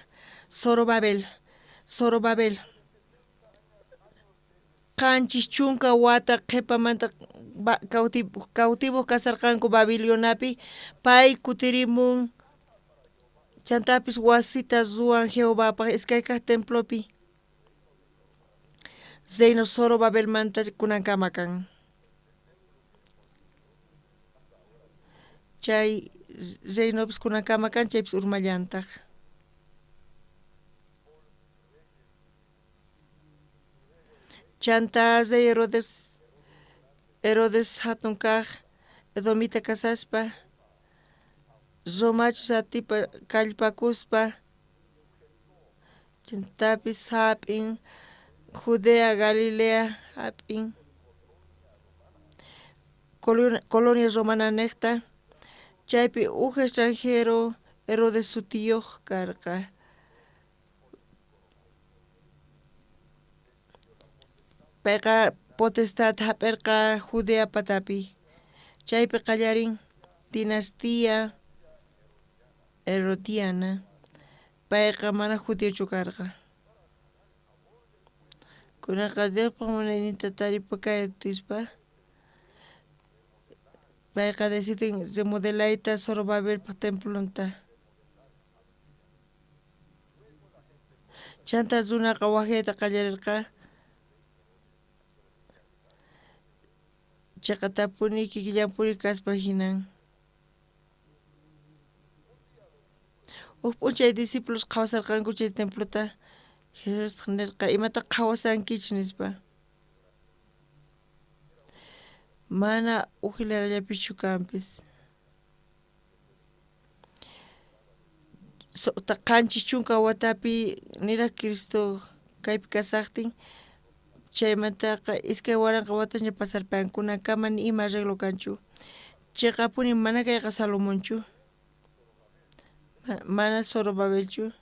Zorobabel. 70 wata qhipamanta cautivo kasarqanku Babiloniapi pay kutirimun chantapis wasita ruwan Jehovapaq iskay kaq templopi. Reino Zorobabelmanta kunankama kan. Chay reinopis kunankama kan chaypis urmallantaq. Chanta rey Herodes hatun kaq Edomita kasaspa Romachus atipa kallpakuspa chantapis hap'in Judea Galilea hap'in colonia romana niqta chaypi huk extranjero Herodes sutiyuq karqa. Payqa potestad hap'irqa Judea patapi chaypi qallarin dinastía Herodiana payqa mana judiochu karqa. Kunaqa Diospaq munayninta taripakay atispa payqa deciden remodelayta Zorobabelpaq templonta. Chanta runaqa waqyayta qallarirqa chiqatapuni kikillanpuni kaspa hinan. Huk p'unchay discípulos qhawasarqanku chay templota Jesustaq nirqa imata qhawasankichik nispa. Mana uqlarallapichu kanpis. 70 watapi niraq Cristo kaypi kasaqtin chaymantaqa 2000 watasña pasarpan kunankama ni ima arreglo kanchu. Chiqapuni mana kayqa Salomonchu. Mana Zorobabelchu.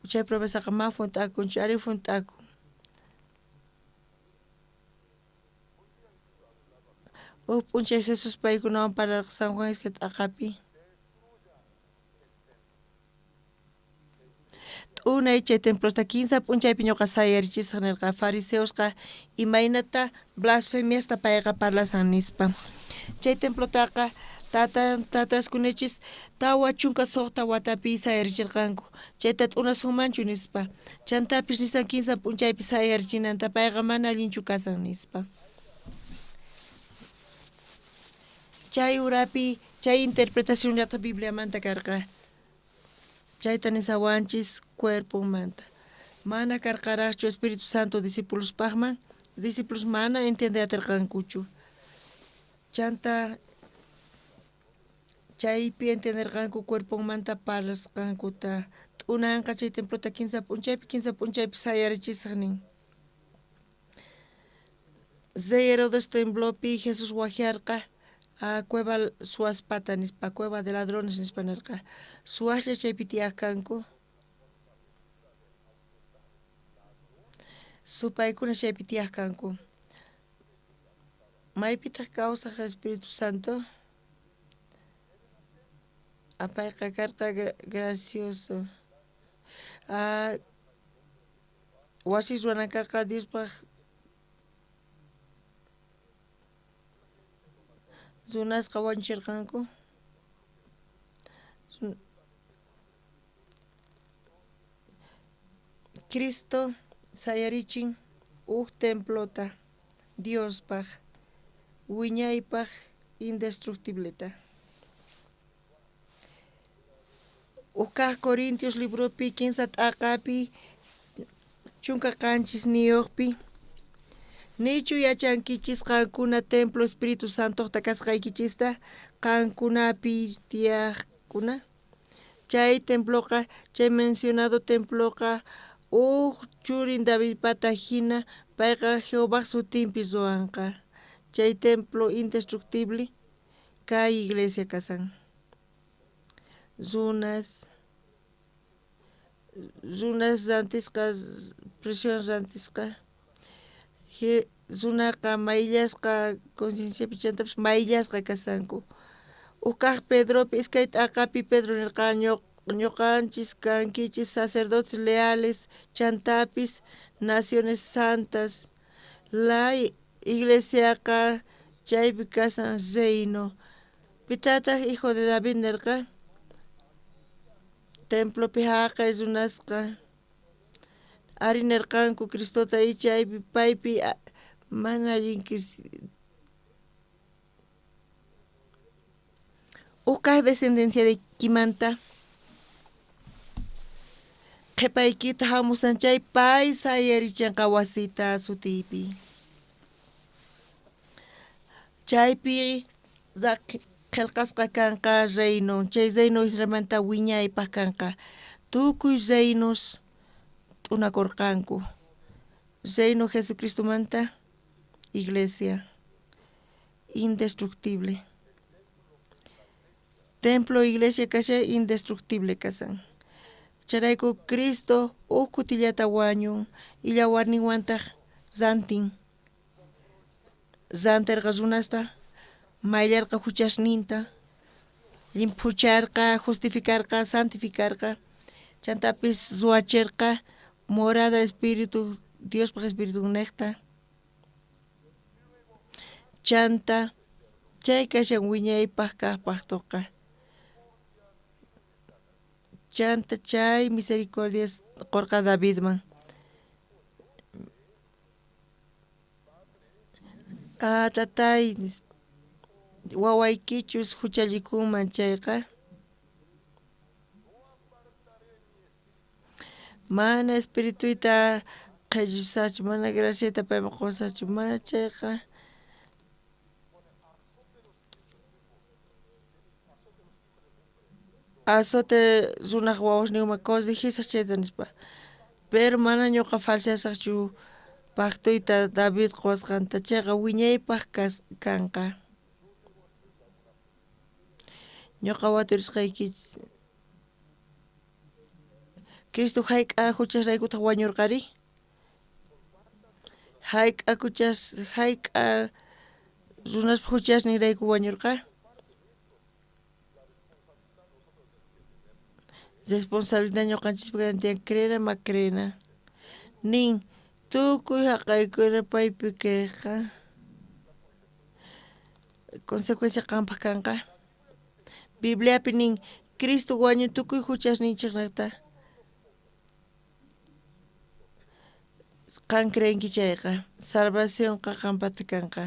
Chay promesaqa ma hunt'akunchu ari hunt'akun. Huk p'unchay Jesús paykunawan parlarqa San Juan iskay t'aqapi. T'unay chay templosta 15 p'unchaypi ñuqa sayarichisaq nirqa fariseosqa imaynata blasfemiasta payqa parlasan nispa. Chay templotaqa tataskunachis 46 watapi sayarichirqanku chayta t'unasunmanchu nispa. Chantapis nisan 15 p'unchaypi sayarichinanta payqa mana allinchu kasan nispa. Chay urapi chay interpretacionllata Bibliamanta karqa. Chayta nisawanchis cuerpomanta. Mana karqaraqchu Espíritu Santo discipulospaqman, discípulos mana entiende atirqankuchu. Chanta chaypi entenderqanku cuerponmanta parlasqankuta. T'unanqa chay templota 15 p'unchaypi 15 p'unchaypi sayarichisaq nin. Rey Herodes templopi Jesús wajiarqa a cueva suwaspata nispa, cueva de ladrones nispa nerqa. Suwaslla chaypi tiyaj kanku. Supaykuna chaypi tiyaj kanku. Maypitaq kawsaj Espíritu Santo? Payqa karqa gracioso. Wasi ruwanan karqa Diospaj runasqa wañucherqanku. Cristo sayarichin uj templota Diospaj wiñaypaj indestructibleta. Uj Corintios libropi 15 t'aqapi 17 Nichu yachankichis qankuna templo Espíritu Santojta kasqaykichista qankunapi tiyaqkuna. Chay temploqa, chay mencionado temploqa uj churin Davidpata hina payqa Jehovaj sutinpi ruwanqa. Chay templo indestructible kay iglesia kasan. Runas rantisqa, presión rantisqa. Runaqa mayllasqa concienciapi chantapis mayllasqa kasanku. Uj Pedropi iskay t'aqapi Pedro nirqa ñuqanchis kankichis sacerdotes leales chantapis naciones santas. La iglesiaqa chaypi kasan reino. Pitataq hijo de David nirqa templopi haqay runasqa ari nirqanku Cristota chaypi paypi mana allin Uj descendencia de kimanta qhipaykita hamusan chay pay sayarichanqa wasita sutiypi. Chaypi qillqasqa kanqa reino, chay reino Israelmanta wiñaypaq kanqa. Tukuy reinos t'unakurqanku. Reino Jesucristomanta iglesia indestructible. Templo iglesia kasha indestructible kasan. Chayrayku Cristo uj kutillata wañun illawarninwantaq rantin. Rantirqa runasta mayllarqa huchasninta, llimphucharqa, justificarqa, santificarqa, chantapis ruwachirqa morada espíritu Diospaj espíritu niqta. Chanta chay kashan wiñaypaq kaqpaqtuqa. Chanta chay misericordias qurqa Davidman. Tatay wawaykichus huchallikunman chayqa mana espirituyta qhellusachu, mana graciata payman qusachu, mana chayqa azote runaq wawasninman corregisaq chayta nispa. Pero mana ñuqa falseasaqchu pactoyta David quwasqanta chayqa wiñaypaq kanqa. Ñuqa waturisqaykichis Cristo hayk'a huchasraykutaq wañurqari? Hayk'a huchas hayk'a runaspa huchasninrayku wañurqa? Responsabilidad ñuqanchispaq tiyan creena ma creena. Nin tukuy haqaykuna paypi kayqa consecuencia qampaq kanqa. Bibliapi nin Cristo wañun tukuy huchasninchiknaqta. Qan creenki chayqa salvacionqa qampata kanqa.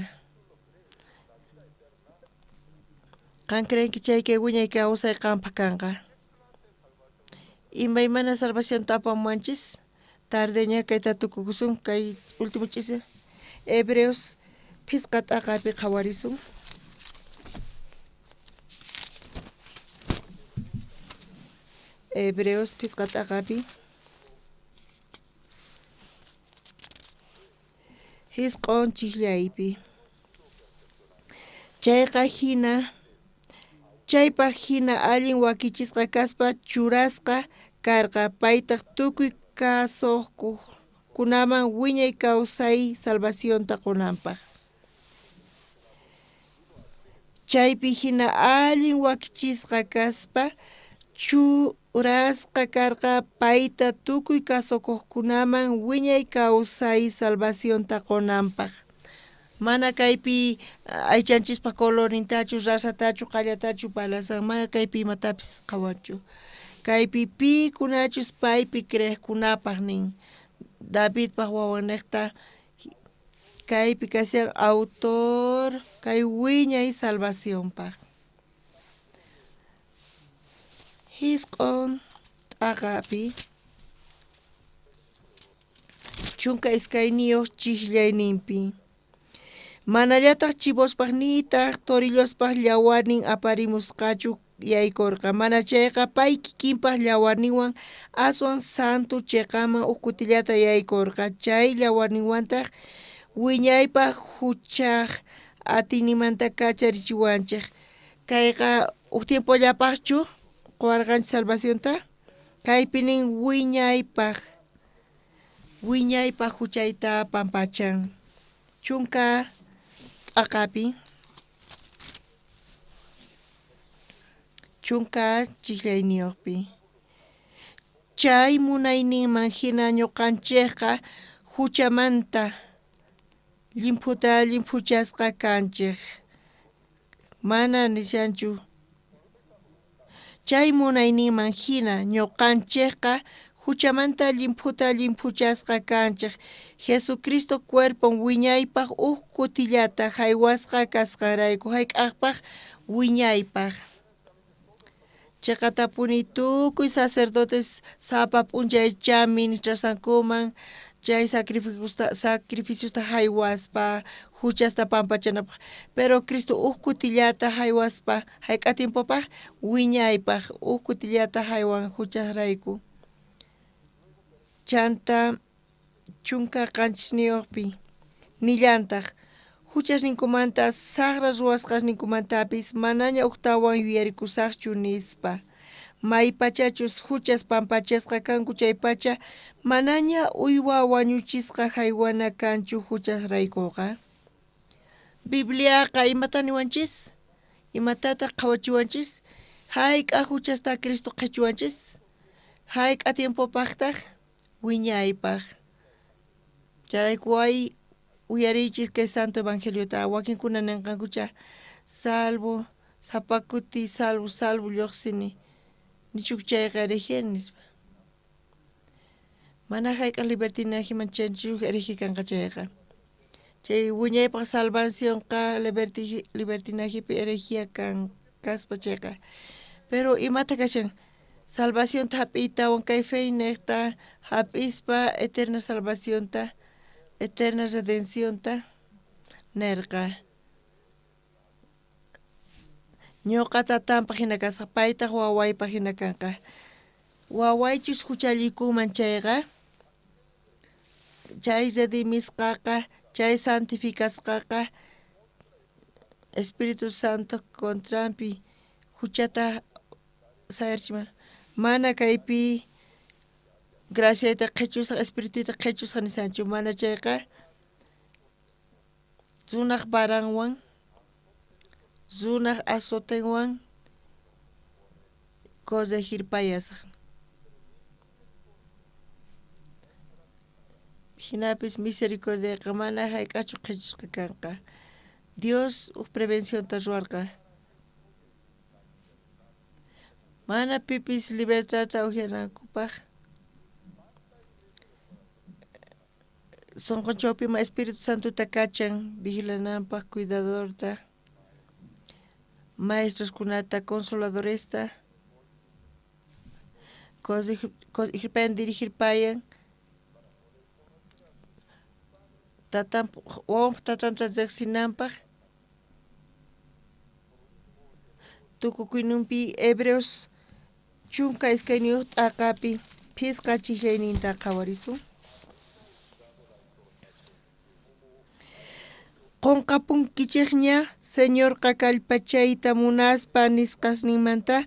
Qan creenki chay kay wiñay kawsay qampaq kanqa. Imaymana salvacionta apamuwanchis tardeña kayta tukukusun kay último ch'isi Hebreos phisqa t'aqapi qhawarisun. Hebreos phisqa t'aqapi Jisq'on chijllaypi. Chayqa hina, chaypaj hina allin wakichisqa kaspa churasqa karqa, paytaj tukuy kasukuqkunaman wiñay kawsay salvacionta qunanpaj. Chaypi hina allin wakichisqa kaspa churasqa karqa payta tukuy kasukuqkunaman wiñay kawsay salvacionta qunanpaj. Mana kaypi aychanchispaj colornintachu, rasatachu, qallatachu parlasan, mana kaypi imatapis qhawanchu. Kaypi pikunachus paypi creejkunapaj nin. Davidpaj wawannejta kaypi kashan autor kay wiñay salvacionpaj. Jisq'on t'aqapi 12 chijllayninpi. Manallataj chivospaj nitaj torillospaj llawarnin aparimusqachu yaykorqa, mana chayqa pay kikinpaj llawarninwan aswan santo cheqaman uj kutillata yaykorqa, chay llawarninwantaj wiñaypaj huchaj atiynimanta kacharichiwanchej. Kayqa uj tiempollapajchu qowarqanchik salvacionta? Kaypi nin wiñaypaj, wiñaypaj huchayta pampachan. 10 t'aqapi 10 chijllayniyuqpi. Chay munayninman hina ñuqanchikqa huchamanta llimphuta llimphuchasqa kanchik. Mana nishanchu. Chay munayninman hina ñuqanchikqa huchamanta llimphuta llimphuchasqa kanchik. Jesucristo cuerpon wiñaypaj uj kutillata haywasqa kasqanrayku hayk'aqpaj wiñaypaj. Chayqatapuni tukuy sacerdotes sapa p'unchaycha ministrasankuman chay sacrificiosta haywaspa huchasta pampachanapaj. Pero Cristo uj kutillata haywaspa hayk'a tiempopaj wiñaypaj uj kutillata haywan huchasrayku. Chanta 17 nillantaj huchasninkumanta saqra ruwasqasninkumantapis manaña ujtawan yuyarikusaqchu nispa. Maypachachus huchas pampachasqa kanku chaypacha manaña uywa wañuchisqa haywana kanchu huchasraykuqa. Bibliaqa imata niwanchis? Imatataq qhawachiwanchis? Hayk'a huchasta Cristo qhichuwanchis? Hayk'a tiempopaqtaq? Wiñaypaj. Chayrayku ay uyariychis kay santo evangeliota wakinkuna ninqankucha salvo sapa kuti salvo salvo lluqsini nichuk chayqa hereje nispa. Mana hayk'aq libertinajeman chanchuk hereje kanqa chayqa. Chay wiñaypaj salvacionqa libertinajepi herejía kan kaspa chayqa. Pero imata kashan? Salvacionta hap'iytawan kay fe niqta hap'ispa eterna salvacionta, eterna redencionta nerqa. Ñuqa tatanpaj hina kasqa, paytaj wawaypaj hina kanqa. Wawaychus huchallikunman chayqa, chay redimisqaqa, chay santificasqaqa Espíritu Santo contranpi huchata sayarchiman. Mana kaypi graciayta qhichusqa, espirituyta qhichusqa nisanchu, mana chayqa runaq varanwan, runaq azotenwan corregirpayasaq. Hinapis misericordiaqa mana hayk'achu qhichusqa kanqa. Dios uj prevencionta ruwarqa. Mana pipis libertadta uhyanankupaj sunqunchawpima Espíritu Santota kachan vigilananpaj cuidadorta, maestroskunata, consoladoresta, corregirpayan, dirigirpayan, tatan wawanpaj tatanta riqsinanpaj tukukuynunpi Hebreos 12 t'aqapi 5 chijllayninta qhawarisun. Qonqapunkichejña Señorqa kallpachayta munaspa nisqasninmanta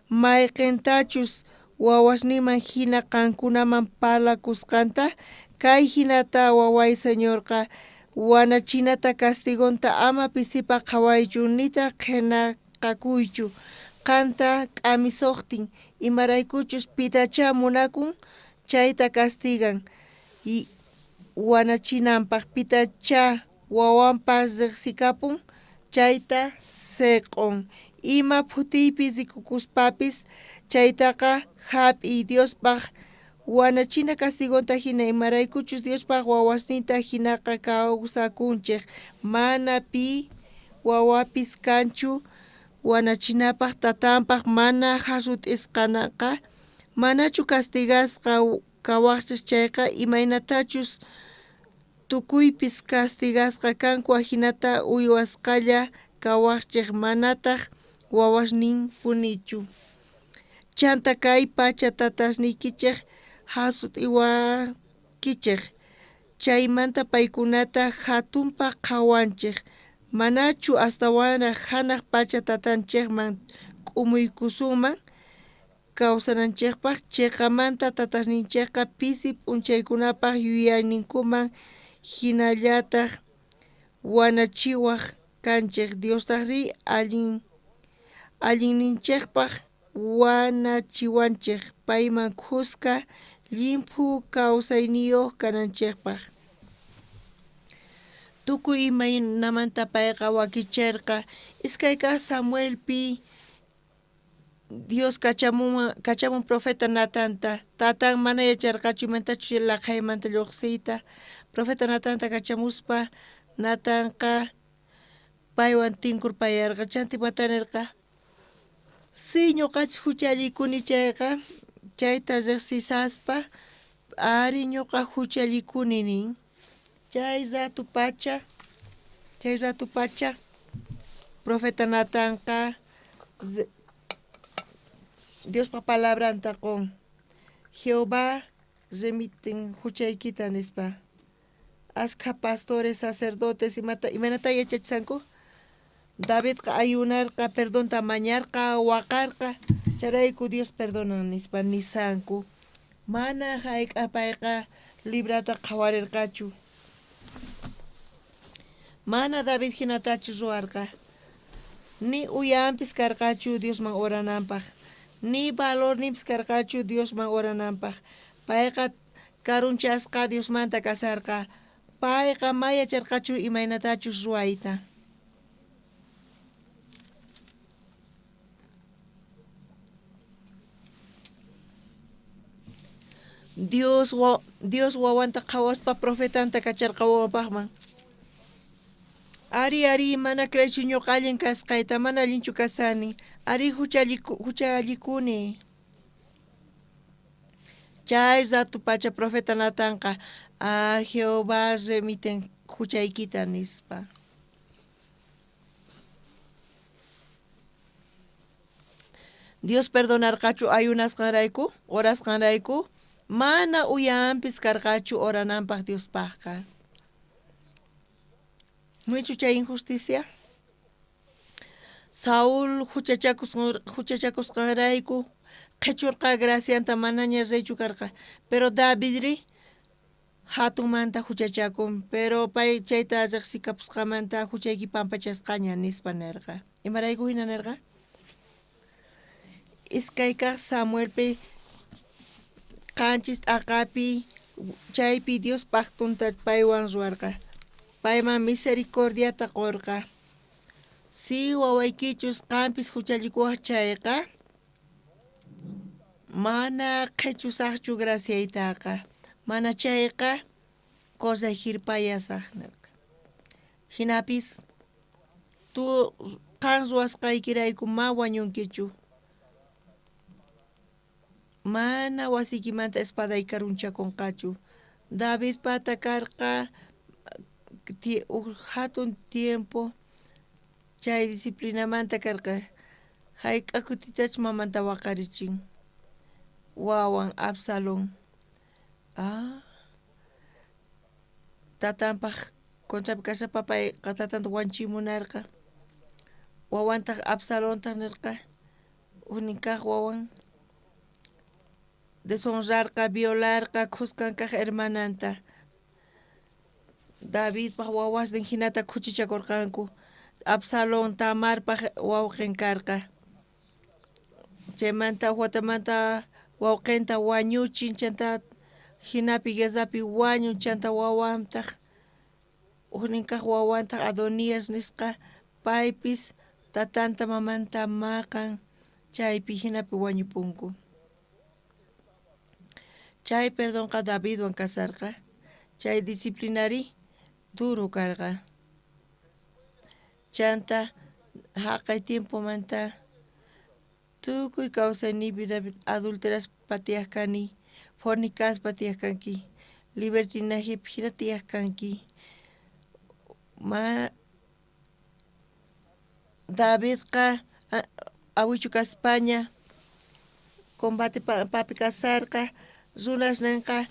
mayqentachus wawasninman jina qankunaman parlakusqanta kay jinata waway Señorqa wanachinata castigonta ama pisipaj qhawaychu nitaj qhenaqakuychu qanta k'amisojtin imaraykuchus pitachá munakun chayta castigan wanachinanpaj pitachá wawanpaj rejsikapun chayta seq'on ima phutiypi rikukuspapis chaytaqa jap'iy Diospaj wanachina castigonta jina imaraykuchus Diospaj wawasninta jinaqa kawsakunchej mana pi wawapis kanchu wanachinapaj tatanpaj mana jasut'isqanaqa manachu castigasqa kawajchej chayqa imaynatachus tukuypis castigasqa kanku ajinata uywasqalla kawajchej manataj wawasninpunichu chanta kay pacha tatasniykichej jasut'iwankichej chaymanta paykunata jatunpaj qhawanchej manachu astawanraj janaj pacha tatanchejman k'umuykusunman kawsananchejpaj cheqamanta tatasninchejqa pisi p'unchaykunapaj yuyayninkuman jinallataj wanachiwaj kanchej Diostajrí allinninchejpaj wanachiwanchej payman khuska llimphu kawsayniyoj kananchejpaj. Tukuy imaynamanta payqa wakicherqa iskay kaj Samuelpi Dios kachamun profeta Natanta tatan mana yacharqachu imantachus laqhaymanta lluqsiyta profeta Natanta kachamuspa Natanqa paywan tinkurpayarqa chanta imata nerqa si ñuqachus juchallikuni chayqa chayta riqsisaspa ari ñuqa juchallikuni nin chay ratu pacha profeta Natanqa Diospa palabranta qon Jehová remiten juchaykita nispa askha pastores sacerdotes imaynata yachachisanku Davidqa ayunarqa perdonta mañarqa waqarqa chayrayku Dios perdonan nispa nisanku mana jayk'aj payqa librata qhawarirqachu mana David jinatachu ruwarqa ni uyanpis karqachu Diosman orananpaj ni valorninpis karqachu Diosman orananpaj payqa karunchasqa Diosmanta kasarqa payqa ma yacharqachu imaynatachus ruwayta. Dios wawanta qhawaspa profetanta kacharqa wawanpajman. Ari ari mana crechu ñuqa allin kasqayta mana allinchu kasani ari juchallikuni chay ratu pacha profeta Natanqa a Jehová remiten juchaykita nispa. Dios perdonarqachu ayunasqanrayku orasqanrayku mana uyanpis karqachu orananpaj Diospajqa. Maychu chay injusticia? Saúl juchachakusqanrayku qhichurqa gracianta manaña reychu karqa pero Davidri hatunmanta juchachakun pero pay chayta riqsikapusqamanta juchayki pampachasqaña nispa nerqa. Imarayku hina nerqa? Iskay kaj Samuelpi qanchis t'aqapi chaypi Dios pactunta paywan ruwarqa payman misericordiata qorqa si wawaykichus qampis juchallikuwaj chayqa mana qhichusajchu graciaytaqa mana chayqa corregirpayasaj nerqa jinapis tu qan ruwasqaykirayku ma wañunkichu mana wasiykimanta espaday karunchakunqachu Davidpata karqa uj jatun tiempo chay disciplinamanta karqa jayk'a kutitachus mamanta waqarichin wawan Absalón tatanpaj Contrapi kasqa papayqa tatanta wañuchiy munarqa. Wawantaq Absalontaq nirqa ujnin kaq wawan deshonrarqa, violarqa khuskan kaq hermananta. Davidpaj wawasnin jinata khuchichakurqanku. Absalón Tamarpaj wawqin karqa. Chaymanta watamanta wawqinta wañuchin, chanta jinapi guerrapi wañun, chanta wawantaq ujnin kaq wawantaq Adonías nisqa paypis tatanta mamanta maqan chaypi jinapi wañupunku. Chay perdonqa Davidwan kasarqa, chay disciplinari duro karqa. Chanta jaqay tiempomanta tukuy kawsayniypi David adulteraspa tiyaq kani, fornicaspa tiyaq kanki, libertinajepi jina tiyaq kanki. Ma Davidqa awichu kaspaña combate papi kasarqa, runas nenqa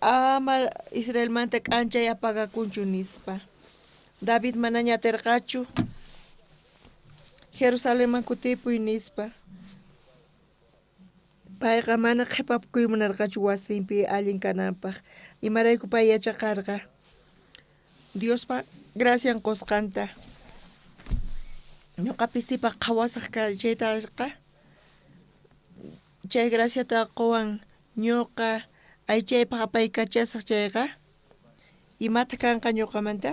ama Israelmanta k'anchay apagakunchu nispa. David manaña aterqachu Jerusalenman kutipuy nispa. Payqa mana qhipapukuy munarqachu wasinpi allin kananpaq. Imarayku pay yachaqarqa Diospa gracian qusqanta. Ñuqa pisipaq qhawasaq chaytaqa chay graciata quwan ñuqa aychaypaq apaykachasaq chayqa imata kanqa ñuqamanta?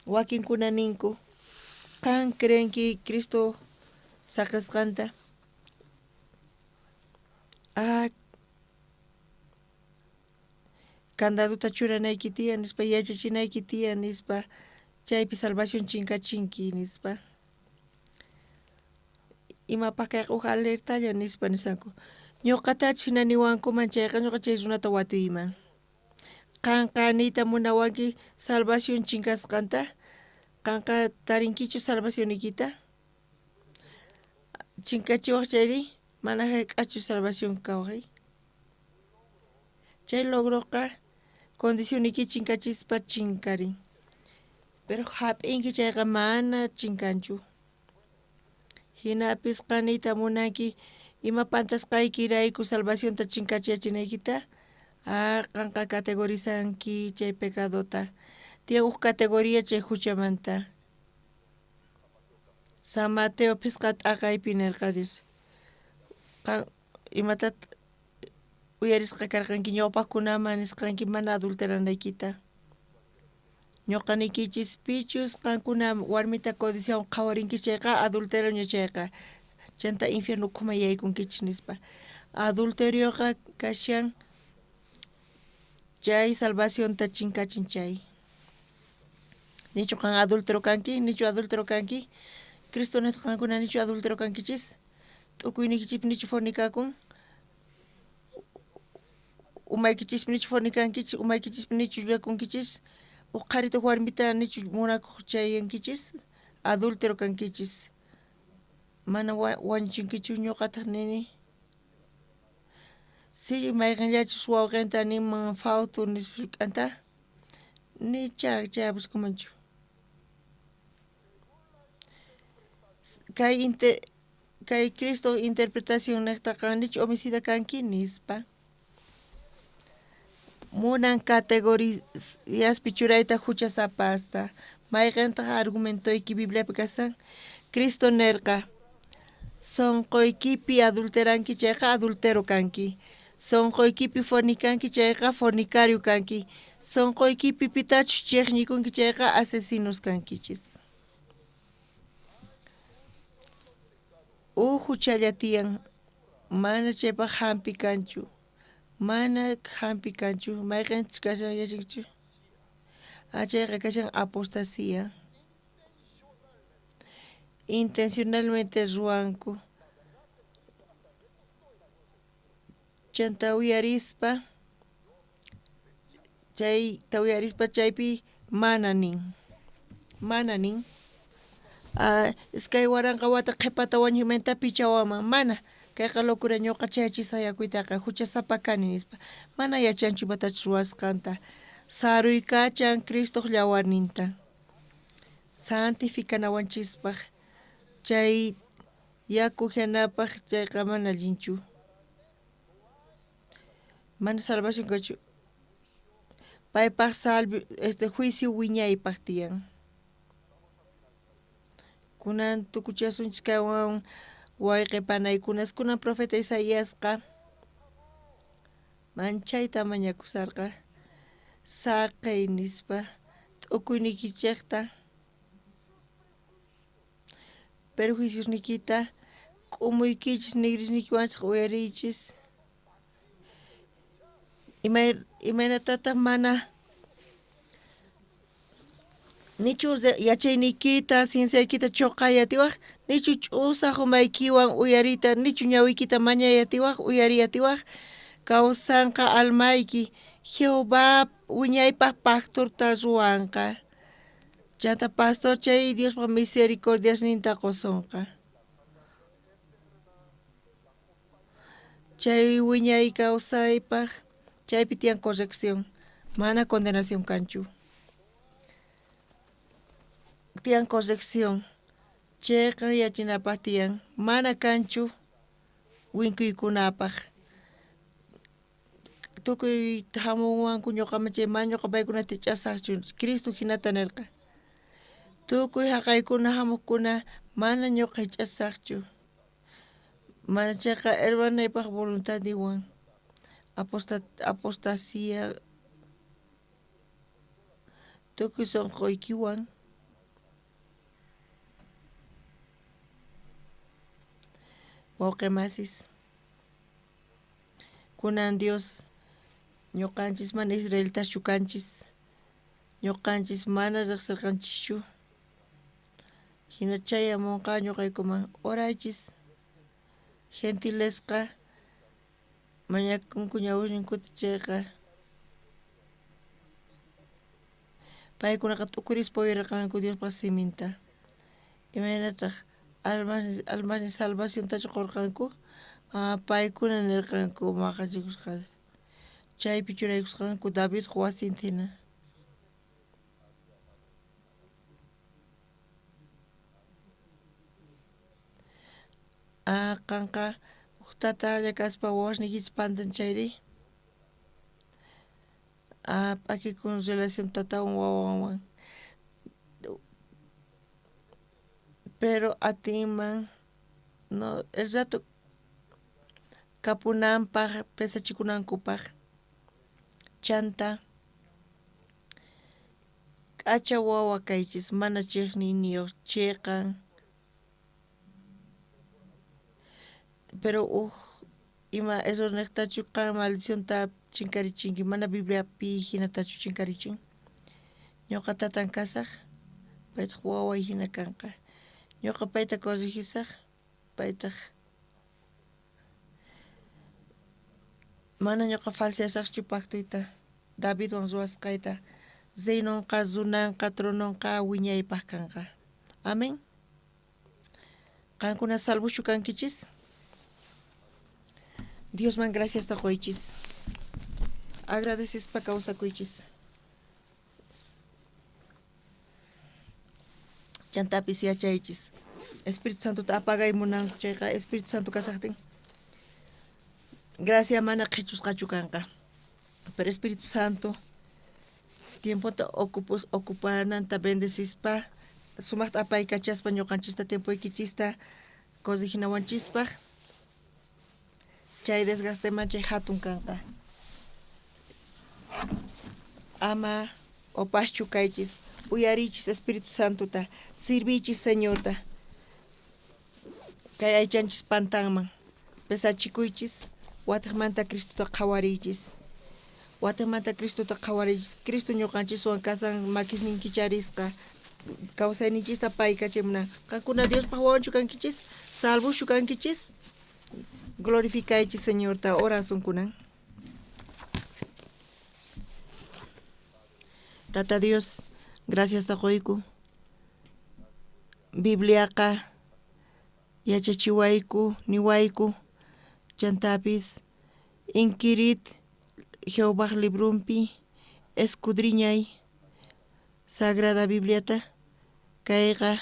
Wakinkuna ninku qan creenki Cristo saqesqanta. Ah, candadota churanayki tiyan nispa, yachachinayki tiyan nispa, chaypi salvación chinkachinki nispa. Imapaq kayqa uj alertalla nispa nisanku. Ñuqatachu hina niwankuman chayqa ñuqa chay runata watuyman. Qanqa niyta munawanki salvación chinkasqanta? Qanqa tarinkichu salvacionniykita? Chinkachiwaq chayri mana hayk'achu salvación kawaqi. Chay logroqa condicionniyki chinkachispa chinkarin. Pero hap'inki chayqa mana chinkanchu. Hinapis qan niyta munanki ima pantasqaykirayku salvacionta chinkachiyachinaykita? Ah, qanqa categorizanki chay pecadota. Tiyan uj categoría chay huchamanta. San Mateo phisqa t'aqaypi nirqa Dios. Qan imatat uyarisqa karqanki ñawpaqkunaman nisqanki mana adulteranaykita. Ñuqa niykichis pichus qankuna warmita codiciawan qhawarinkichis chayqa adulteroña chayqa chanta infierno ukhuman yaykunkichis nispa. Adulterioqa kashan chay salvacionta chinkachin chay. Nichu qan adúltero kanki? Nichu adúltero kanki? Cristo niq qankuna nichu adúltero kankichis? T'ukuyniykichikpi nichu fornicakun? Umaykichispi nichu fornicankichis? Umaykichispi nichu llullakunkichis? Uj qharita uj warmita nichu munakuq chayankichis? Adúltero kankichis. Mana wañuchinkichu ñuqataq nini. Si mayqinllachus wawqinta ninman fauto nispa k'anta, nicha chayapuskumanchu. Kay kay Cristo interpretación niqtaqa nichu homicida kanki nispa. Munan categoriaspi churayta huchasapasta. Mayqintaq argumentoyki Bibliapi kashan? Cristo nirqa sunquykipi adulteranki chayqa adultero kanki. Sunquykipi fornicanki chayqa fornicario kanki. Sunquykipi pitachus chiqnikunki chayqa asesinos kankichis. Uj huchalla tiyan mana chaypaq hampi kanchu. Mana hampi kanchu. Mayqinchus kashan yachankichu? Ah, chayqa kashan apostasía. Intencionalmente ruwanku. Chanta uyarispa chayta uyarispa chaypi mana nin. Mana nin. Ah, iskay waranqa wata qhipata wañuymanta pichawaman. Mana. Kayqa locura, ñuqa chayachisaq yakuytaqa, huchasapa kani nispa. Mana yachanchu imatachus ruwasqanta. Saruykachan Cristoq llawarninta. Santificanawanchispaq. Chay yaku ujyanapaq chayqa mana allinchu. Mana salvación kanchu. Paypaq salvi, este juicio wiñaypaq tiyan. Kunan tukuchasunchis kaywan wayqe panaykunas, kunan profeta Isaiasqa manchayta mañakusarqa, saqey nispa t'ukuyniykichejta, perjuiciosniykita, k'umuykichis, nigrisniykiwanchis uyariychis. Imaynatataq mana nichu yachayniykita, cienciaykita choqay atiwaj, nichu ch'usaj umaykiwan uyariyta, nichu ñawiykita mañay atiwaj, uyariy atiwaj, kawsanqa almayki, Jehová wiñaypaq pactorta ruwanqa. Chanta pastor chay Diospaq misericordiasninta qosonqa. Chay wiñay kawsaypaq, chaypi tiyan corrección, mana condenación kanchu. Tiyan corrección, chayqa yachinapaq tiyan, mana kanchu winkuykunapaq. Tukuy hamunwanku ñuqaman chay mana ñuqa paykunata ch'asaqchu, Cristo hinata nirqa. Tukuy haqaykuna hamuqkuna mana ñuqa ch'asaqchu. Mana chayqa hermanaypaq voluntadniwan apostasía tukuy sunquykiwan wawqi masis. Kunan Dios ñuqanchis mana israelitaschu kanchis, ñuqanchis mana riqsirqanchischu. Hina chayamunqa ñuqaykuman oraychis. Gentilesqa mañakunku ñawisninkuta chayqa paykunaqa t'ukurispa uyarqanku Diospaq siminta. Imaynataq almasni salvaciontachu qurqanku? Paykuna nirqanku maqachikusqa. Chaypi churaykusqanku Davidqa wasinta hina. Qanqa uj tatalla kaspa wawasniykichis pantan chayri. P'akikun relación tatawan wawanwan. Pero atinman no el rato kapunanpaq pesachikunankupaq. Chanta k'acha wawa kaychis mana chiqniyniyuq chiqan. Pero uj ima error niqtachu qan maldicionta chinkarichinki, mana Bibliapi hinatachu chinkarichin. Ñuqa tatan kasaq, paytaq waway hina kanqa. Ñuqa payta corrigisaq, paytaq mana ñuqa falseasaqchu pactoyta Davidwan ruwasqayta. Reinonqa, runanqa, trononqa wiñaypaq kanqa. Amén. Qankuna salvoschu kankichis? Diosman graciasta qoychis. Agradecespa kawsakuychis. Chantapis yachaychis. Espíritu Santota apagay munanku chayqa Espíritu Santo kasaqtin. Gracia mana qhichusqachu kanqa. Pero Espíritu Santo tiempota ocupananta bendecispa, sumaqta apaykachaspa ñuqanchista tiempoykichista correginawanchispaq. Chay desgaste chay hatun kanqa. Ama opaschu kaychis, uyarichis Espíritu Santota, sirvichis Señorta. Kay aychanchis pantanman, pesachikuychis, wataqmanta Cristota qhawariychis. Wataqmanta Cristota qhawariychis. Cristo ñuqanchiswan kasan makisninkicharisqa, kawsayninchista paykachimunan. Qankuna Diospaq wawanchu kankichis, salvoschu kankichis. Glorificaychis Señorta, orasun kunan. Tata Dios, gracias ta qoyku. Bibliaqa yachachiwayku, niwayku, Chantapis inquirid Jehovaj librunpi escudriñay Sagrada Bibliata kayqa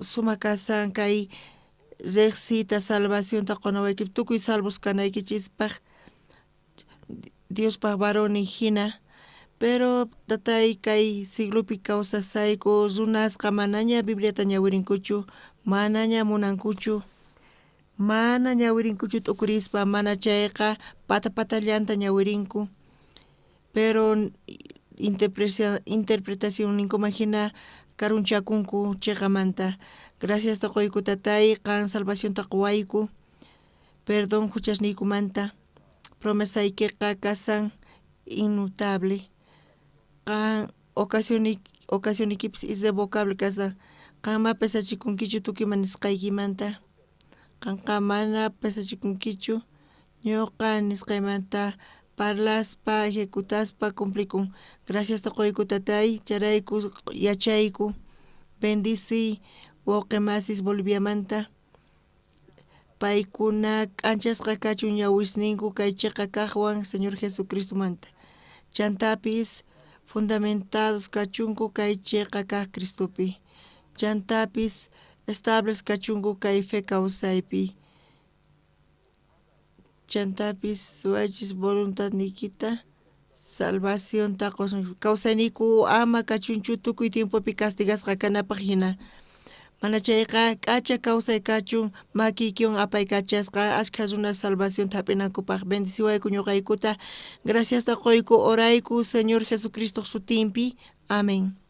sumaq kasan kay riqsiyta salvacionta qonawayki tukuy salvos kanaykichispaq Diospaq varonin hina. Pero tatay kay siglopi kawsasayku runasqa manaña Bibliata ñawirinkuchu manaña munankuchu mana ñawirinkuchu t'ukurispa mana chayqa pata patallanta ñawirinku. Pero interpretacionninkuman hina karunchakunku chiqamanta. Graciasta quyku tatay qan salvacionta quwayku. Perdón huchasniykumanta. Promesaykiqa kasan inmutable. Qan ocasionikipis irrevocable kasan. Qan ma pesachikunkichu tukuy ima nisqaykimanta. Qanqa mana pesachikunkichu ñuqa nisqaymanta parlaspa ejecutaspa cumplikun. Graciasta quyku tatay chayrayku yachayku. Bendiciy wawqi masis Boliviamanta. Paykuna k'anchasqa kachun ñawisninku kay chiqa kaqwan Señor Jesucristomanta. Chantapis fundamentados kachunku kay chiqa kaq Cristopi. Chantapis estables kachunku kay fe kawsaypi. Chantapis ruwaychis voluntadniykita salvacionta qosun. Kawsayniyku ama kachunchu tukuy tiempopi castigasqa kanapaq hina. Mana chayqa k'acha kawsay kachun makiykiwan apaykachasqa ashkha runas salvacionta hap'inankupaq. Bendiciwayku ñuqaykuta. Graciasta quyku orayku Señor Jesucristo sutinpi. Amén.